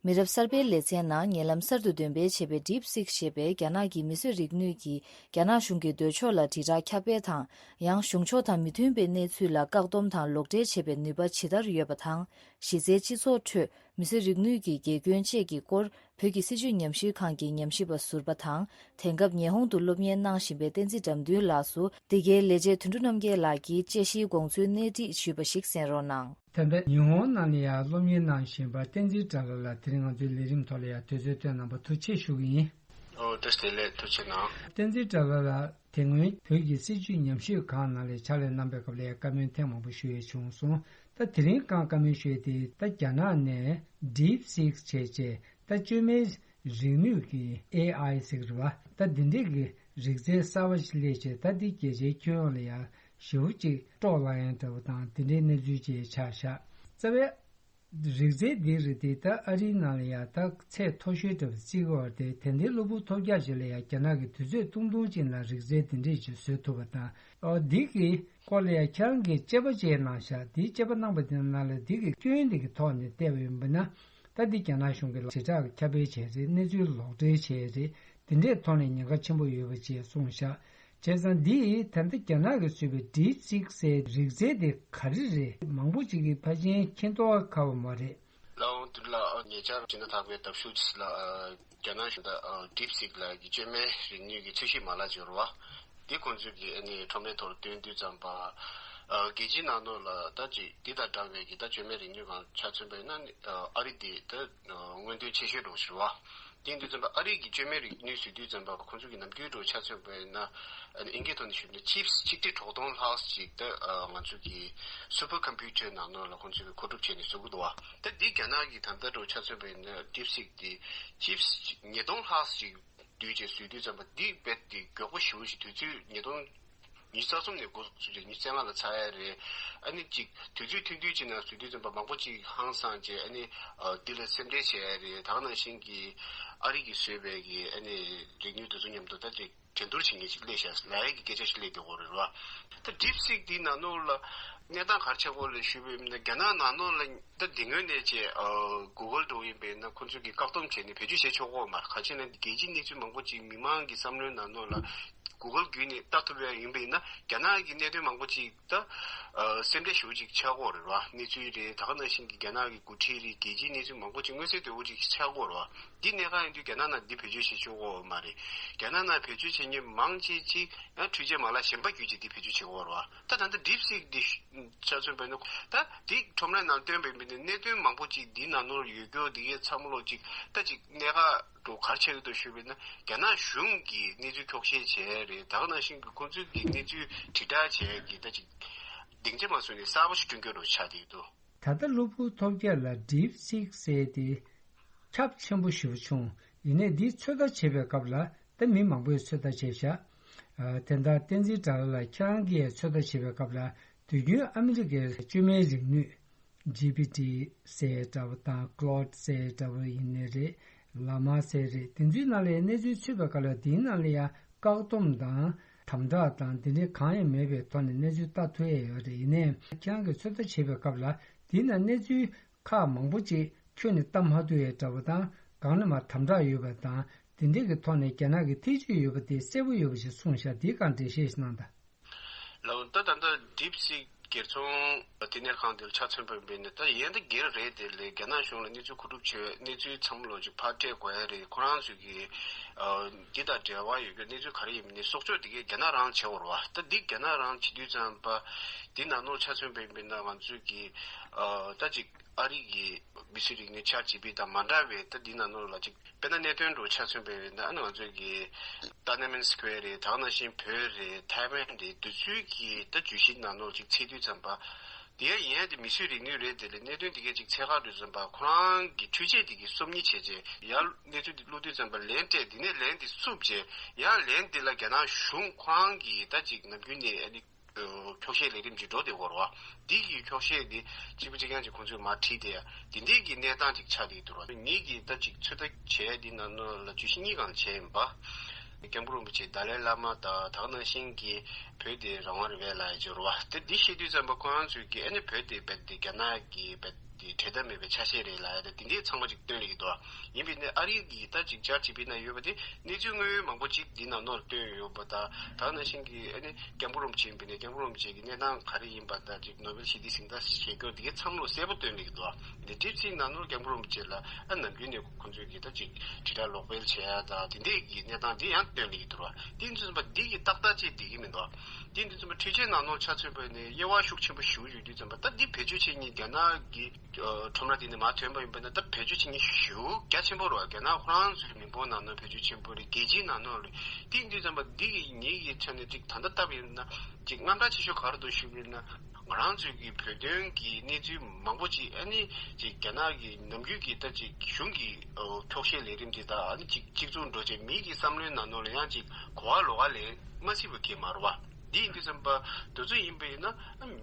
མི་རབས་གསར་པའི་ལེ་ཚན་ནང་ཉེ་ལམ་གསར་དུ་འདོན་སྤེལ་བྱས་པའི་DeepSeek ཞེས་པའི་རྒྱ་ནག་གི་མིས་བཟོས་རིག་ནུས་ཀྱིས་རྒྱ་ནག་གཞུང་གི་འདོད་ཕྱོགས་ལ་དྲིལ་བསྒྲགས་ཁྱབ་སྤེལ་དང་། ཡང་གཞུང་ཕྱོགས་དང་མི་མཐུན་པའི་གནས་ཚུལ་ལ་བཀག་སྡོམ་དང་ལོག་འགྲེལ་བྱེད་པའི་ནུས་པ་ཇི་ལྟར་ཡོད་པ་དང་། གཞི་རྩའི་སྤྱི་ཚོགས་ཁྲོད་མིས་བཟོས་རིག་ནུས་ཀྱི་དགེ་སྐྱོན་བཅས་ཀྱི་སྐོར། བོད་ཀྱི་སྲིད་བྱུས་ཉམས་ཞིབ་ཁང་གི་ཉམས་ཞིབ་པ་ཟུར་པ་དང་། དེང་སྐབས་ཉི་ཧོང་དུ་སློབ་གཉེར་གནང་བཞིན་པའི་བསྟན་འཛིན་དགྲ་འདུལ་ལགས་སུ། འདི་གའི་ལས་བྱེད་དོན་གྲུབ་རྣམ་རྒྱལ་ལགས་ཀྱིས་དཔྱད་གཞིའི་དགོངས་ཚུལ་སྣེ་ཁྲིད་ཞུས་པ་ཞིག་གསན་རོགས་གནང་། ད་ལྟ་ཉི་ཧོང་ནང་ལ་ཡང་སློབ་གཉེར་གནང་བཞིན་པ་བསྟན་འཛིན་དགྲ་ལྷ་ལགས་དེ་རིང་ང་ཚོའི་ལས་རིམ་ཐོག་ལ་ཡང་དུས་ཚོད་བཏོན་གནང་བར་ཐུགས་རྗེ་ཆེ་ཞུ་གི་ཡིན། ཨོ་བཀྲ་ཤིས་བདེ་ལེགས། ཐུགས་རྗེ་གནང་། བསྟན་འཛིན་དགྲ་ལྷ་ལགས་དེ་སྔོན་བོད་ཀྱི་སྲིད་བྱུས་ཉམས་ཞིབ་ཁང་ནང་ལ་ཕྱག་ལས་གནང་པའི་སྐབས་ལ་ཡང་བཀའ་མོལ་ཐེངས་མང་པོ་ཞུ་ཡས་བྱུང་སོང་། ད་དེ་རིང་གང་བཀའ་མོལ་ཞུ་ཡས་དེ་ད་རྒྱ་ནག་ནས་DeepSeek བྱས་བྱས་ད་བཅོས་མའི་རིག་ནུས་ཀྱི་ཨེ་ཨའི་ཟེར་གི་རེད་བ། ད་འདི་འདྲས་ཀྱི་རིག་རྩལ་གསར་བ་ཞིག་སླེབས་བྱས་ད་འདི་རྒྱལ་སྤྱིའི་ཁྱོན་ཡོངས་ལ་ཡང་ཞེ་པོ་ཅིག་སྤྲོ་ལངས་ཡ་འདྲ་བོ་དང་དེ་འདྲའི་གནས་ཚུལ་ཅིག་ཆགས་ཤག་རྩ་བའི་རིག་རྩལ་འདི་རེད་དེ་ད་ཨ་རིའི་ནང་ལ་ཡང་ད་ཚད་མཐོ་ཤོས་འདྲ་བོ་བརྩི་གི་ཡོད་རེད་དེ། དེ་འདྲའི་གློ་བུར་ཐོལ་རྒྱག་ཅིག་ལ་ཡང་རྒྱ་ནག་གིས་དུས་ཚོད་ཐུང་ཐུང་ཅིག་ནང་རིག་རྩལ་འདི་འདྲས་ཅིག་བཟོ་ཐུབ་པ་དང་། ཨོ་འདི་གི་སྐོར་ལ་ཡང་ཁྱེད་རང་གིས་དཔྱད་པ་བྱས་གནང་ཤག་འདིའི་དཔྱད་པ་གནང་པ་དེ་ནང་ལ་འདི་གི་སྐྱོན་འདི་གི་ཐོག་ནས་བལྟས་པ་ཡིན་པ་ན། ད་འདི་རྒྱ་ནག་གཞུང་གིས་དྲིལ་བསྒྲགས་ཁྱབ་སྤེལ་བྱས་རེད། གནས་ཚུལ་ལོག་འགྲེལ་བྱས་རེད། དེ་འདྲའི་ཐོག་ནས་ཉེན་ཁ་ཆེན་པོ་ཡོད་པ་ཅེས་གསུངས་ཤག་བྱས་ཙང་འདི་ད་ལྟ་རྒྱ་ནག་གིས་བཟོས་པའི་DeepSeek ཟེར་རིག་རྩལ་དེ་ག་རེ་རེད། མང་པོ་ཅིག་གིས་ཕལ་ཆེར་མཁྱེན་རྟོགས་ཁག་པོ་མ་རེད། ལའོ་དུ་ལ་ཉེ་ཆར་ཕྱི་ཟླ་དག་པའི་ཟླ་ཤུལ་ཅིག་ལ་རྒྱ་ནག་གཞུང་དང་DeepSeek ལ་གི་བཅོས་མའི་རིག་ནུས་ཀྱི་འཚོལ་ཞིབ་མ་ལག་ཅིག་ཡོད་རེད་བ། འདི་ཁོང་ཚོས་ཀྱི་ཨ་ནི་ཁྲོམ་རའི་ཐོག་ལ་སྟོན་དུས་ཙམ་པ། རྒྱལ་སྤྱིའི་ནང་ལོགས་ལ་ད་ཅིག་འདི་དང་འདྲ་བའི་གི་ད་བཅོས་མའི་རིག་ནུས་སྒང་ཆ་མཚོན་པ་ཡིན་ན་ནི་ཨ་རི་འདི་ད་སྔོན་ཐོན་ཆེ་ཤོས་འགྲོ་ཞུ་བ། དེ་ཡིན་དུས་ཙམ་པ་ཨ་རི་གི་བཅོས་མའི་རིག་ནུས་ཟེར་དུས་ཙམ་པ་ཁོང་ཚོ་གི་ནམ་རྒྱུན་འགྲོ་ཆ་མཚོན་པ་ཡིན་ན་ཨ་ནི་ཨིན་སྐད་ཐོག་ནས་ཞུས་ན་ཆིབས་ཆིག་ཁྲི་དྲུག་སྟོང་ལྷག་ཅིག་ད་ང་ཚོ་གི་སུ་པར་ཀམ་པུ་ཊར་ནང་ལོགས་ལ་ཁོང་ཚོ་གི་མཁོ་སྒྲུབ་བྱས་ནས་བཟོ་གི་འདུག་བ། ད་འདི་རྒྱ་ནག་གི་ད་ལྟ་འགྲོ་ཆ་མཚོན་པ་ཡིན་ན་DeepSeek འདི་ཆིབས་ཉིས་སྟོང་ལྷག་ཅིག་བསྡུས་བྱས་བཟོས་དུས་ཙམ་པ་འདི་རྦད་དེ་མགྱོགས་པོ་ཞེ་པོ་ཞིག་དུས་ཚོད་ཉིས་སྟོང་ཉི་ཤུ་རྩ་གསུམ་ནས་འགོ་བཙུགས་བྱས་ཉི་ཤུ་རྩ་ལྔ་ལ་ཚར་ཡ་རེད། ཨ་ནི་ཅིག་དུས་ཚོད་ཐུང་ཐུང་ཅིག་ནང་བཟོས་དུས་ཙམ་པ་མང་པོ་ཅིག་ཧང་སངས་བྱས། ཨ་ནི་འདི་ལ་སེམས་ཁྲལ་བྱས་ཡ་རེད། ད་ག་ནང་བཞིན་གྱི་ཨ་རི་གིས་བཟོས་པའི་གི་ཨ་ནི་རིག་ནུས་དེ་ཚོ་མཉམ་དུ་ད་ཅིག་འགྲན་བསྡུར་བྱེད་མཁན་ཞིག་སླེབས་ཤག་ལབ་ཡ་གི་སྐད་ཆ་ཞིག་སླེབས་བསྡད་ཡོད་རེད་བ། ད་DeepSeek་འདི་ནང་ལོགས་ལ་གནས་སྟངས་ག་རེ་ཆགས་ཀྱི་ཡོད་རེད་ཞུས་པ་ཡིན་ན། རྒྱ་ནག་ནང་ལོགས་ལ་ད་འདི་སྔོན་ནས་བྱས་Google་འདྲ་བོ་ཡིན་པ་ཡིན་ན་ཁོང་ཚོས་ཀྱི་བཀག་སྡོམ་བྱས་ནས་བེད་སྤྱོད་བྱེད་ཆོག་གི་ཡོད་མ་རེད། ག་རེ་བྱས་ན་རྒྱལ་སྤྱིའི་གནས་ཚུལ་མང་པོ་ཅིག་མི་མང་གི་བསམ་བློའི་ནང་ལོགས་ལ་Google་བརྒྱུད་ནས་ལྟ་ཐུབ་ཡ་ཡིན་པ་ཡིན་ན། རྒྱ་ནག་གི་གནད་དོན་མང་པོ་ཅིག་ད་སེམས་ཁྲལ་ཞེ་པོ་ཅིག་ཆགས་ཀྱི་ཡོད་རེད་བ། གནས་ཚུལ་རེད། ད་ག་ནང་བཞིན་གྱི་རྒྱ་ནག་གི་འགོ་ཁྲིད་རེད། རྒྱལ་སྤྱིའི་གནས་ཚུལ་མང་པོ་ཅིག་མངོན་གསལ་དོད་པོ་ཅིག་ཆགས་ཀྱི་ཡོད་རེད་བ། འདི་གནས་སྟངས་ཡིན་དུས་རྒྱ་ནག་ནང་འདི་བེད་སྤྱོད་བྱེད་ཆོག་གི་ཡོད་མ་རེད། རྒྱ་ནག་ནང་བེད་སྤྱོད་བྱེད་མཁན་མང་ཆེ་ཅིག་ཡང་འཕྲུལ་ཆས་མ་ལག་གཞན་པ་བརྒྱུད་ཅིག་འདི་བེད་སྤྱོད་བྱེད་ཀྱི་ཡོད་རེད་བ། ད་ད་ལྟ་DeepSeek་འདི་ཆ་མཚོན་པ་ཡིན་ན། ད་འདི་ཁྲོམ་ར་ནང་བཏོན་པའི་མི་འདི་གནད་དོན་མང་པོ་ཅིག་འདི་ནང་ལོགས་ཡོད་རྒྱུ་འདི་གའི་ཚང་མ་ལོག་ཅིག་ད་ཅིག་གནད་འགག་འགྲོ་ག་རེ་ཆགས་ཀྱི་འདུག་ཞུས་པ་ཡིན་ན། རྒྱ་ནག་གཞུང་གིས་གནས་ཚུལ་འཁྱོག་བཤད་བྱས་རེད། ད་ག་ནང་བཞིན་གྱི་ཁོང་ཚོས་ཀྱི་གནས་ཚུལ་དྲིལ་བསྒྲགས་བྱས་ཀྱི་ད་ཅིག་སྡིངས་ཆ་མ་བཟོས་ནས་གསར་པ་ཞིག་བསྐྲུན་རྒྱུ་འདྲ་ཆགས་བསྡད་ཀྱི་འདུག་ད་ལྟ་གློ་བུར་ཐོལ་རྒྱག་ལ་DeepSeek་ཟེར་ཏེ་ཁྱབ་ཆེན་པོ་ཞེ་པོ་བྱུང་། ཡིན་ནའི་འདི་ཚོད་ལྟ་བྱེད་པའི་སྐབས་ལ་ད་མི་མང་པོས་ཚོད་ལྟ་བྱས་ཤག་ཨ། དེ་ལྟར་བསྟན་འཛིན་དགྲ་ལྷ་ལགས་ཁྱེད་རང་གིས་ཚོད་ལྟ་བྱེད་པའི་སྐབས་ལ་དུས་རྒྱུན་ཨ་མི་རི་ཀའི་བཅོས་མའི་རིག་ནུས་ཇི་པི་ཊི་ཟེར་འདྲ་བོ་དང་Claude་ཟེར་འདྲ་བོ་ཡིན་ནའི་རེད། ལ་མ་ཟེར་རེད། དེ་ཚོའི་ནང་ལ་གནས་ཚུལ་ཚུད་པའི་སྐབས་ལ་དེའི་ནང་ལ་ཡང་བཀག་སྡོམ་དང་དམ་དྲག་དང་དེ་འདྲའི་གང་ཡང་མེད་པའི་ཐོག་ནས་གནས་ཚུལ་ལྟ་ཐུབ་ཡས་ཡོད་རེད། ཡིན་ནའི་ཁྱེད་རང་གིས་ཚོད་ལྟ་བྱེད་པའི་སྐབས་ལ་དེའི་ནང་གནས་ཚུལ་ཁག་མང་པོ་ཅིག་ཁྱོན་ནས་ལྟ་མ་ཐུབ་ཡས་འདྲ་བོ་དང་། གང་ལ་མ་དམ་དྲག་ཡོད་པ་དང་། དེ་འདྲས་ཀྱི་ཐོག་ནས་རྒྱ་ནག་གི་ཐེ་བྱུས་ཡོད་པ་དེ་གསལ་པོ་ཡོད་པ་ཞིག་གསུངས་ཤག་དེའི་སྒང་འགྲེལ་བཤད་ཞིག་གནང་དང་། ལགས། ད་ད་ལྟ་DeepSeek་སྒེར་ཚོང་བསྟི་གནས་ཁང་དེ་ལ་ཆ་མཚོན་པ་ཡིན་ན། ད་ཡིན་ད་སྒེར་རེད། དེ་ལས་རྒྱ་ནག་གཞུང་ལ་གནས་ཚུལ་གོ་སྒྲུབ་བྱས། གནས་ཚུལ་ཚང་མ་ལོག་ཅིག་ཕར་སྤྲད་དགོས་ཡ་རེད། ཁོ་རང་ཚོས་ཀྱི་འདི་དང་འབྲེལ་བ་ཡོད་རྒྱུ་གནས་ཚུལ་ག་རེ་ཡིན་མིན་ནི་གསོག་འཇོག་འདི་གའི་རྒྱ་ནག་རང་བྱེད་དགོས་རེད་བ། ད་འདི་རྒྱ་ནག་རང་བྱེད་དུས་ཙམ་པ་འདི་ནང་ལོགས་ཆ་མཚོན་པ་ཡིན་ན་ང་ཚོས་ཀྱི་ད་ཅིག་ཨ་རི་གི་མི་སེར་རིག་གནས་ཆར་ཇི་པི་དང་མ་འདྲ་བའི་ད་འདི་ནང་ལོགས་ལ་ཅིག་དཔེར་ན་གནད་དོན་འདྲ་ཆ་མཚོན་པའི་ད་ང་ཚོས་ཀྱི་ཏཱ་ནན་མན་སི་ཀུ་ཝེར་རེད། ད་ག་ནང་བཞིན་བོད་རེད། ཐའེ་ཝན་རེད། འདི་ཚོའི་གི་ད་བརྗོད་གཞི་ནང་ལོགས་ཅིག་འཚོལ་དུས་ཙམ་པ། དེ་ཡང་ཡིན་ཡང་དེ་མི་སེར་རིག་ནུས་རེད། དེ་ལས་གནད་དོན་དེ་གས་ཅིག་འཚོལ་ག་འགྲོ་ཙམ་པ་ཁོ་རང་གི་འཕྲུལ་ཆས་དེ་གི་སོབ་ཉི་བྱས་རྗེས་ཡར་གནས་ཚུལ་དེ་བླུག་དུས་ཙམ་པ་ལན་སྤྲད། དེ་ནས་ལན་དེ་བསུབས་རྗེས་ཡང་ལན་དེ་ལ་རྒྱ་ནག་གཞུང་ཁོ་རང་གི་ད་ཅིག་ནམ་རྒྱུན་ནས་ཨ་ནི་འཁྱོག་བཤད་ལས་རིམ་ཅིག་འགྲོ་བསྡད་ཡོད་རེད་བ། འདི་གི་འཁྱོག་བཤད་འདི་གཅིག་པ་གཅིག་རྐྱང་ཅིག་ཁོང་ཚོས་མར་བྲིས་ཏེ་དེ་འདྲའི་གི་གནས་སྟངས་ཅིག་ཆགས་བསྡད་འདུག་ར། ངེད་ཀྱིས་ད་ཅིག་ཚོད་ལྟ་བྱས་འདི་ནང་ལོགས་ལ་བརྗོད་གཞི་གཉིས་སྒང་བྱས་ཡིན་པ། སྐྱབས་མགོན་རིན་པོ་ཆེ་དཱ་ལའི་བླ་མ་དང་། ད་ག་ནང་བཞིན་གྱི་བོད་དེ་རང་དབང་རེད་པས་ལབ་ཡ་ཅིག་ཡོད་རེད་བ། དེ་འདི་བཤད་དུས་ཙམ་པ་ཁོ་རང་ཚོས་ཀྱི་ཨ་ནི་བོད་དེ་རྦད་དེ་རྒྱ་ནག་གི་རྦད་དེ་འབྲལ་ཐབས་མེད་པའི་ཆ་ཤས་རེད་ལབ་ཡ་དེ་འདི་འདྲའི་ཚང་མ་ཅིག་སྟོན་སླེབས་ཀྱི་འདུག་ཡིན་པས་ནི་ཨ་རི་གི་ད་ཅིག་ཅར་ཇི་པི་ཊི་ནང་ཡོད་པ་དེ་གནས་ཚུལ་དངོས་མང་པོ་ཅིག་འདི་ནང་ལོགས་བཏོན་ཡོད་པ་དང་། ད་ག་ནང་བཞིན་གྱི་ཨ་ནི་སྐྱབས་མགོན་རིན་པོ་ཆེ་ཡིན་པས་ནི་སྐྱབས་མགོན་རིན་པོ་ཆེ་གི་གནས་སྟངས་ག་རེ་ཡིན་པ་དང་། ཅིག་ནོ་བེལ་ཞི་བདེའི་གཟེངས་རྟགས་ཞེ་དགུ་འདི་གའི་ཚང་མ་ལོག་གསལ་པོ་སྟོན་སླེབས་ཀྱི་འདུག་དེ་ཌིབ་སིག་ནང་ལོགས་སྐྱབས་མགོན་རིན་པོ་ཆེ་ལ་ཨ་ནམ་རྒྱུན་ནས་ཁོང་ཚོས་ཀྱི་ད་ཅིག་དྲིལ་བསྒྲགས་ལོག་སྤེལ་བྱེད་ཡ་དང་དེ་འདྲས་ཀྱི་གནས་སྟངས་འདི་ཡང་སྟོན་སླེབས་ཀྱི་འདུག་ར། དེ་ཡིན་དུས་ཙམ་པ་འདི་གི་ཏག་ཏག་ཅིག་བསྡད་ཀྱི་མི་འདུག་དེ་ཡིན་དུས་ཙམ་པ་འཕྲུལ་ཆས་ནང་ལོགས་ཆ་མཚོན་པ་ཡིན་ན་དབྱེ་བ་ཤུགས་ཆེན་པོ་ཞེ་པོ་ཡོད་དུས་ཙམ་པ། ད་འདི་བེད་སྤྱོད་བྱེད་མཁན་རྒྱ་ནག་གི་ཁྲོམ་ར་དེ་ནས་མར་ཐོན་པ་ཡིན་པ་ན་ད་བེད་སྤྱོད་བྱེད་མཁན་ཞེ་པོ་རྒྱ་ཆེན་པོ་རེད་བ། རྒྱ་ནག་ཁོ་རང་ཚོའི་མི་འབོར་ནང་ན་བེད་སྤྱོད་ཆེན་པོ་རེད། རྒྱལ་སྤྱིའི་ནང་ལོགས་རེད། དེ་ཡིན་དུས་ཙམ་པ་འདི་གི་ངེད་ཀྱི་ཆ་ནས་ཅིག་ད་ལྟ་ལྟ་བ་ཡིན་ན་ཅིག་དངངས་སྐྲག་ཆེ་ཤོས་ག་རེ་འདུག་ཞུས་པ་ཡིན་ན། ང་རང་ཚོའི་གི་བོད་དོན་གྱི་གནས་ཚུལ་མང་པོ་ཅིག་ཨ་ནི་ཅིག་རྒྱ་ནག་གི་ནམ་རྒྱུན་གྱི་ད་ཅིག་གཞུང་གི་འཁྱོག་བཤད་ལས་རིམ་དེ་དག་ཨ་ནི་ཅིག་གཅིག་མཚུངས་འགྲོ་བྱས་མི་གི་བསམ་བློའི་ནང་ལོགས་ལ་ཡང་ཅིག་གོ་བ་ལོགས་ཀ་ལེན་མ་སྲིད་པ་གི་མ་རེད་བ། འདི་ཡིན་དུས་ཙམ་པ་དེ་ཚོ་ཡིན་པ་ཡིན་ན་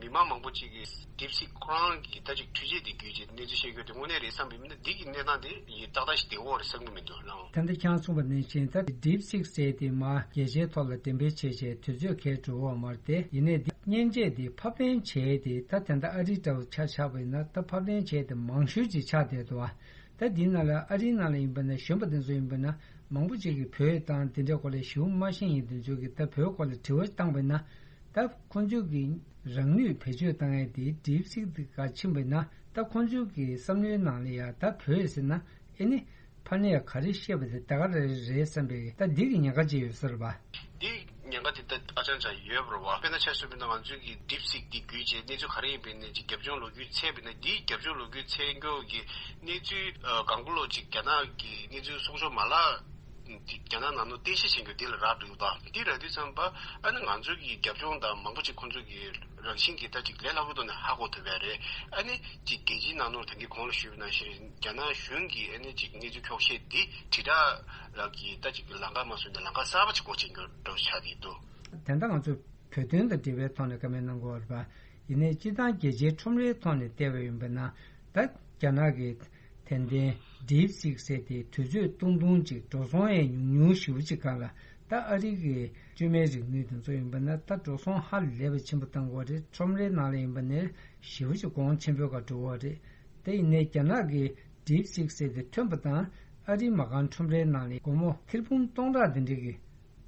མི་མང་མང་པོ་ཅིག་གིས་ཌིབ་སིག་ཁོ་རང་གི་ད་ཅིག་འཕྲུལ་ཆས་དེ་བརྒྱུད་བྱས་གནས་ཚུལ་བཤད་རྒྱུ་དེ་དངོས་གནས་རེད་བསམ་པ་ཡིན་ན། འདི་གི་གནས་སྟངས་དེ་ཡིན་ཏག་ཏག་ཞིག་བསྡད་ཡོད་རེད་བསམ་གྱི་མི་འདུག་ལགས། ད་ལྟ་ཁྱེད་རང་གསུངས་པ་ནང་བཞིན་ད་ཌིབ་སིག་ཟེར་དེ་མར་རྒྱལ་སྤྱིའི་ཐོག་ལ་འགྲེམས་སྤེལ་བྱས་བྱས་དུས་ཚོད་འགོར་འགྲོ་ཡོད་མ་རེད་དེ། ཡིན་ནའི་འདི་མཉེན་ཆས་དེ་ཕབ་ལེན་བྱས་ཏེ་ད་དེ་འདྲ་ཨ་རི་འདྲ་བོ་ཆ་བཞག་པ་ཡིན་ན་ད་ཕབ་ལེན་བྱས་ཏེ་མང་ཤོས་ཅིག་ཆགས་བསྡད་འདུག་བ། ད་འདིའི་ནང་ལ་ཨ་རིའི་ནང་ལ་ཡིན་པ་ན་གཞོན་པ་དེ་ཚོ་ཡིན་པ་ན་མང་པོ་ཅིག་གིས་བོད་དང་དེ་འདྲའི་སྐོར་ལ་ཞེ་པོ་མ་ཤེས་མཁན་དེ་ཚོ་གིས་ད་བོད་སྐོར་ལ་དྲི་བ་བཏང་པ་ཡིན་ན། ད་ཁོང་ཚོ་གིས་རང་ནུས་བེད་སྤྱོད་བཏང་ཡས་དེ་ཌིབ་སིག་དེ་ག་ཕྱིན་པ་ཡིན་ན། ད་ཁོང་ཚོ་གི་བསམ་བློའི་ནང་ལ་ཡ་ད་བོད་ཟེར་ན་ཨེ་ནི་ཕར་ནས་ག་རེ་བཤད་པ་དེ་ད་ག་རེ་རེད་བསམ་པའི་ད་འདི་གི་ཉེན་ཁ་ཅིག་ཡོད་ས་རེད་པ། འདི་ཉེན་ཁ་དེ་ད་ཨ་ཅང་ཅང་ཡོད་པ་རེད་བ། དཔེར་ན་ཆ་བཞག་པ་ཡིན་ན་ང་ཚོའི་གི་ཌིབ་སིག་འདི་བརྒྱུད་བྱས་གནས་ཚུལ་ག་རེ་ཡིན་པའི་ནས་ཅིག་རྒྱབ་ལྗོངས་ལོ་རྒྱུས་འཚོལ་བ་ཡིན་ན། འདིའི་རྒྱབ་ལྗོངས་ལོ་རྒྱུས་འཚོལ་མཁན་གྱི་གནས་ཚུལ་གང་ག་ལོག་ཅིག་རྒྱ་ནག་གི་གནས་ཚུལ་གསོག་འཇོག་མ་ལག་ རྒྱ་ནག་ནང་ལོགས་རྟེན་གཞི་བྱེད་རྒྱུ་འདི་ལ་རག་འགྲོ་གི་འདུག་འདི་རག་དུས་ཙམ་པ་ཨ་ནི་ང་ཚོ་གི་རྒྱབ་ལྗོངས་དང་མང་པོ་ཅིག་ཁོང་ཚོ་གི་རང་བཞིན་གྱི་ད་ཅིག་ལས་སླ་པོའི་ཐོག་ནས་ཧ་གོ་ཐུབ་པ་རེད། ཨ་ནི་ཅིག་རྒྱལ་སྤྱིའི་ནང་ལོགས་ད་གིན་གོང་ལ་ཞུས་པ་ནང་བཞིན་རྒྱ་ནག་གཞུང་གིས་ཨ་ནི་ཅིག་གནས་ཚུལ་འཁྱོག་བཤད་འདི་དྲིལ་བསྒྲགས་ལ་གི་ད་ཅིག་ལམ་ཁ་མ་བཟོས་ནས་ལམ་ཁ་གསར་པ་ཅིག་སྒོ་ཕྱེ་རྒྱུ་འདྲ་བོ་ཆགས་ཀྱི་འདུག་དེ་འདྲ་ང་ཚོ་བོད་དོན་དང་འབྲེལ་བའི་ཐོག་ནས་བཀའ་མོལ་གནང་དགོས་པ་རེད་པ། ཡིན་ནའི་སྤྱིར་བཏང་རྒྱལ་སྤྱིའི་ཁྲོམ་རའི་ཐོག་ནས་བལྟས་པ་ཡིན་པ་ན། ད་རྒྱ་ནག་གི་དེ་འདྲའི་DeepSeek་ཟེར་དེ་དུས་ཚོད་ཐུང་ཐུང་ཅིག་འགྲོ་སོང་ཡང་ཉུང་ཉུང་ཞེ་པོ་ཅིག་སྒང་ལ། ད་ཨ་རི་གི་བཅོས་མའི་རིག་ནུས་དེ་ཚོ་ཡིན་པ་ན་ད་འགྲོ་སོང་ཧ་ལས་པ་ཆེན་པོ་བཏང་དགོས་རེད། ཁྲོམ་རའི་ནང་ལ་ཡིན་པ་ནས་ཞེ་པོ་ཅིག་གོང་ཆེན་པོའི་སྒང་འགྲོ་གི་རེད། དེ་ཡིན་ནའི་རྒྱ་ནག་གི་DeepSeek་ཟེར་དེ་ཐོན་པ་དང་ཨ་རིའི་མ་རྐང་ཁྲོམ་རའི་ནང་ལ་སྒོར་མོ་ཐེར་འབུམ་སྟོང་ཕྲག་དེ་འདྲ་གི་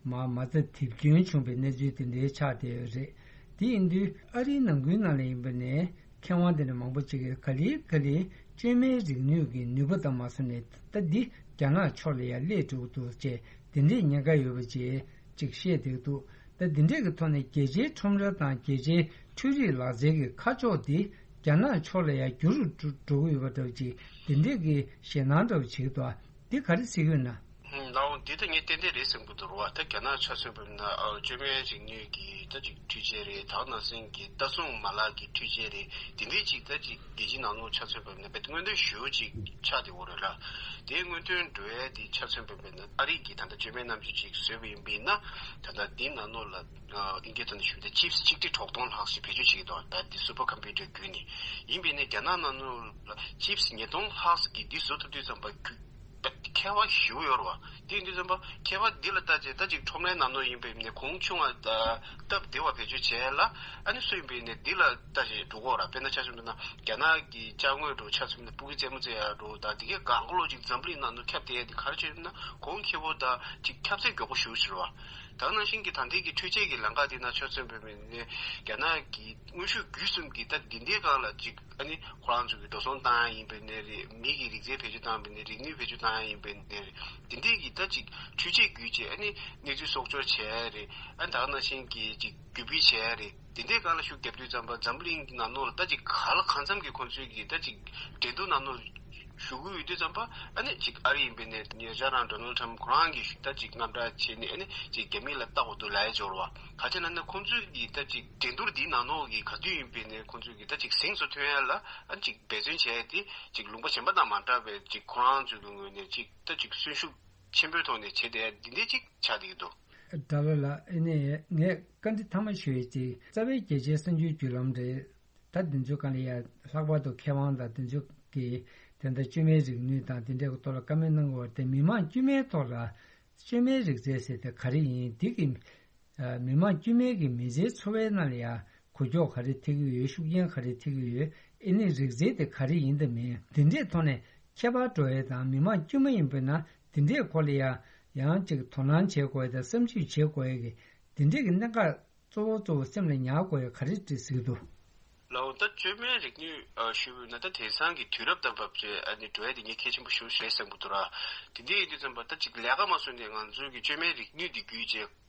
མ་མ་རྩ་དེབ་སྐྱོན་བྱུང་བའི་གནས་ཚུལ་དེ་འདྲའི་ཆགས་བསྡད་ཡོད་རེད། དེ་ཡིན་དུས་ཨ་རིའི་ནང་ཁུལ་ནང་ལ་ཡིན་པ་ནས་མཁས་དབང་དེ་འདྲ་མང་པོ་ཅིག་གིས་ག་ལེ་ག་ལེ་བཅོས་མའི་རིག་ནུས་ཀྱི་ནུས་པ་དང་མ་སོང་ནས་ད་འདི་རྒྱ་ནག་ཕྱོགས་ལ་ཡང་སླེབས་འགྲོ་གི་འདུག་ཅེས་དེ་འདྲའི་ཉེན་ཁ་ཡོད་པ་ཅིག་ཅིག་བཤད་བསྡད་འདུག་ད་འདི་འདྲས་ཀྱི་ཐོག་ནས་རྒྱལ་སྤྱིའི་ཁྲོམ་ར་དང་རྒྱལ་སྤྱིའི་འཕྲུལ་རིག་ལག་རྩལ་གྱི་ཁ་ཕྱོགས་འདི་རྒྱ་ནག་ཕྱོགས་ལ་ཡང་འགྱུར་རུ་འགྲོ་འགྲོ་གི་ཡོད་པ་འདྲ་བ་ཅིག་འདི་འདྲས་ཀྱི་ཞེད་སྣང་འདྲ་བ་བྱེད་ཀྱི་འདུག་འདི་ག་རེ་ཟེར་གྱི་ཡོད་ན། ལའོ་འདི་ད་ངས་ཏན་ཏན་རེད་བསམ་གྱི་འདུག་ར་བ། ད་རྒྱ་ནག་ཆ་མཚོན་པ་ཡིན་ན་ཨ་བཅོས་མའི་རིག་ནུས་ཀྱི་ད་ཅིག་འཕྲུལ་ཆས་རེད། ད་ག་ནང་བཞིན་གྱི་ལྟ་སྲུང་མ་ལག་གི་འཕྲུལ་ཆས་རེད། དེ་འདྲས་ཅིག་ད་ཅིག་རྒྱལ་སྤྱིའི་ནང་ལོགས་ཆ་མཚོན་པ་ཡིན་ན་དཔེ་སྔོན་ཐོན་ཞེ་པོ་ཅིག་ཆགས་བསྡད་ཡོད་རེད་ལ། དེའི་སྔོན་ཐོན་འགྲོ་ཡ་དེ་ཆ་མཚོན་པ་ཡིན་ན་ཨ་རི་གིས་ད་ལྟ་བཅོས་མའི་རྣམ་དཔྱོད་ཅིག་བཟོས་པ་ཡིན་པ་ཡིན་ན། ད་ལྟ་འདི་ནང་ལོགས་ལ་ཨ་ཨིན་སྐད་ཐོག་ནས་ཞུས་པ་དང་ཆིབ་སི་ཆིག་ཁྲི་དྲུག་སྟོང་ལྷག་ཞིག་བེད་སྤྱོད་བྱེད་ཀྱི་འདུག་ད་འདི་སུ་པར་ཀམ་པུ་ཊར་བརྒྱུད་ནས་ཡིན་པ་ཡིན་ན་རྒྱ་ནག་ནང་ལོགས་ལ་ཆིབ་སི་ཉིས་སྟོང་ལྷག་ཞིག་གིས་འདི་བཟོ་ཐུབ་དུས་ཙམ་པ་རྒྱུ་ད་ཁྱད་པར་ཞེ་པོ་ཡོད་རེད་བ། དེ་ཡིན་དུས་ཙམ་པ་ཁྱད་པར་འདི་ལ་ལྟ་བྱས་ད་ཅིག་ཁྲོམ་རའི་ནང་ལོགས་ཡིན་པ་ཡིན་ནའི་གོང་ཆུང་བ་ད་སྟབས་བདེ་བ་བེད་སྤྱོད་བྱས་ལ་ཨ་ནི་སུ་ཡིན་པ་ཡིན་ནའི་འདི་ལ་ལྟ་བྱས་འགྲོ་གི་ཡོད་རེད། དཔེར་ན་ཆ་མཚོན་པ་ན་རྒྱ་ནག་གི་ཅ་དངོས་འདྲ་ཆ་མཚོན་ན་སྤུ་གུ་རྩེད་མོ་རྩེ་ཡ་འདྲ་ད་འདི་གའི་སྒང་ག་ལོགས་ཅིག་འཛམ་བུ་གླིང་ནང་ལ་ཁྱབ་བསྡད་ཡ་འདི་ག་རེ་བྱས་ཡོད་ན་གོང་ཁེ་པོ་ད་ཅིག་ཁྱབ་ཚད་མགྱོགས་པོ་ཞེ་པོ་ཅིག་རེད་བ། ད་ནང་བཞིན་གྱི་ད་ལྟའི་གི་འཕྲུལ་ཆས་ཀྱི་ལམ་ཁ་དེ་ནང་ཆ་མཚོན་པ་ཡིན་ནའི་རྒྱ་ནག་གི་དངོས་ཤུགས་བརྒྱུད་གསུམ་གྱིས་ད་འདི་འདྲའི་སྒང་ལ་ཅིག་ཨ་ནི་ཁོ་རང་ཚོ་གི་འགྲོ་སོང་བཏང་ཡ་ཡིན་པ་ཡིན་ནའི་རེད། མི་གི་རིག་རྩལ་བེད་སྤྱོད་བཏང་བ་ཡིན་ནའི་རིག་ནུས་བེད་སྤྱོད་བཏང་ཡ་ཡིན་པ་ཡིན་ནའི་རེད། འདི་འདྲའི་གི་ད་ཅིག་འཕྲུལ་ཆས་བརྒྱུད་བྱས་ཨ་ནི་གནས་ཚུལ་གསོག་འཇོག་བྱས་ཡ་རེད། ཨ་ནི་ད་ནང་བཞིན་གྱི་ཅིག་བརྒྱུད་སྤེལ་བྱས་ཡ་རེད། དེ་འདྲའི་སྒང་ལ་ཤུགས་བརྒྱབ་དུས་ཙམ་པ་འཛམ་བུ་གླིང་གི་ནང་ལོགས་ལ་ད་ཅིག་ག་ལ་གང་འཚམ་གྱི་ཁོང་ཚོའི་གི་ད་ཅིག་འགྲན་བསྡུར་ནང་ལོགས་ཞུགས་ཀྱི་ཡོད་དུས་ཙམ་པ་ཨ་ནི་ཅིག་ཨ་རི་ཡིན་པ་ཡིན་ནའི་ཉེ་ཆར་རང་ཌོ་ནལ་ཊམ་ཁོ་རང་གིས་ད་ཅིག་དངངས་སྐྲག་བྱས་ནས་ཨ་ནི་ཅིག་རྒྱ་མི་ལ་ལྟ་དགོས་འདུག་ལབ་ཡ་ཅིག་ཡོད་རེད་བ། ག་ཅི་ལབ་ན་ཁོང་ཚོའི་གི་ད་ཅིག་འགྲན་བསྡུར་འདིའི་ནང་ལོགས་ཀྱི་ག་དུས་ཡིན་པ་ཡིན་ནའི་ཁོང་ཚོའི་གི་ད་ཅིག་གཟེངས་སུ་ཐོན་ཡ་ལ་ཨ་ནི་ཅིག་འབད་བརྩོན་བྱས་ཏེ་ཅིག་ལུང་པ་གཞན་པ་དང་མ་འདྲ་བའི་ཅིག་ཁོ་རང་ཚོའི་གི་ངོས་ནས་ཅིག་ད་ཅིག་གསོན་ཤུགས་ཆེན་པོའི་ཐོག་ནས་བྱས་བསྡད་ཡ་འདི་འདྲའི་ཅིག་ཆགས་བསྡད་ཀྱི་འདུག་དགྲ་ལོ་ལགས། ཨ་ནི་ངས་བཀའ་འདྲི་མཐའ་མ་ཞུ་ཡས་ཅིག་རྩ་བའི་རྒྱལ་སྤྱིའི་གསར་འགྱུར་བརྒྱུད་ལམ་རེད། ད་འདི་ཚོའི་སྒང་ལ་ཡ་ལྷག་པར་དུ་མཁས་དབང་དང་འདི་ཚོ་གིས་དེ་འདྲ་བཅོས་མའི་རིག་ནུས་དང་དེ་འདྲའི་ཐོག་ལ་བཀའ་མོལ་གནང་དགོས་པ་དེ་མི་མང་དཀྱུས་མའི་ཐོག་ལ་བཅོས་མའི་རིག་རྩལ་ཟེར་དེ་ག་རེ་ཡིན། འདི་གིས་མི་མང་དཀྱུས་མའི་གི་མི་ཚེའི་འཚོ་བའི་ནང་ལ་ཡ་གོ་རྒྱུ་ག་རེ་ཐེབས་ཀྱི་ཡོད། ཤུགས་རྐྱེན་ག་རེ་ཐེབས་ཀྱི་ཡོད། ཨ་ནི་རིག་རྩལ་དེ་ག་རེ་ཡིན་དང་མིན་འདི་འདྲའི་ཐོག་ནས་ཁྱད་པར་འགྲོ་ཡས་དང་མི་མང་དཀྱུས་མ་ཡིན་པས་ན་འདི་འདྲའི་སྐོར་ལ་ཡ་ཡང་ཅིག་དོ་སྣང་བྱེད་དགོས་ཡས་དང་བསམ་ཞིབ་བྱེད་དགོས་ཡས་ཀྱི་འདི་འདྲའི་གི་གནད་འགག་གཙོ་བོ་གཙོ་བོ་སེམས་ལ་ཉར་དགོས་ཡས་ག་རེ་འདྲ་ཟེར་གྱི་འདུག་ལའོ་ད་བཅོས་མའི་རིག་ནུས་ཨ་ཞུས་པ་ཡིན་ན་ད་དེང་སང་གི་དུས་རབས་དང་བབས་ཏེ་ཨ་ནི་འགྲོ་ཡ་དེ་ངས་གལ་ཆེན་པོ་ཞེ་པོ་རེད་བསམ་གྱི་འདུག་ར། དེ་འདྲ་ཡིན་དུས་ཙམ་པ་ད་ཅིག་ལས་ཀ་མ་བཟོས་ནས་ང་ཚོའི་གི་བཅོས་མའི་རིག་ནུས་འདི་བརྒྱུད་བྱས་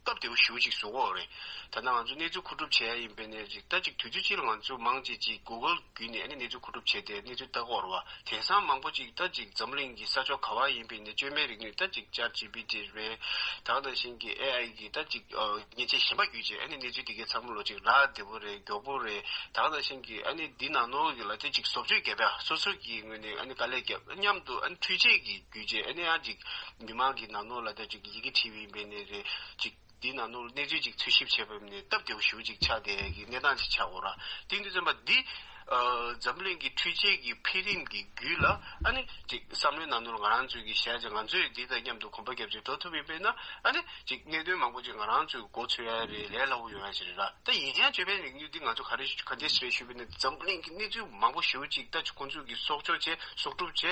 སྟབས་བདེ་པོ་ཞེ་པོ་ཅིག་བཟོ་གི་ཡོད་རེད། ད་ལྟ་ང་ཚོ་གནས་ཚུལ་མཁོ་སྒྲུབ་བྱས་ཡ་ཡིན་པ་ཡིན་ནའི་ཅིག་ད་ཅིག་དུས་ཚོད་གཅིག་ལ་ང་ཚོ་མང་ཆེ་ཅིག་གུ་གལ་བརྒྱུད་ནས་ཨ་ནི་གནས་ཚུལ་མཁོ་སྒྲུབ་བྱས་ཏེ་གནས་ཚུལ་ལྟ་གི་ཡོད་རེད་བ། དེང་སང་མང་པོ་ཅིག་ད་ཅིག་འཛམ་གླིང་གི་ས་ཕྱོགས་ག་པར་ཡིན་པ་ཡིན་ནའི་བཅོས་མའི་རིག་ནུས་ད་ཅིག་ཅེཊ་ཇི་པི་ཊི་རེད། ད་ག་ནང་བཞིན་གྱི་ཨེ་ཨའི་གི་ད་ཅིག་ཨ་མཉེན་ཆས་གཞན་པ་བརྒྱུད་བྱས་ཨ་ནི་གནས་ཚུལ་འདི་གའི་ཚང་མ་ལོ་ཅིག་རག་བདེ་པོ་རེད། མགྱོགས་པོ་རེད། ད་ག་ནང་བཞིན་གྱི་ཨ་ནི་འདི་ནང་ལོགས་ཀྱི་ལ་དེ་ཅིག་བཟོ་བཅོས་བརྒྱབ་ཡ་སོ་སོ་གི་ངོས་ནས་ཨ་ནི་དཀའ་ལས་བརྒྱབ་མཉམ་དུ་ཨ་ནི་འཕྲུལ་ཆས་ཀྱི་བརྒྱུད་བྱས་ཨ་ནི་ཡང་ཅིག་མི་མང་གི་ནང་ལོགས་ལ་ད་ཅིག་ཡི་གེ་བྲིས་པ་ཡིན་པ་ཡིན་ནའི་རེད། ཅིག་འདི་ནང་ལོགས་གནས་ཚུལ་ཅིག་འཚོལ་ཞིབ་བྱས་པ་ཡིན་ནའི་སྟབས་བདེ་པོ་ཞེ་པོ་ཅིག་ཆགས་བསྡད་ཀྱི་གནས་སྟངས་ཅིག་ཆགས་ཡོད་ར། དེ་ཡིན་དུས་ཙམ་པ་འདི་ཨ་འཛམ་གླིང་གི་འཕྲུལ་ཆས་ཀྱི་འཕེལ་རིམ་གྱི་བརྒྱུད་ལ་ཨ་ནི་ཅིག་བསམ་བློའི་ནང་ལོགས་ང་རང་ཚོའི་གི་བྱས་ཙང་ང་ཚོས་འདི་དང་མཉམ་དུ་གོམ་པ་རྒྱབ་བྱས་འགྲོ་ཐུབ་ཡིན་པས་ན་ཨ་ནི་ཅིག་གནད་དོན་མང་པོ་ཅིག་ང་རང་ཚོའི་མགོ་ཚོས་ཡ་རེད། ལས་སླ་པོ་ཡོང་ཡ་ཞིག་རེད་ར། ད་ཡིན་ཡང་བཅོས་མའི་རིག་ནུས་འདི་ང་ཚོ་ག་རེ་ག་འདྲས་ཞིག་རེད་ཞུས་པ་ཡིན་ན་འཛམ་གླིང་གི་གནས་ཚུལ་མང་པོ་ཞེ་པོ་ཅིག་ད་ཁོང་ཚོས་གི་གསོག་འཇོག་བྱས་གསོག་སྒྲུབ་བྱས་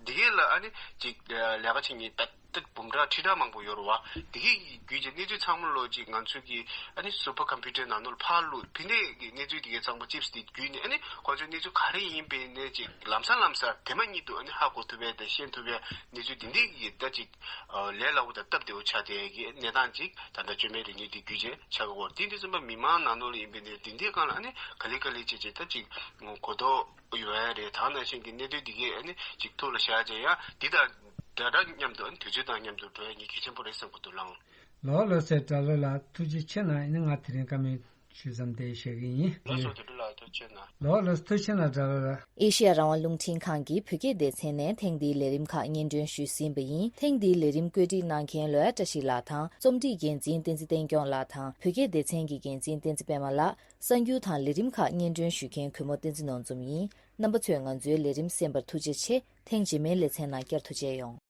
འདི་གས་ལ་ཨ་ནི་ཅིག་ལས་ཀ་བྱེད་མཁན་ད། ད་འབུམ་ཕྲག་ཁྲི་ཕྲག་མང་པོ་ཡོད་རེད་བ། དེ་གའི་བརྒྱུད་ཀྱི་གནས་ཚུལ་ཚང་མ་ལོ་ཅིག་ང་ཚོ་གི་ཨ་ནི་སུ་པར་ཀམ་པུ་ཊར་ནང་ལོགས་ལ་ཕར་བླུགས་ཕན་བདེ་གི་གནས་ཚུལ་དེ་གའི་ཚང་མ་ཅིབ་སི་དེ་བརྒྱུད་ནས་ཨ་ནི་ཁོང་ཚོའི་གནས་ཚུལ་ག་རེ་ཡིན་པའི་ནས་ཅིག་ལམ་སང་ལམ་སང་དེ་མ་ཉིད་དུ་ཨ་ནི་ཧ་གོ་ཐུབ་པའི་དང་ཤེས་ཐུབ་པའི་གནས་ཚུལ་དེ་འདྲའི་གི་ད་ཅིག་ལས་སླ་པོ་དང་སྟབས་བདེ་པོ་ཆགས་བསྡད་ཀྱི་གནས་སྟངས་ཅིག་ད་ལྟ་བཅོས་མའི་རིག་ནུས་དེ་བརྒྱུད་བྱས་ཆགས་ཀྱི་ཡོད་རེད། དེ་འདྲ་ཙམ་པ་མི་མང་ནང་ལོགས་ལ་ཡིན་པའི་ནས་དེ་འདྲའི་སྒང་ལ་ཨ་ནི་ག་ལེ་ག་ལེ་བྱས་བྱས་ད་ཅིག་གོ་རྟོགས། ཡོད་ཡ་རེད། ད་ནང་བཞིན་གྱི་གནད་དོན་འདི་གས་ཨ་ནི་ཅིག་ཐུགས་ལ་བཞག་བྱས་ཡང་འདི་དང་ སྒྲ་གྲགས་མཉམ་དུ་དུས་ཚོད་དང་མཉམ་དུ་འགྲོ་ཡ་ངས་གལ་ཆེན་པོ་རེད་བསམ་གྱི་འདུག་ལགས། ལགས་ལགས་སེ། དགྲ་ལོ་ལགས་ཐུགས་རྗེ་ཆེ་གནང་། ཡིན་ན་ང་དེ་རིང་བཀའ་མོལ་ཞུས་ཙམ་དེ་བཤད་ཀྱི་ཡིན། ལགས་སོ། དེ་འདྲ་ལགས་ཐུགས་རྗེ་ཆེ་གནང་། ལགས་ལགས་སེ། ཐུགས་རྗེ་ཆེ་གནང་དགྲ་ལོ་ལགས། ཨེ་ཤེ་ཡ་རང་དབང་རླུང་འཕྲིན་ཁང་གི་བོད་སྐད་སྡེ་ཚན་ནས་ཐེངས་འདིའི་ལས་རིམ་ཁག་སྙན་སྒྲོན་ཞུས་ཟིན་པ་ཡིན། ཐེངས་འདིའི་ལས་རིམ་བཀོད་སྒྲིག་གནང་མཁན་ལོ་ཡ་བཀྲ་ཤིས་ལགས་དང་རྩོམ་སྒྲིག་འགན་འཛིན་བསྟན་འཛིན་བསྟན་སྐྱོང་ལགས་དང་བོད་སྐད་སྡེ་ཚན་གྱི་འགན་འཛིན་བསྟན་འཛིན་པད་མ་ལགས། གསར་འགྱུར་དང་ལས་རིམ་ཁག་སྙན་སྒྲོན་ཞུ་མཁན་གུས་མོ་བསྟན་འཛིན་ནོར་འཛོམས་ཡིན། རྣམ་པ་ཚོས་ང་ཚོའི་ལས་རིམ་གསན་པར་ཐུགས་རྗེ་ཆེ། ཐེངས་རྗེས་མའི་ལེ་ཚན་ནང་བསྐྱར་དུ་མཇལ་ཡོང་།